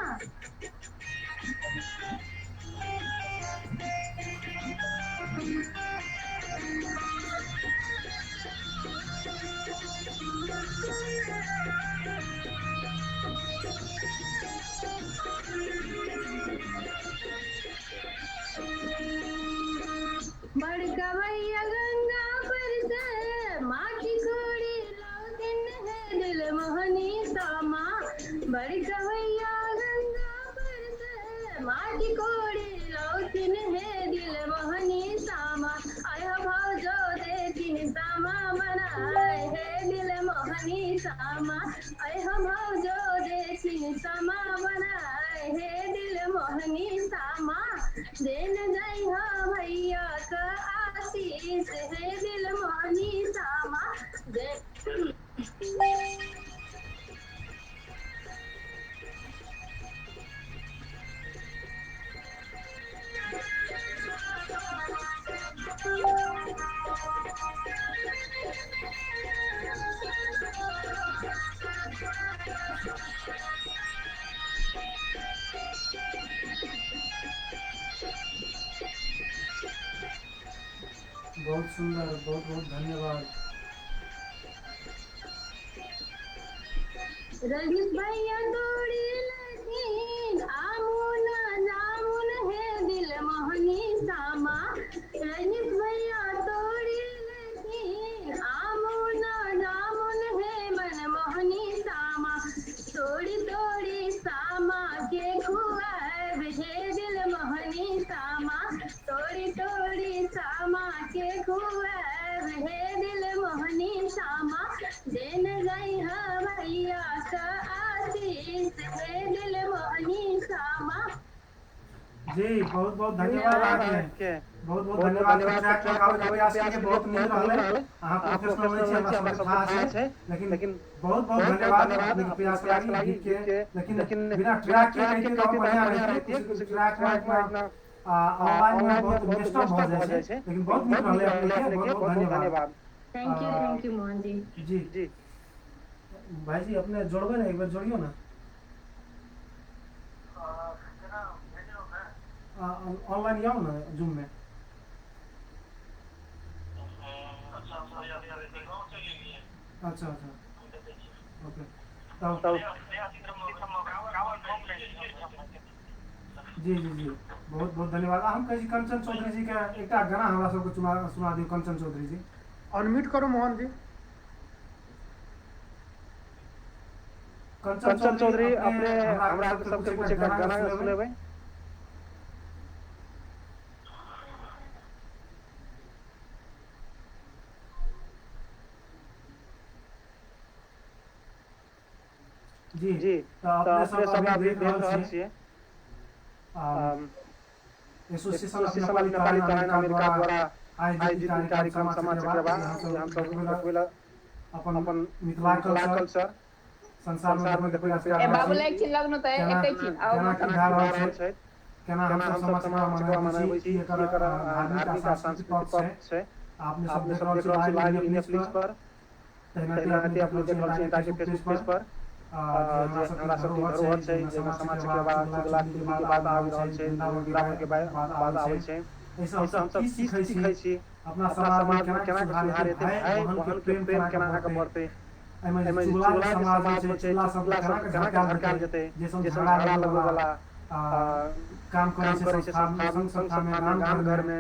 बड़का भैया गंगा पर से माटी कोड़ी लाउथिन है दिल मोहनी सामा। बड़का भैया गंगा पर से माटी कोड़ी लाउथिन है दिल मोहनी सामा। आय भौजो देथिन सामा बनाए है दिल मोहनी सामा। आय भौजो देथिन सामा बनाए है दिल मोहनी सामा। Then गई हो भैया का आशीष है दिल मोहनी सामा। बहुत सुंदर, बहुत बहुत धन्यवाद। रजनीश भैया तोड़ी लथिन आमुन जामुन है दिल मोहनी सामा। रजनीश भैया तोड़ी लथिन आमुन जामुन है मन मोहनी सामा। तोड़ी तोड़ी सामा के खुआब है दिल मोहनी सामा। तोड़ी तोड़ी सामा के खुआब है दिल मोहनी सामा। Then गई हा भैया का आशीष है दिल मोहनी सामा। जी बहुत बहुत धन्यवाद आपके, बहुत बहुत धन्यवाद। ट्रैक पर गावे के प्रयास के बहुत नीक रहलै, अहाँ प्रोफेशनल छी, हमरा सब थाह छै, लेकिन बहुत बहुत धन्यवाद अपने प्रयास लागी गीत के। लेकिन बिना ट्रैक के कहिते तो बढ़िया रहितै, ट्रैक में इतना ऑनलाइन में बहुत डिस्टर्ब भ जाइ छै, लेकिन बहुत नीक रहलै अपने के, बहुत बहुत धन्यवाद। Thank you Mohan ji. जी जी भाई जी अपने जोड़बै ने, एक बार जोड़ियो ना ऑनलाइन आओ ना जूम में। अच्छा अच्छा ओके तब जी जी जी बहुत बहुत धन्यवाद। हम कहै छी कंचन चौधरी जी के एकटा गाना हमरा सबके सुना दियौ। कंचन चौधरी जी अनम्यूट करू मोहन जी। कंचन चौधरी अपने हमरा सबके कुछ एकटा गाना सुनेबै। जी जी तो अपने सब अभी देख रहल छियै association of Nepali Tarain America द्वारा आयोजित कार्यक्रम सामा चकेवा, हम सब अपन अपन मिथिला कल्चर संसार में देखबै। ए बाबू लाइक छिन लग्न त एकै छिन आओ छै केना हम सब सामा चकेवा मनाबै छी, एकर धार्मिक आ सांस्कृतिक पक्ष छै। आपने सब देख रहल छी लाइव नेटफ्लिक्स पर, तहिना अपने देख रहल छी ताकि फेसबुक पेज पर हमरा सबके धरोहर छै, जाहिमे सामा चकेवा चुगला चुगली के बाद आबि रहल छै, वृंदावन के बाद आबै छै। एहिसँ हमसब की सीखै छी, अपना समाज मे केना सुधार हेतै, भाई बहन के प्रेम केना अहाँके बढ़तै, एहिमे चुगला के समाज मे छै, चुगला सब केना झड़कायल जेतै, जे सब झगड़ा लगबै वाला काम करै छै, संस्था मे, गाम घर मे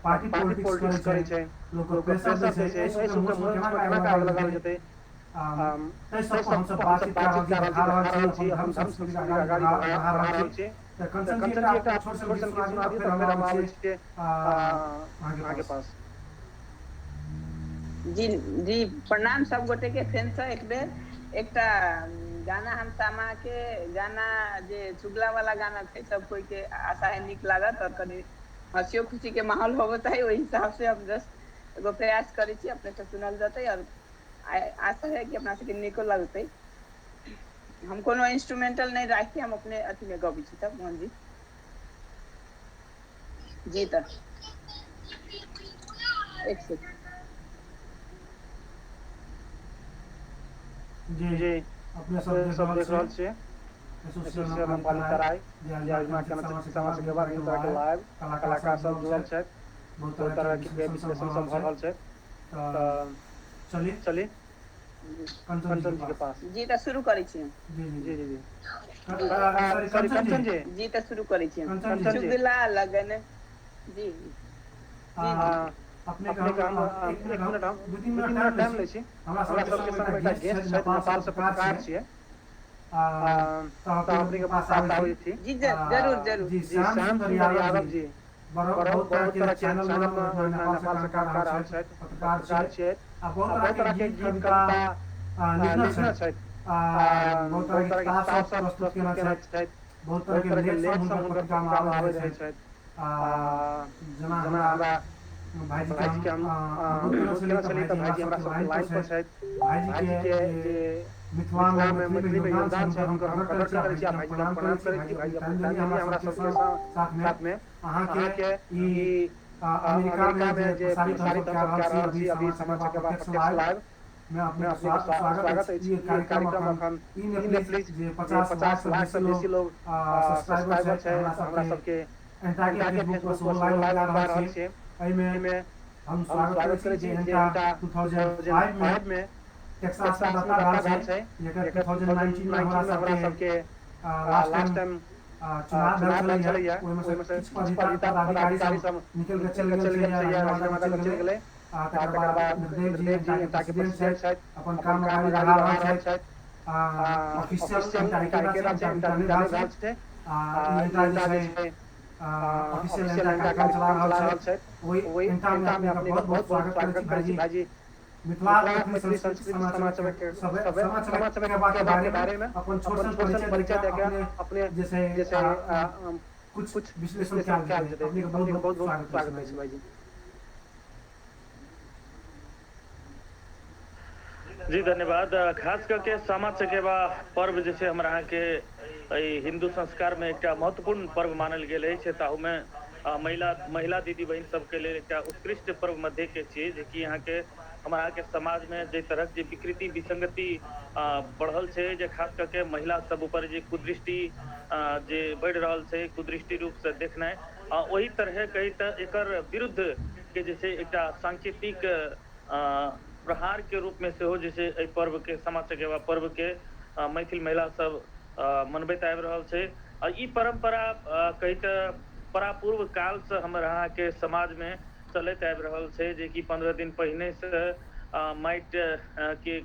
पार्टी पॉलिटिक्स करै छै, लोक प्रेशर दै छै, एहि सबके केना आगि लगायल जेतै, ताहि सब पर हमसब बातचीत कऽ रहल छी, अपन धर्म संस्कृति अगाडि बढ़ा रहल छी। तऽ कंचन जी एकटा छोट सन गीत सुना दियौ, फेर हम आबै छी अहाँके पास। जी जी प्रणाम सब गोटे के फेर से एक बेर। एकटा गाना हम सामा के गाना जे चुगला वाला गाना छै, सब कोई के आशा है नीक लागत और कनि हंसियो खुशी के माहौल होबे है, ओहि हिसाब से हम जस्ट एगो प्रयास करै छी, अपने से सुनल जेतै और आशा है कि अपना सबके नीको लगतै। हम कोनो इंस्ट्रूमेंटल नहीं राखी, हम अपने अथी में गबै छी। तब मोहन जी जी तऽ एक सेकंड। जी जी अपने सब अपने सब देख देख रहल रहल छियै छियै एसोसिएशन एसोसिएशन नेपाली नेपाली तराई तराई जे जे आयोजना आयोजना केने केने छथि छथि सामा सामा चकेबा चकेबा के मिथिला के लाइव लाइव कलाकार कलाकार सब सब जुड़ल जुड़ल छथि, छथि, बहुत बहुत तरह तरह के के विश्लेषण सब विश्लेषण भऽ सब रहल भऽ रहल छै। छै। तऽ तऽ चली चली कंचन जी कंचन के जी के पास। पास। जी तऽ शुरू करै छी हम। जी जी जी जी जी जी सॉरी सॉरी कंचन जी, कंचन जी, जी तऽ शुरू करै छी हम। कंचन जी कंचन जी चुगला लगन जी जी आ जी अपने के अपने के हम हम एक मिनट एक हम मिनट, हम 2-3 दू मिनट तीन टाइम मिनट लै टाइम छी। लै छी। हमरा हमरा सबके सबके संग संग एकटा एकटा गेस्ट गेस्ट छथि, छथि, नेपाल से नेपाल से पत्रकार पत्रकार छियै। छियै। आ आ तऽ तऽ अपने अपने के के पास पास आबै छी। आबै छी। जी जरूर जरूर। जी जी श्याम श्याम सुन्दर सुंदर यादव यादव जी जी बड़ बड़ बहुत बहुत तरह तरह के के चैनल चैनल में में ओहिठिना ओहिठिना नेपाल से नेपाल से काम कऽ काम रहल कऽ रहल छथि, छथि, पत्रकार पत्रकार छियै छियै आ बहुत आ तरह बहुत के तरह के गीत गीत कविता कविता लिखने लिखने छथि, छथि, आ बहुत बहुत तरह के तरह के किताब किताब सब सब प्रस्तुत प्रस्तुत केने केने छथि, छथि, बहुत तरह बहुत के तरह के लेख सब लेख सब हुनकर हुनकर पत्रिका में पत्रिका में आबैत आबैत रहै रहै छनि। छथि। आ आ जेना जेना हमरा हमरा भाईजी के भाईजी हम के हम अनुरोध केने अनुरोध छलियै केने तऽ छलियै भाईजी तऽ हमरा भाईजी हमरा सबके सबके लाइन पर लाइन पर छथि। छथि। भाईजी भाईजी के के जे जे मिथिला में मिथिला में मैथिली में मैथिली में योगदान छै योगदान छै हुनकर हम हुनकर हम कदर कदर करै छी आ करै छी भाईजी आ के हम भाईजी के हम प्रणाम करै प्रणाम छी। करै छी। भाईजी अपने भाईजी अपने टाइम टाइम देलियै देलियै हमरा हमरा सबके सबके संग साथ में। साथ में। अहाँके अहाँके ई ई अमेरिका अमेरिका में में जे जे प्रसारित हमसब प्रसारित कए हमसब रहल कए छी रहल अभी छी अभी सामा सामा चकेबा चकेबा प्रत्यक्ष प्रत्यक्ष लाइव लाइव में अपने में के अपने के स्वागत स्वागत अछि। अछि। ई ई कार्यक्रम कार्यक्रम अखन अखन ई ई नेपलिज नेपलिज जे जे 50 लाख 50 से लाख बेसी से बेसी लोग लोग सब्सक्राइबर सब्सक्राइबर छथि। हमरा छथि। हमरा सबके सबके एंटा के एंटा के फेसबुक पर फेसबुक पर सेहो सेहो लाइव हम लाइव जा हम जा रहल रहल छी। छियै। एहिमे एहिमे हम हम स्वागत करै स्वागत छी करै जे छी जे एंटा एंटा 2005 में 2005 में टेक्सास में टेक्सास में दर्ता दर्ता भेल भेल छै। छै। जकर जकर 2019 में 2019 हमरा में हमरा सबके सबके लास्ट लास्ट टाइम टाइम चुनाव भेल चुनाव भेल छलैया, छलैया, ओहिमे से ओहिमे से किछु किछु पदाधिकारी पदाधिकारी सब सब निकलि कऽ निकलि चलि कऽ गेल चलि गेल छलैया, छलैया, राजीनामा राजीनामा दऽ दऽ कऽ कऽ चलि चलि गेलै। गेलै। आ आ तकर तकर बाद बाद निर्देव जी निर्देव जी एंटा के एंटा के प्रेसिडेंट प्रेसिडेंट छथि, छथि, अपन अपन काम काम अगाडि अगाडि बढ़ा बढ़ा रहल रहल छथि। छथि। आ आ ऑफिशियल ऑफिशियल एंटा एंटा एकेटा एकेटा छै, छै, एंटा एंटा दूटा नहि दूटा भेल नहि छै। भेल छै। आ आ ई ई एंटा जे एंटा छै जे छै ऑफिशियल ऑफिशियल एंटा एंटा कार्यक्रम चला कार्यक्रम रहल चला छथि। रहल छथि। ओहि ओहि एंटा में एंटा में अपने के अपने के बहुत बहुत बहुत बहुत स्वागत करै छी स्वागत करै छी भाईजी। भाईजी। मिथिला मिथिला मैथिली मैथिली संस्कृति संस्कृति सामा सामा चकेबा चकेबा सामा सामा चकेबा के चकेबा बारे के में बारे में अपन छोट अपन सन छोट सन परिचय परिचय दऽ दऽ के के अपने अपने जे छै जे छै कुछ कुछ विश्लेषण विश्लेषण कयल कयल जेतै। जेतै। अपने के बहुत अपने के बहुत बहुत बहुत स्वागत अछि स्वागत भाईजी। अछि भाईजी। जी धन्यवाद। खास करके सामा चकेबा पर्व जे छै हमरा अहाँके एहि हिन्दू संस्कारमे एकटा महत्वपूर्ण पर्व मानल गेल अछि। ताहूमे महिला महिला दीदी बहिन सबके लेल एकटा उत्कृष्ट पर्व मध्य के छियै, जेकि अहाँके हमरा अहाँके समाजमे जाहि तरहक जे विकृति विसंगति बढ़ल छै, जे खास करके महिला सब ऊपर जे कुदृष्टि जे बढ़ि रहल छै, कुदृष्टि रूपसँ देखनाइ, ओहि तरहे कही तऽ एकर विरुद्ध के जे छै एकटा सांकेतिक प्रहार के रूप में सेहो जे छै एहि पर्व के सामा चकेबा पर्व के मैथिल महिला सब मनबैत आबि रहल छै। आ ई परंपरा कही तऽ परापूर्व काल से हमर अहाँके समाज में चलैत आबि रहल छै, जेकि 15 दिन पहिने से माटि के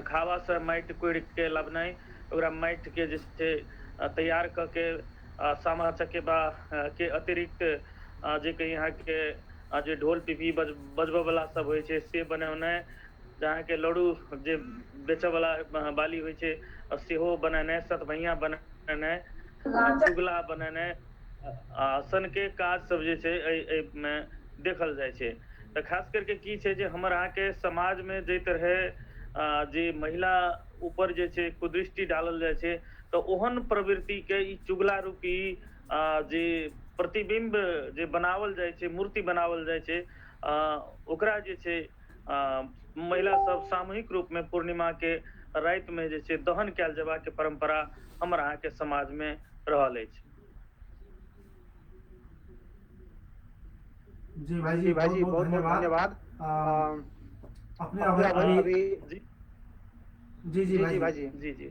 खावा से माटि कोड़ि के लबनाइ, ओकरा माटि के जे छै तैयार कऽ के सामा चकेबा के अतिरिक्त जे कही अहाँके जे ढोल पिपही बजबऽ वाला सब होइ छै से बनेनाइ, जे अहाँके लड्डू जे बेचऽ वाला बाली होइ छै सेहो बनेनाइ, सतभैया बनेनाइ, चुगला बनेनाइ सनके काज सब जे छै एहिमे देखल जाइ छै। तऽ खास करके की छै जे हमर अहाँके समाजमे जाहि तरहे जे महिला ऊपर जे छै कुदृष्टि डालल जाइ छै, तऽ ओहन प्रवृत्ति के ई चुगला रूपी जे प्रतिबिंब जे बनावल जाइ छै, मूर्ति बनावल जाइ छै, ओकरा जे छै महिला सब सामूहिक रूप में पूर्णिमा के राति में जे छै दहन कयल जेबाक के परंपरा हमर अहाँके समाज में रहल अछि। जी भाईजी, जी बहुत भाईजी, बहुत बहुत बहुत धन्यवाद। धन्यवाद। आ, अपने अपने अभी अभी जी जी जी जी जी भाईजी। भाईजी। जी जी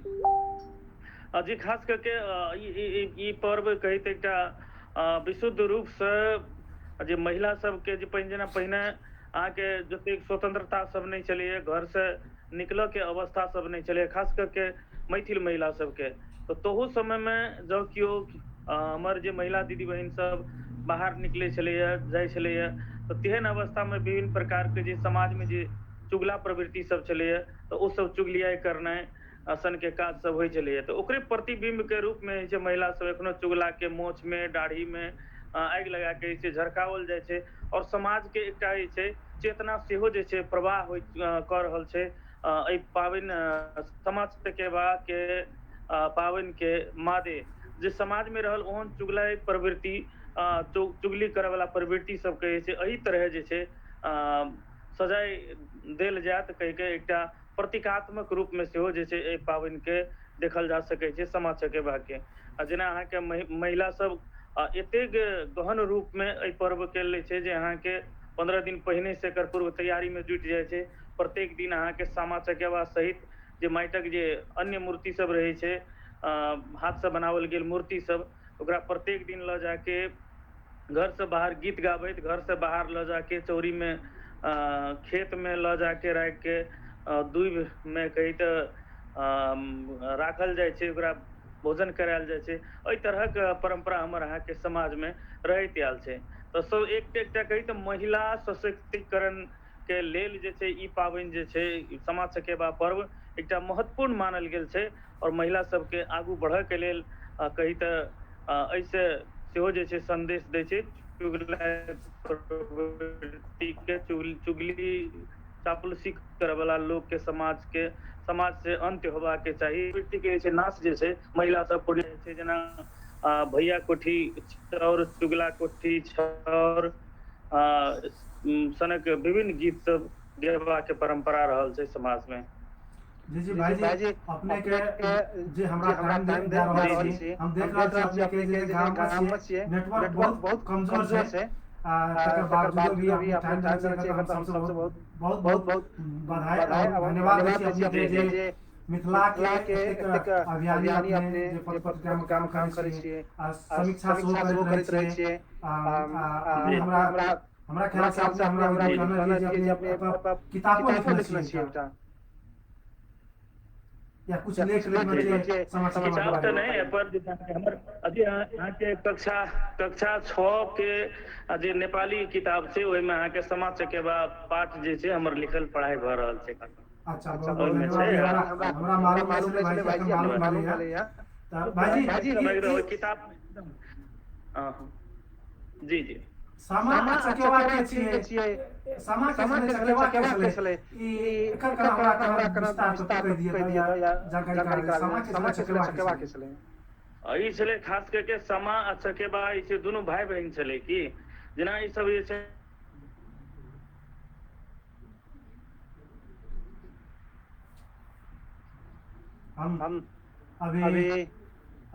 जी खास करके ई पर्व कही तऽ एकटा विशुद्ध रूप से जे महिला सबके जे पहिने जेना पहिने अहाँके जतेक स्वतंत्रता सब नहि छलैया, घर से निकलऽ के अवस्था सब नहि छलैया, खास करके मैथिल महिला सबके, तऽ तहु समय मे जँ केओ हमर जे महिला दीदी बहिन सब बाहर निकलै छलैया, जाइ छलैया, तऽ तेहन अवस्था मे विभिन्न प्रकार के जे समाज मे जे चुगला प्रवृत्ति सब छलैया, तऽ ओ सब चुगलियाइ करनाइ सन के काज सब होइ छलैया। तऽ ओकरे प्रतिबिंब के रूप में जे छै महिला सब एखनो चुगला के मोछ में, दाढ़ी में आगि लगा के जे छै झरकाओल जाइ छै और समाज के एकटा जे छै चेतना सेहो जे छै प्रवाह होइ कऽ रहल छै एहि पाबनि सामा चकेबा के पाबनि के मादे, जे समाज में रहल ओहन चुगलाइ प्रवृत्ति, चुगली करय वाला प्रवृत्ति सबके जे छै एहि तरहे जे छै सजाय देल जायत कहि के एकटा प्रतीकात्मक रूप में सेहो जे छै एहि पाबनि के देखल जा सकै छै सामा चकेबा के। आ जेना अहाँके महिला सब एतेक गहन रूप में एहि पर्व के लै छै जे अहाँके 15 दिन पहिने से एकर पूर्व तैयारी में जुटि जाइ छै। प्रत्येक दिन अहाँके सामा चकेबा सहित जे माटिक जे अन्य मूर्ति सब रहै छै, हाथ से बनाओल गेल मूर्ति सब, ओकरा प्रत्येक दिन लऽ जाके घर से बाहर गीत गाबैत घर से बाहर लऽ जाके चौरी में, खेत में लऽ जाके राखि के दूबि में कही तऽ राखल जाइ छै, ओकरा भोजन करायल जाइ छै। एहि तरहक परम्परा हमर अहाँके समाज में रहैत आयल छै। तऽ सब एक एकटा कही तऽ महिला सशक्तिकरण के लेल जे छै ई पाबनि जे छै सामा चकेबा पर्व एकटा महत्वपूर्ण मानल गेल छै और महिला सबके आगू बढ़य के लेल कही तऽ एहिसँ सेहो जे छै संदेश दै छै। प्रवृत्ति के चुगली चापलूसी करय वाला लोक के समाज से अंत्य होबाक के चाही। वृत्ति के जे छै नाश जे छै महिला सब पूर्ण छै, जेना भैया कोठी छौर, चुगला कोठी छौर सनक विभिन्न गीत सब गेबा के परंपरा रहल छै समाज में। जी जी भाईजी, अपने के जे हमरा टाइम दे रहल छी, हम देख रहल छी अपने के जे गाम में छियै, नेटवर्क बहुत बहुत कमजोर छै, तकर बावजूद भी अपने टाइम दे छी, हम सब बहुत बहुत बहुत बधाई और धन्यवाद दै छी अपने के जे मिथिला के एतेक अभियानी अपने जे पत्र में काम करै छियै, समीक्षा सेहो करैत रहै छियै। हमरा हमरा ख्याल से अपने हमरा कहने रहियै जे अपने किताबो लिखने छियै एकटा या कुछ लेख लिखने छियै समाचार किताब तऽ नहि, पर हमर अभी अहाँके कक्षा 6 के जे नेपाली किताब छै ओहिमे अहाँके सामा चकेबा पाठ जे छै हमर लिखल पढ़ाई भऽ रहल छै। अच्छा, हमरा मालूम छलै भाईजी, मालूम भेलै। तऽ भाईजी किताब जी जी सामा चकेबा के छियै, सामा के चकेबा के छलै, ई एकर हमरा विस्तार से कहि दिअ या जानकारी करा। सामा के चकेबा के छलै ई छलै खास करके सामा आ चकेबा ई छै दुनू भाई बहिन छलै की, जेना ई सब जे छै हम अभी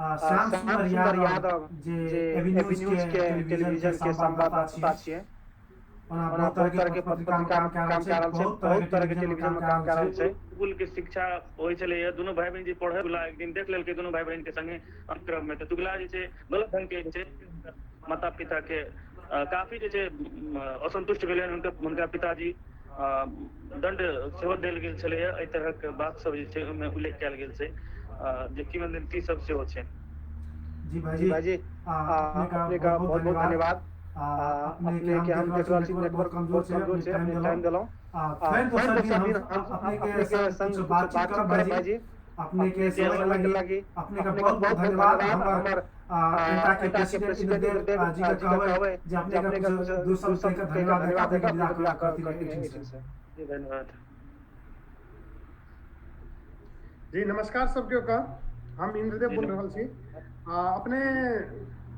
श्याम सुंदर यादव जे एवी न्यूज के टेलीविजन के संवाददाता छियै, ओना बहुत तरह के पत्रिका में काम कए रहल छै, बहुत तरह के टेलीविजन में काम कए रहल छै। स्कूल के शिक्षा होइ छलैया, दुनू भाई बहिन जे पढ़े वाला एक दिन देख लेलकै दुनू भाई बहिन के संगे अनुक्रम में, तऽ चुगला जे छै गलत ढंग के जे छै माता पिता के काफी जे छै असंतुष्ट भेलै हुनका पिताजी, दंड सेहो देल गेल छलैया। एहि तरहक बात सब जे छै ओहिमे उल्लेख कयल गेल छै, जे किंवदंती सब सेहो छै। जी भाईजी, अपने का बहुत बहुत धन्यवाद। अपने के हम देख रहल छी नेटवर्क कमजोर छै, अपने टाइम देलहुँ। फेर दोसर दिन हम अपने के संग कुछ बातचीत करब भाईजी। अपने के समय लगी अपने का बहुत बहुत धन्यवाद। हमर एटा के प्रेसिडेंट इंद्रदेव जी का कहबै जे अपने का कुछ दू शब्द के धन्यवाद दे के विदा करती से। जी धन्यवाद जी। नमस्कार सबके का, हम इंद्रदेव बोल रहल छी। अपने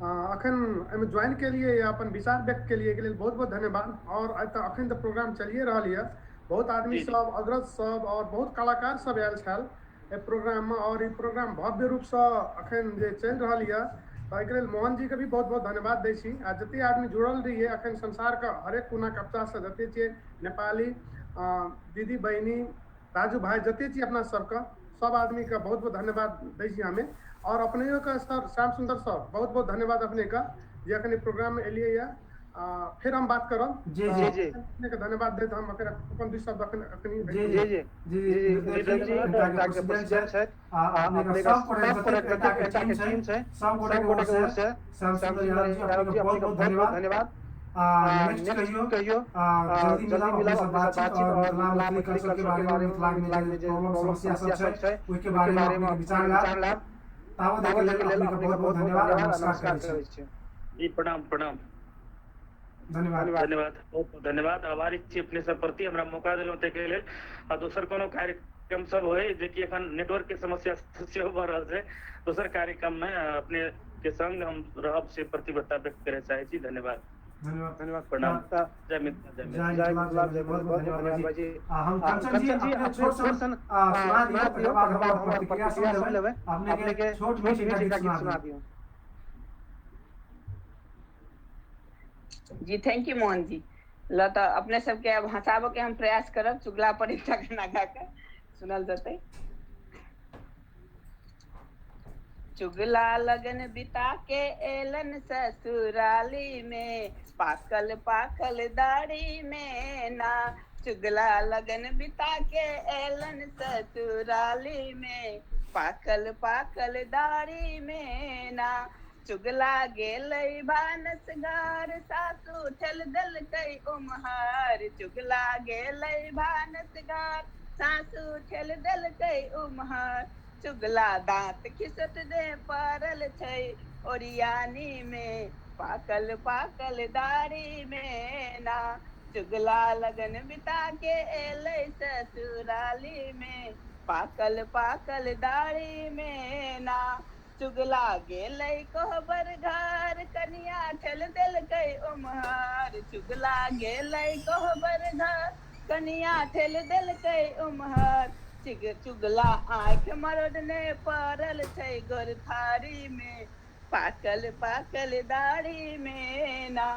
अखन एहिमे ज्वाइन के लिए या अपन विचार व्यक्त के लिए बहुत बहुत धन्यवाद। और अखन तऽ प्रोग्राम चलिए रहल यऽ, बहुत आदमी सब, अग्रज सब और बहुत कलाकार सब आयल छल एहि प्रोग्राम में, और ई प्रोग्राम भव्य रूपसँ अखन जे चलि रहल यऽ, तऽ एहिके लेल मोहन जी के भी बहुत बहुत धन्यवाद दै छी। आ जते आदमी जुड़ल रहियै अखन संसारके हरेक कोना कब्जासँ, जते छियै नेपाली दीदी बहिनी राजू भाई जते छी अपना सबके, सब आदमी के बहुत बहुत धन्यवाद दै छी हमे। और अपनेयो के सर श्याम सुंदर सर बहुत बहुत धन्यवाद अपने के जे अखन प्रोग्राम में एलियै यऽ। फिर हम बात करब। जी जी जी अपने के धन्यवाद दैत हम अपन दू शब्द अखन अखनी जी जी जी जी प्रेसिडेंट छथि, अपने का सब गोटे के टीम छै, सब गोटे के ओर से श्याम सुंदर यादव जी अपने के बहुत बहुत धन्यवाद। आ नेक्स्ट कहियो कहियो जल्दी मिलब अपने सब बातचीत और मिथिला मैथिली कल्चर के बारे में, मिथिला में जे प्रॉब्लम समस्या सब छै ओहि के बारे में अपने के विचार लायब। तावत के लेल अपने के बहुत बहुत धन्यवाद आ नमस्कार करै छी। जी प्रणाम प्रणाम, धन्यवाद धन्यवाद, बहुत बहुत धन्यवाद। आभारी छी अपने सब प्रति, हमरा मौका देलहुँ ताहिके लेल। आ दोसर कोनो कार्यक्रम सब होय जेकि एखन नेटवर्क के समस्या सेहो भऽ रहल छै, दोसर कार्यक्रम में अपने के संग हम रहब से प्रतिबद्धता व्यक्त करे चाहे छी। धन्यवाद धन्यवाद धन्यवाद, प्रणाम, तऽ जय मिथिला, जय मिथिला, जय मिथिला, जय बहुत बहुत धन्यवाद भाईजी। हम कंचन जी अपने छोट सन सुना दियौ, तकर बाद हम प्रतिक्रिया सब लेबै। अपने के छोट मीठ एकटा गीत सुना दियौ। जी thank you Mohan ji. ल तऽ अपने सबके अब हंसाबऽ के हम प्रयास करब, चुगला पर एकटा गाना गा के सुनल जेतै। चुगला लगन बिता के एलन ससुराली में, पाकल पाकल दाढ़ी में ना। चुगला लगन बिता के एलन ससुराली में, पाकल पाकल दाढ़ी में ना। चुगला गेलै भानस घर, सासू ठेल देलकै उम्हर। चुगला गेलै भानस घर, सासू ठेल देलकै उम्हर। चुगला दांत खिसट दे पड़ल छै ओरियानी में, पाकल पाकल दाढ़ी में ना। चुगला लगन बिता के एलै ससुराली में, पाकल पाकल दाढ़ी में ना। चुगला गेलै कोहबर घर, कनिया ठेल देलकै उम्हर। चुगला गेलै कोहबर घर, कनिया ठेल देलकै उम्हर। चुगला आँखि मरोड़ने पड़ल छै गोरथारी में, पाकल पाकल दाढ़ी में ना।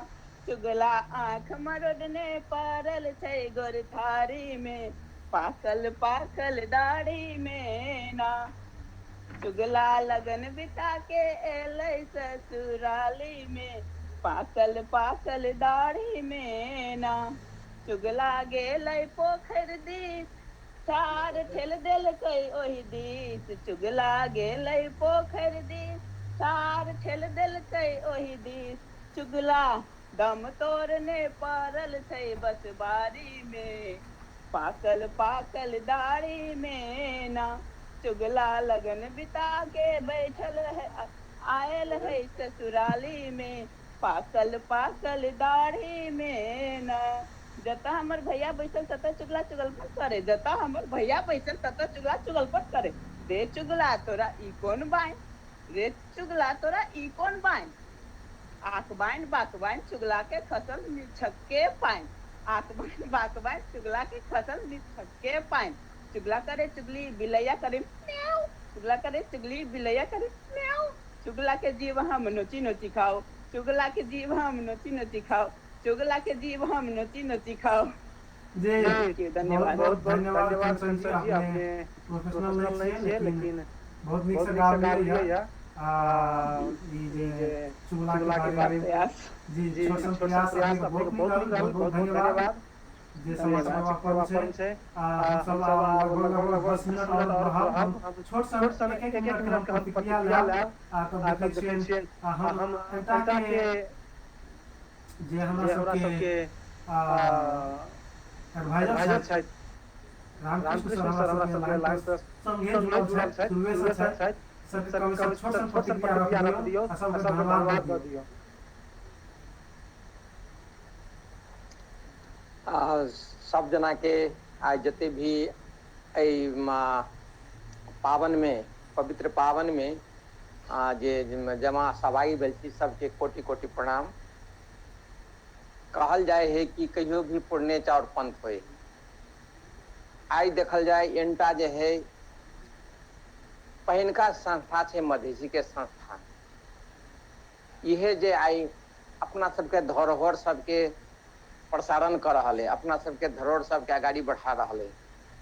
चुगला आँखि मरोड़ने पड़ल छै गोरथारी में, पाकल पाकल दाढ़ी में ना। चुगला लगन बिता के एलै ससुराली में, पाकल पाकल दाढ़ी में ना। चुगला गेलै पोखरि दिस, सार ठेल देलकै ओहि दिस। चुगला गेलै पोखरि दिस, सार ठेल देलकै ओहि दिस। चुगला दम तोड़ने पड़ल छै बसबारी में, पाकल पाकल दाढ़ी में ना। चुगला लगन बिता के बैठल है आयल है ससुराली में, पाकल पाकल दाढ़ी में ना। जता हमर भैया बैसल तता चुगला चुगलपट करे, जता हमर भैया बैसल तता चुगला चुगलपट करे। रे चुगला तोरा ई कोन बाइन, रे चुगला तोरा ई कोन बाइन। आक बाइन बाक बाइन चुगला के खसल निछक्के पाइन। आक बाइन बाक बाइन चुगला के खसल निछक्के पाइन। चुगला करे चुगली बिलैया करे म्याऊ, चुगला करे चुगली बिलैया करे म्याऊ। चुगला के जीव हम नोची नोची खाओ, चुगला के जीव हम नोची नोची खाओ, चुगला के जीव हम नोची नोची खाओ। जी धन्यवाद, बहुत बहुत धन्यवाद कंचन जी। अपने प्रोफेशनल नहीं छियै लेकिन बहुत नीक से गाबलियै या ई जे चुगला के बारे में जी छोट सन प्रयास अपने बहुत नीक लागल। बहुत बहुत धन्यवाद जे समाज सेवा पर्व छै। हम सब लगभग लगभग 10 मिनट और बढ़ब, छोट सन एक एक मिनट हम प्रतिक्रिया लायब। आ तब देखै छियै हम एटा के जे हमरा सबके एडवाइजर छथि रामकृष्ण सर, हमरा सबके लाइन पर संगे जुड़ल छथि, शुरुए से छथि। सबके कम छोट सन प्रतिक्रिया रख दियौ आ सबके धन्यवाद दऽ दियौ। सब जना के आइ जते भी एहि पावन में, पवित्र पावन में जे जमा सहभागी भेल छी सबके कोटि कोटि प्रणाम। कहल जाय है कि कहियो भी पुण्य चाउर पंथ होय। आइ देखल जाय एंटा जे है पहिनका संस्था छै मधेसी के संस्था, इहे जे आइ अपना सबके धरोहर सबके प्रसारण कर रहल है, अपना सबके धरोहर सबके अगाडि बढ़ा रहल है।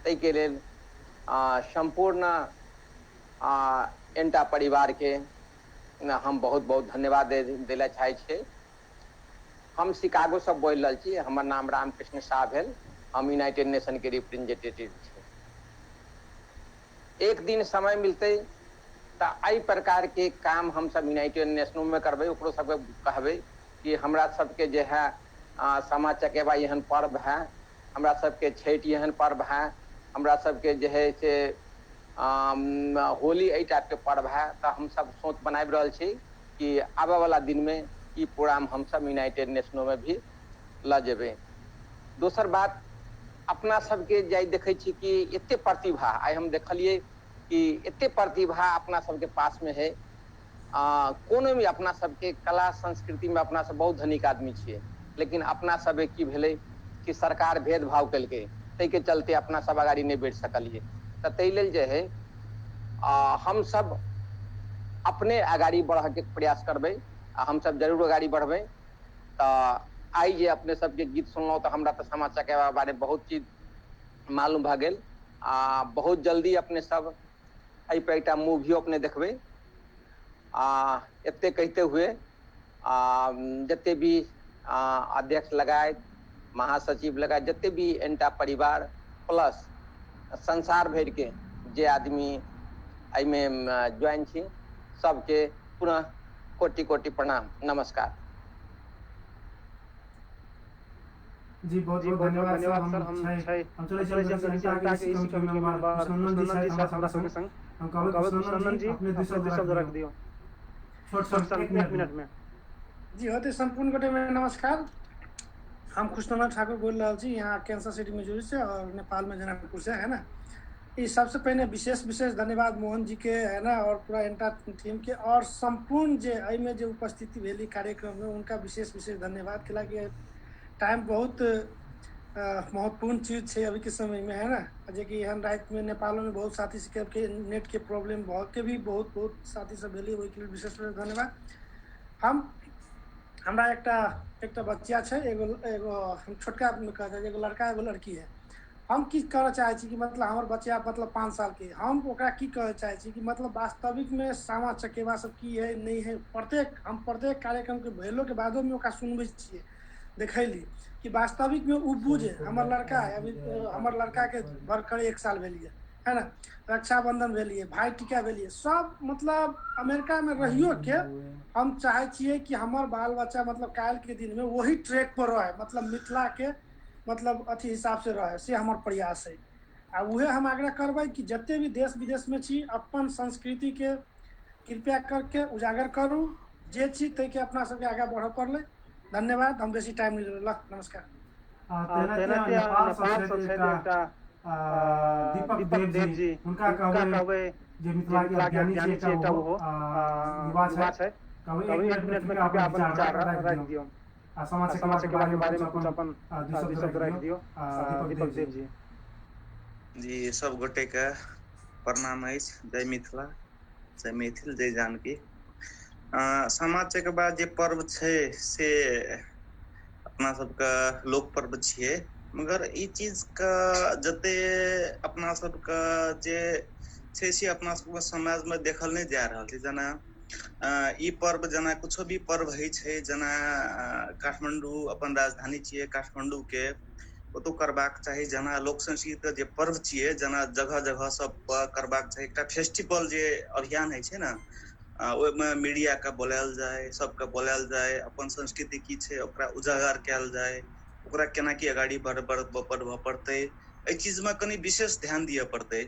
ताहिके लेल सम्पूर्ण एंटा परिवार के हम बहुत बहुत धन्यवाद देला चाहै छियै। हम शिकागो से बोलि रहल छी, हमर नाम रामकृष्ण शाह भेल, हम यूनाइटेड नेशन के रिप्रेजेंटेटिव छी। एक दिन समय मिलते तऽ एहि प्रकार के काम हम सब यूनाइटेड नेशनो में करबै, ओकरो सबके कहबै कि हमरा सबके जे है सामा चकेबा एहन पर्व है, हमरा सबके छठि एहन पर्व है, हमरा सबके जे है से होली एहि टाइपके पर्व है। तऽ हमसब सोच बनाबि रहल छी कि आबऽ वाला दिनमे ई प्रोग्राम हमसब यूनाइटेड नेशनोमे भी लऽ जेबै। दोसर बात, अपना सबके जाइ देखै छी कि एते प्रतिभा, आइ हम देखलियै कि एते प्रतिभा अपना सबके पासमे है। कोनो भी अपना सबके कला संस्कृतिमे अपना सब बहुत धनिक आदमी छियै, लेकिन अपना सबके की भेलै कि सरकार भेदभाव केलकै, ताहिके चलते अपना सब अगाड़ी नहि बढ़ि सकलियै। तऽ ताहि लेल जे है हमसब अपने अगाड़ी बढ़ऽके प्रयास करबै आ हमसब जरूर अगाड़ी बढ़बै। तऽ आइ जे अपने सबके गीत सुनलहुँ तऽ हमरा तऽ सामा चकेबा बारे बहुत चीज मालूम भऽ गेल आ बहुत जल्दी अपने सब एहि पर एकटा मूवियो अपने देखबै। आ एते कहिते हुए आ जते भी अध्यक्ष लगायत, महासचिव लगायत, जते भी एंटा परिवार प्लस संसार भरिके जे आदमी एहिमे ज्वाइन छी, सबके पुनः कोटि कोटि प्रणाम, नमस्कार। जी बहुत जी बहुत बहुत बहुत धन्यवाद सर। धन्यवाद सर। हम हम छै छै हम चलै हम छी चलै छी हम हम के इसी इसी committee committee member member Krishnanandan ji Krishnanandan छथि जी हमरा छथि हमरा सबके संगे संग। संग। हम हम कहबै कहबै कृष्णनंदन कृष्णनंदन जी जी अपने दू अपने शब्द दू राखि शब्द दियौ, रख दियौ, छोट छोट सन सन 1 1 मिनट में। मिनट में। जी होते सम्पूर्ण गोटे में नमस्कार। हम खुशनंदन ठाकुर बोल रहल छी यहाँ कैंसर सिटी मिजोरी से और नेपाल में जनकपुर से, है ना। ई सबसे पहिने विशेष विशेष धन्यवाद मोहन जी के, है ना, और पूरा एंटा टीम के और सम्पूर्ण जे एहिमे जे उपस्थिति भेली कार्यक्रम में उनका विशेष विशेष धन्यवाद। कैलाकि टाइम बहुत महत्वपूर्ण चीज छै अभी के समय में, है ना। जे कि एहन राति में नेपालो में बहुत साथी सबके नेट के प्रॉब्लम भऽ के भी बहुत बहुत साथी सब भेली, ओहिके लेल विशेष विशेष धन्यवाद। हम हमरा एकटा एकटा बच्चा छै, एगो एगो हम छोटका में कहै एगो लड़का एगो लड़की है। हम की करऽ चाहै छी कि मतलब हमर बच्चा मतलब 5 साल के, हम ओकरा की कहऽ चाहै छी कि मतलब वास्तविक में सामा चकेवा सब की है नहीं है, प्रत्येक हम प्रत्येक कार्यक्रम के भेलो के बादो में ओकरा सुनबै छियै, देखैली कि वास्तविक में उ बुझे। हमर लड़का है अभी, हमर लड़का के भरकर 1 साल भेलिए, है ना, रक्षाबंधन भेलिए, भाई टीका भेलिए, सब मतलब अमेरिका में रहियो के हम चाहे छियै कि हमर बाल बच्चा मतलब काल्हि के दिन में वही ट्रैक पर रहे, मतलब मिथिला के मतलब अथी हिसाब से रहे, से हमर प्रयास है। आ उहे हम आग्रह करबै कि जते भी देश विदेश में छी अपन संस्कृति के कृपया करके उजागर करू, जे छी ताहिके अपना सबके आगाँ बढ़ऽ पड़लै। धन्यवाद, हम बेसी टाइम नहीं लेबै। ल नमस्कार। तेनाहिते तेनाहिते नेपाल सँ नेपाल छथि सँ छथि एकटा एकटा दीपक दीपक देव देव जी, जी, हुनका हुनका कहबै कहबै जे जे मिथिला के मिथिला के अज्ञानी छी अज्ञानी एकटा छी एकटा ओहो ओहो युवा युवा छथि। छथि। कहबै कहबै 1 1 मिनट में मिनट में कृपया कृपया अपन अपन विचार विचार राखि राखि दियौ दियौ आ सामा आ चकेवा सामा के चकेवा बारे के में बारे कुछ में कुछ अपन अपन दू शब्द दू शब्द राखि राखि दियौ। दियौ। दीपक दीपक देव जी। देव जी। जी सब गोटे के प्रणाम अछि। जय मिथिला, जय मैथिल, जय जानकी। सामा चकेबा जे पर्व छै से अपना सबके लोक पर्व छियै, मगर ई चीज के जते अपना सबके जे छै से अपना सबके समाज में देखल नहि जा रहल छै। जेना ई पर्व जेना कुछो भी पर्व होइ छै, जेना काठमांडू अपन राजधानी छियै, काठमांडू के ओतौ करबाक चाही। जेना लोक संस्कृति के जे पर्व छियै, जेना जगह जगह सब पर करबाक चाही। एकटा फेस्टिवल जे अभियान होइ छै ने, ओहिमे मीडिया के बोलायल जाय, सबके बोलायल जाय, अपन संस्कृति की छै ओकरा उजागर कयल जाय, ओकरा केना की अगाड़ी बढ़बऽ पड़तै, एहि चीज में कनि विशेष ध्यान दिअ पड़तै।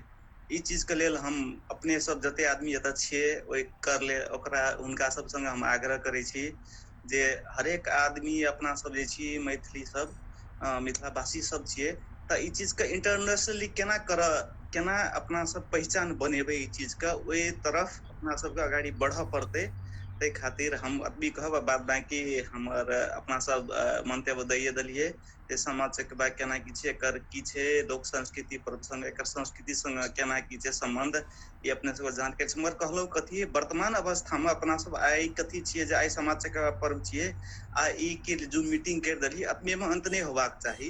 ई चीज के लेल हम अपने सब जते आदमी एतऽ छियै ओहि कर ले ओकरा हुनका सब संगे हम आग्रह करै छी जे हरेक आदमी अपना सब जे छी मैथिली सब मिथिलावासी सब छियै, तऽ ई चीज के इंटरनेशनली केना करऽ, केना अपना सब पहिचान बनेबै ई चीज के, ओहि तरफ अपना सबके अगाड़ी बढ़ऽ पड़तै। ताहि खातिर हम एतबी कहब, बाद बाकी हमर अपना सब मंतव्य दैये देलियै जे सामा चकेबा केना की छै, एकर की छै लोक संस्कृति पर्व संग, एकर संस्कृति संग केना की छै संबंध, ई अपने सबके जानकारी छै। मगर कहलहुँ कथी वर्तमान अवस्था में अपना सब आइ कथी छियै जे आइ सामा चकेबा पर्व छियै आ ई के जूम मीटिंग करि देलियै, अपने में अंत नहि होबाक चाही।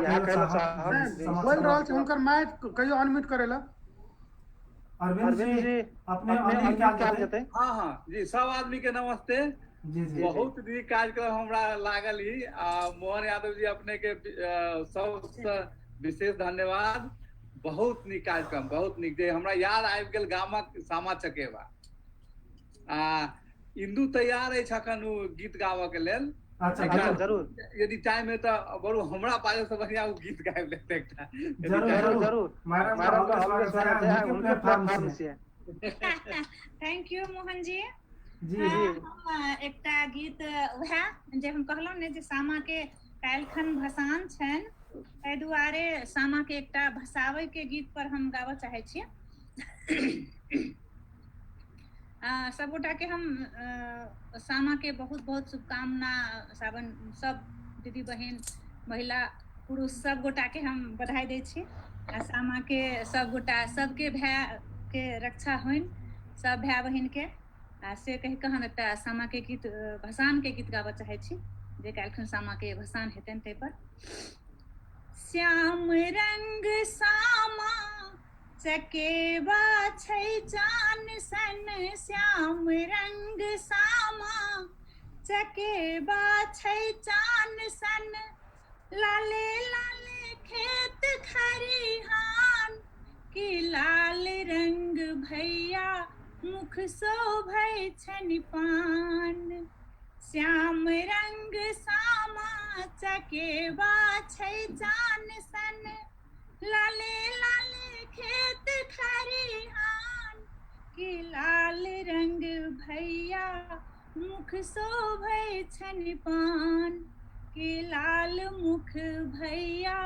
अहाँ कहै चाहब जे सामा बोलि चकेबा रहल छी, हुनकर माइक कहियो अनम्यूट करै लए। अरविंद जी, अपने अनम्यूट कयल जेतै। हाँ हाँ जी, सब आदमी के नमस्ते। जी जी। बहुत नीक कार्यक्रम हमरा लागल ही। आ मोहन यादव जी, अपने के सबसे विशेष धन्यवाद। बहुत नीक कार्यक्रम, बहुत नीक, जे हमरा याद आबि गेल गामक सामा चकेबा। आ इंदू तैयार अछि अखन ओ गीत गाबऽ के लेल। अच्छा। एकटा जरूर। जरूर। यदि टाइम है तऽ बरू हमरा बाजऽ से बढ़िया ओ गीत गाबि लेते एकटा, यदि जरूर। टाइम। जरूर। जरूर। मैडम के मैडम के हॉल हॉल के के स्वागत स्वागत है, है, हुनके हुनके platform platform Se. Se. Thank you Mohan ji. जी। हम एकटा गीत, वएह जे हम कहलहुँ ने जे सामा के काल्हिखन भसान छनि। ताहि दुआरे सामा के एकटा भसाबै के गीत पर हम गाबऽ चाहै छियै। सबगोटा के हम सामा के बहुत बहुत शुभकामना, सावन सब दीदी बहिन महिला पुरुष सब गोटा के हम बधाई दै छी। आ सामा के सब गोटा सबके भाय के रक्षा होइन, सब भाय बहिन के। आ से कहि कऽ हम एकटा सामा के गीत, भसान के गीत गाबऽ चाहै छी, जे काल्हिखन सामा के भसान हेतनि ताहि पर। श्याम रंग सामा चकेबा छै चान सन, श्याम रंग सामा चकेबा छै चान सन, लाले लाले खेत खरिहान, कि लाल रंग भैया मुख शोभै छनि पान। श्याम रंग सामा चकेबा छै चान सन, लाले लाले खेत खरिहान, कि लाल रंग भैया मुख शोभै छनि पान, कि लाल मुख भैया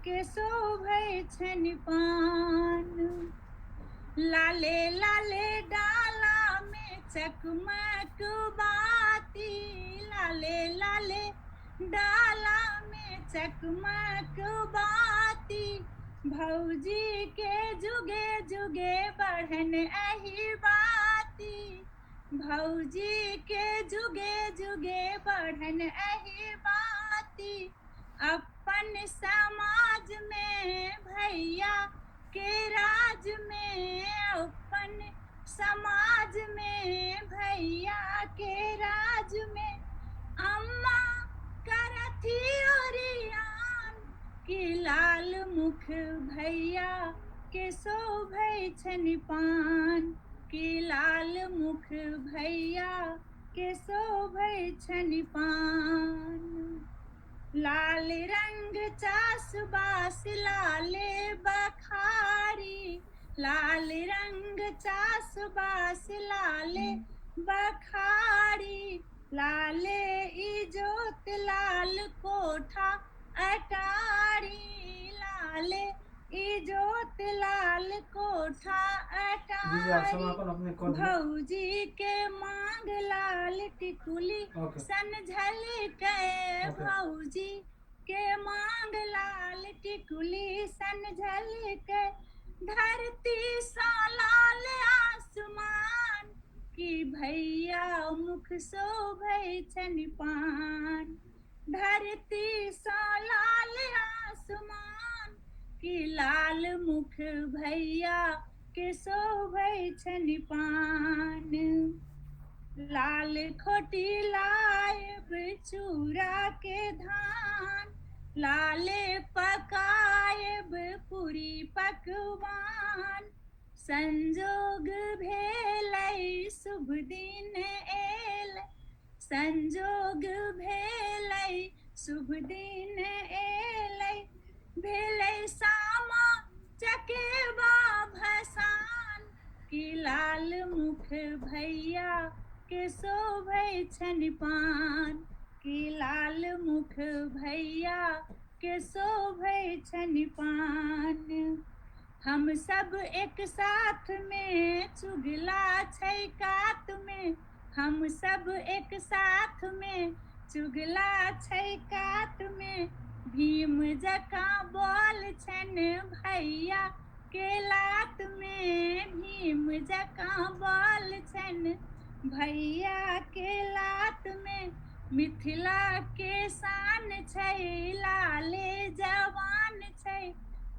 के शोभै छनि पान। लाले लाले डाला में चकमक बाती, लाले लाले डाला में चकमक बाती, भौजी के जुगे जुगे बढ़न एही बाती, भौजी के जुगे जुगे बढ़न एही बाती। अपन समाज में भैया के राज में, अपन समाज में भैया के राज में, अम्मा करथी ओरियान, कि लाल मुख भैया के शोभै छनि पान, कि लाल मुख भैया के शोभै छनि पान। लाल रंग चास बास लाले बखारी, लाल रंग चास बास लाले बखारी, लाले इजोत लाल कोठा अटारी, लाले इजोत लाल कोठा अटारी, भौजी के मांग लाल टिकुली सन झलके, भौजी के मांग लाल टिकुली सन झलके, धरती सा लाल आसमान, कि भैया मुख शोभै छनि पान, धरती सा लाल आसमान, कि लाल मुख भैया के शोभै छनि पान। लाल खोटी लायब चूरा के धान, लाले पकायब पूरी पकवान, संजोग भेलै शुभ दिन एल, संजोग भेलै शुभ दिन एलै, भेलै सामा चकेबा भसान, कि लाल मुख भैया के शोभै छनि पान, कि लाल मुख भैया के शोभै छनि पान। हम सब एक साथ में चुगला छै कात में, हम सब एक साथ में चुगला छै कात में, भीम जकाँ बोल छनि भैया के लात में, भीम जकाँ बोल छनि भैया के लात में, मिथिला के शान छै लाले जवान छै,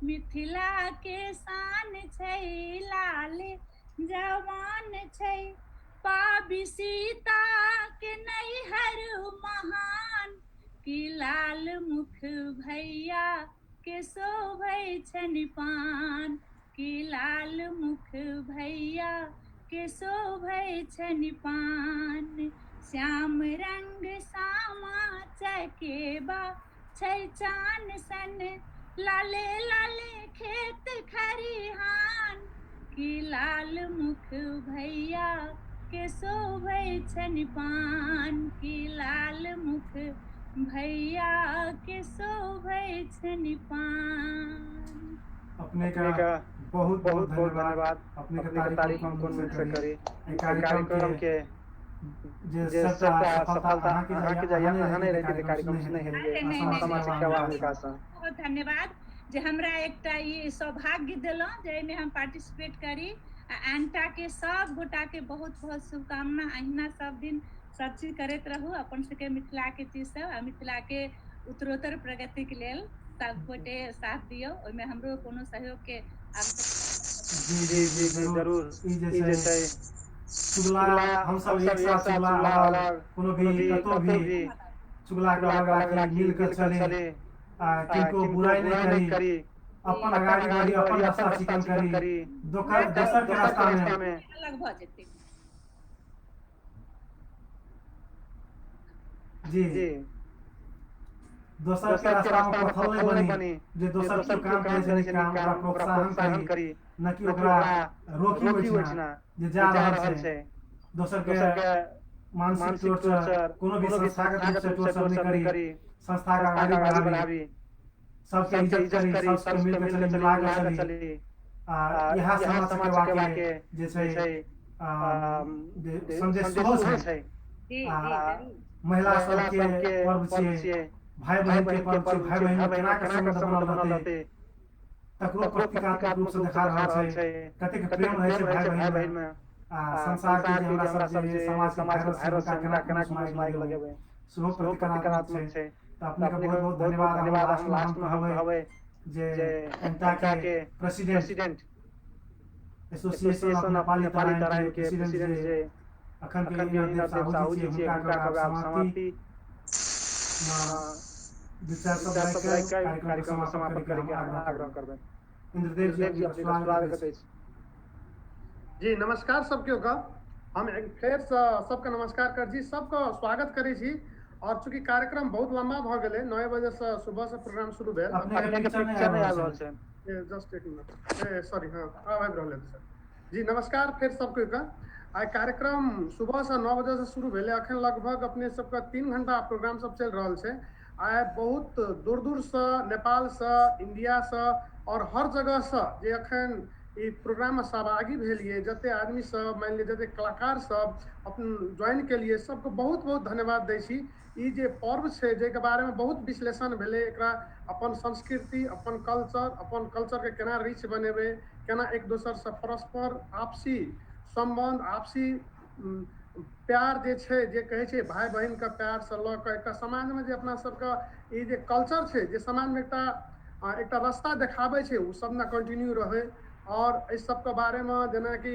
मिथिला के शान छै लाले जवान छै, पाबी सीता के नैहर महान, कि लाल मुख भैया के शोभै छनि पान, कि लाल मुख भैया के शोभै छनि पान। श्याम रंग सामा चकेबा छै चान सन, लाले लाले खेत खरिहान, कि लाल मुख भैया के शोभै छनि पान, कि लाल मुख भैया के शोभै छनि पान। अपने का बहुत बहुत धन्यवाद। अपने के तारीफ हम कोन मुख से करी। एहि कार्यक्रम के जे सबटा सफलता अहाँके जाइए, अहाँ नहि रहिते तऽ कार्यक्रम नहि अरे हेतै। नहि नहि सामा चकेवा अमेरिका सँ। बहुत धन्यवाद जे हमरा एकटा ई सौभाग्य देलहुँ जे एहिमे हम पार्टिसिपेट करी। आ एंटा के सब गोटा के बहुत बहुत शुभकामना। अहिना सब दिन सब चीज करैत रहू, अपन सबके मिथिला के चीज सब आ मिथिला के उत्तरोत्तर प्रगति के लेल सब गोटे साथ दियौ। ओहिमे हमरो कोनो सहयोग के आवश्यकता। जी जी जी जरूर। ई जे ई जे छै छै चुगला, चुगला हमसब हमसब एक एक साथ साथ चुगला चुगला अलग अलग कोनो भी कोनो भी कतौ कतौ भी भी चुगला के चुगला अलग के अलग राखी, राखी, मिल के मिल के चली चली आ आ किनको किनको बुराइ नहि बुराइ नहि करी, करी, अपन अपन अगाडि अगाडि बढ़ी, अपन बढ़ी, रास्ता अपन रास्ता चिकन चिकन करी, करी, दोसर के दोसर के रास्ता में रास्ता में अलग भऽ जेतै। जी जी दोसर के दोसर के रास्ता में रास्ता में पथल नहि पथल नहि बनी, बनी, जे जे दोसर दोसर केओ केओ काम काम करै छै करै नीक छै नीक काम, ओकरा काम, ओकरा प्रोत्साहन प्रोत्साहन करी, करी, न कि न कि ओकरा ओकरा रोकी रोकी ओहिठिना ओहिठिना जे जे जा जा रहल रहल छै। छै। दोसर के दोसर के मानसिक मानसिक टॉर्चर, टॉर्चर, कोनो भी कोनो भी संस्थागत रूप संस्थागत से रूप से टॉर्चर नहि टॉर्चर नहि करी, करी, संस्था के संस्था अगाडि के अगाडि बढ़ाबी, बढ़ाबी, सबके सबके इज्जत इज्जत करी, करी, सबके मिल सबके के मिल चली, के चली, मिला के मिला के चली। चली। आ आ इएह इएह सामा सामा चकेवा चकेवा के के जे जे छै छै आ जे जे संदेश संदेश सेहो सेहो छै। छै। जी आ जी जरूर। महिला महिला सबके सबके पर्व पर्व छियै, छियै, भाइ भाइ बहिन के बहिन के पर्व छियै, पर्व भाइ छियै, बहिन भाइ मे बहिन केना मे के केना के सम्बन्ध सम्बन्ध बनल बनल रहतै रहतै तकरो तकरो प्रतीकात्मक प्रतीकात्मक रूप से रूप से देखा देखा रहल रहल छै, छै, कतेक कतेक प्रेम रहै प्रेम छै रहै भाइ छै बहिन भाइ मे। बहिन मे। आ आ संसार के संसार जे के हमरा जे हमरा सब सब जे जे समाज के समाज के वायरस छै वायरस हुनका छै केना हुनका के केना मुँह के मे मुँह आगि मे आगि लगेबै लगेबै सेहो सेहो प्रतीकात्मक छै। प्रतीकात्मक छै। तऽ तऽ अपने के अपने बहुत के बहुत बहुत बहुत धन्यवाद। हम धन्यवाद। हम लास्ट मे हम लास्ट मे हम कहबै कहबै जे जे एन्टा एन्टा के के president president association of association of Nepali Nepali Tarain के तराइन के प्रेसिडेंट प्रेसिडेंट जे जे अखन के अखन के इन्द्रदेव इन्द्रदेव साहू जी साहू छियै, जी छियै, हुनका हुनका कहबै आब कहबै आब समाप्ति समाप्ति मे विचार सब विचार राखि सब के राखि के कार्यक्रम के कार्यक्रम के समापन समापन करैके हम करैके हम आग्रह आग्रह करबै। करबै। इन्द्रदेव जी इन्द्रदेव जी अपने के अपने के स्वागत स्वागत अछि। अछि। जी नमस्कार सबके का हम एक फेर से सबके नमस्कार कर छी, सबके स्वागत करै छी। और चूंकि कार्यक्रम बहुत लंबा भ गेलै, 9 बजे से सुबह से प्रोग्राम शुरू भेल। अपने के अपने के पिक्चर नहि पिक्चर आबि नहि रहल आबि रहल छै। छै। जस्ट एक मिनट, सॉरी, हाँ आब आबि रहल सर। जी नमस्कार फेर सबके का। आइ कार्यक्रम सुबह से 9 बजे से शुरू भेलै, अखन लगभग अपने सबके 3 घंटा प्रोग्राम सब चलि रहल छै। आइ बहुत दूर दूर से, नेपाल से, इंडिया से और हर जगह से जे अखन ई प्रोग्राम में सहभागी भेलिए, जते आदमी सब, मानि लिअ जते कलाकार सब अपन ज्वाइन केलिए, सबके बहुत बहुत धन्यवाद दै छी। ई जे पर्व छै जाहिके बारे में बहुत विश्लेषण भेलै, एकरा अपन संस्कृति, अपन कल्चर, अपन कल्चर के केना रिच बनेबै, केना एक दोसर से परस्पर आपसी सम्बन्ध, आपसी प्यार जे छै, जे कहै छै भाई बहिन के प्यार से लऽ कऽ एकटा समाज में जे अपना सबके ई जे कल्चर छै, जे समाज में एकटा एकटा रास्ता देखाबै छै, ओ सब ने कंटिन्यू रहै। और एहि सबके बारे में जेनाकि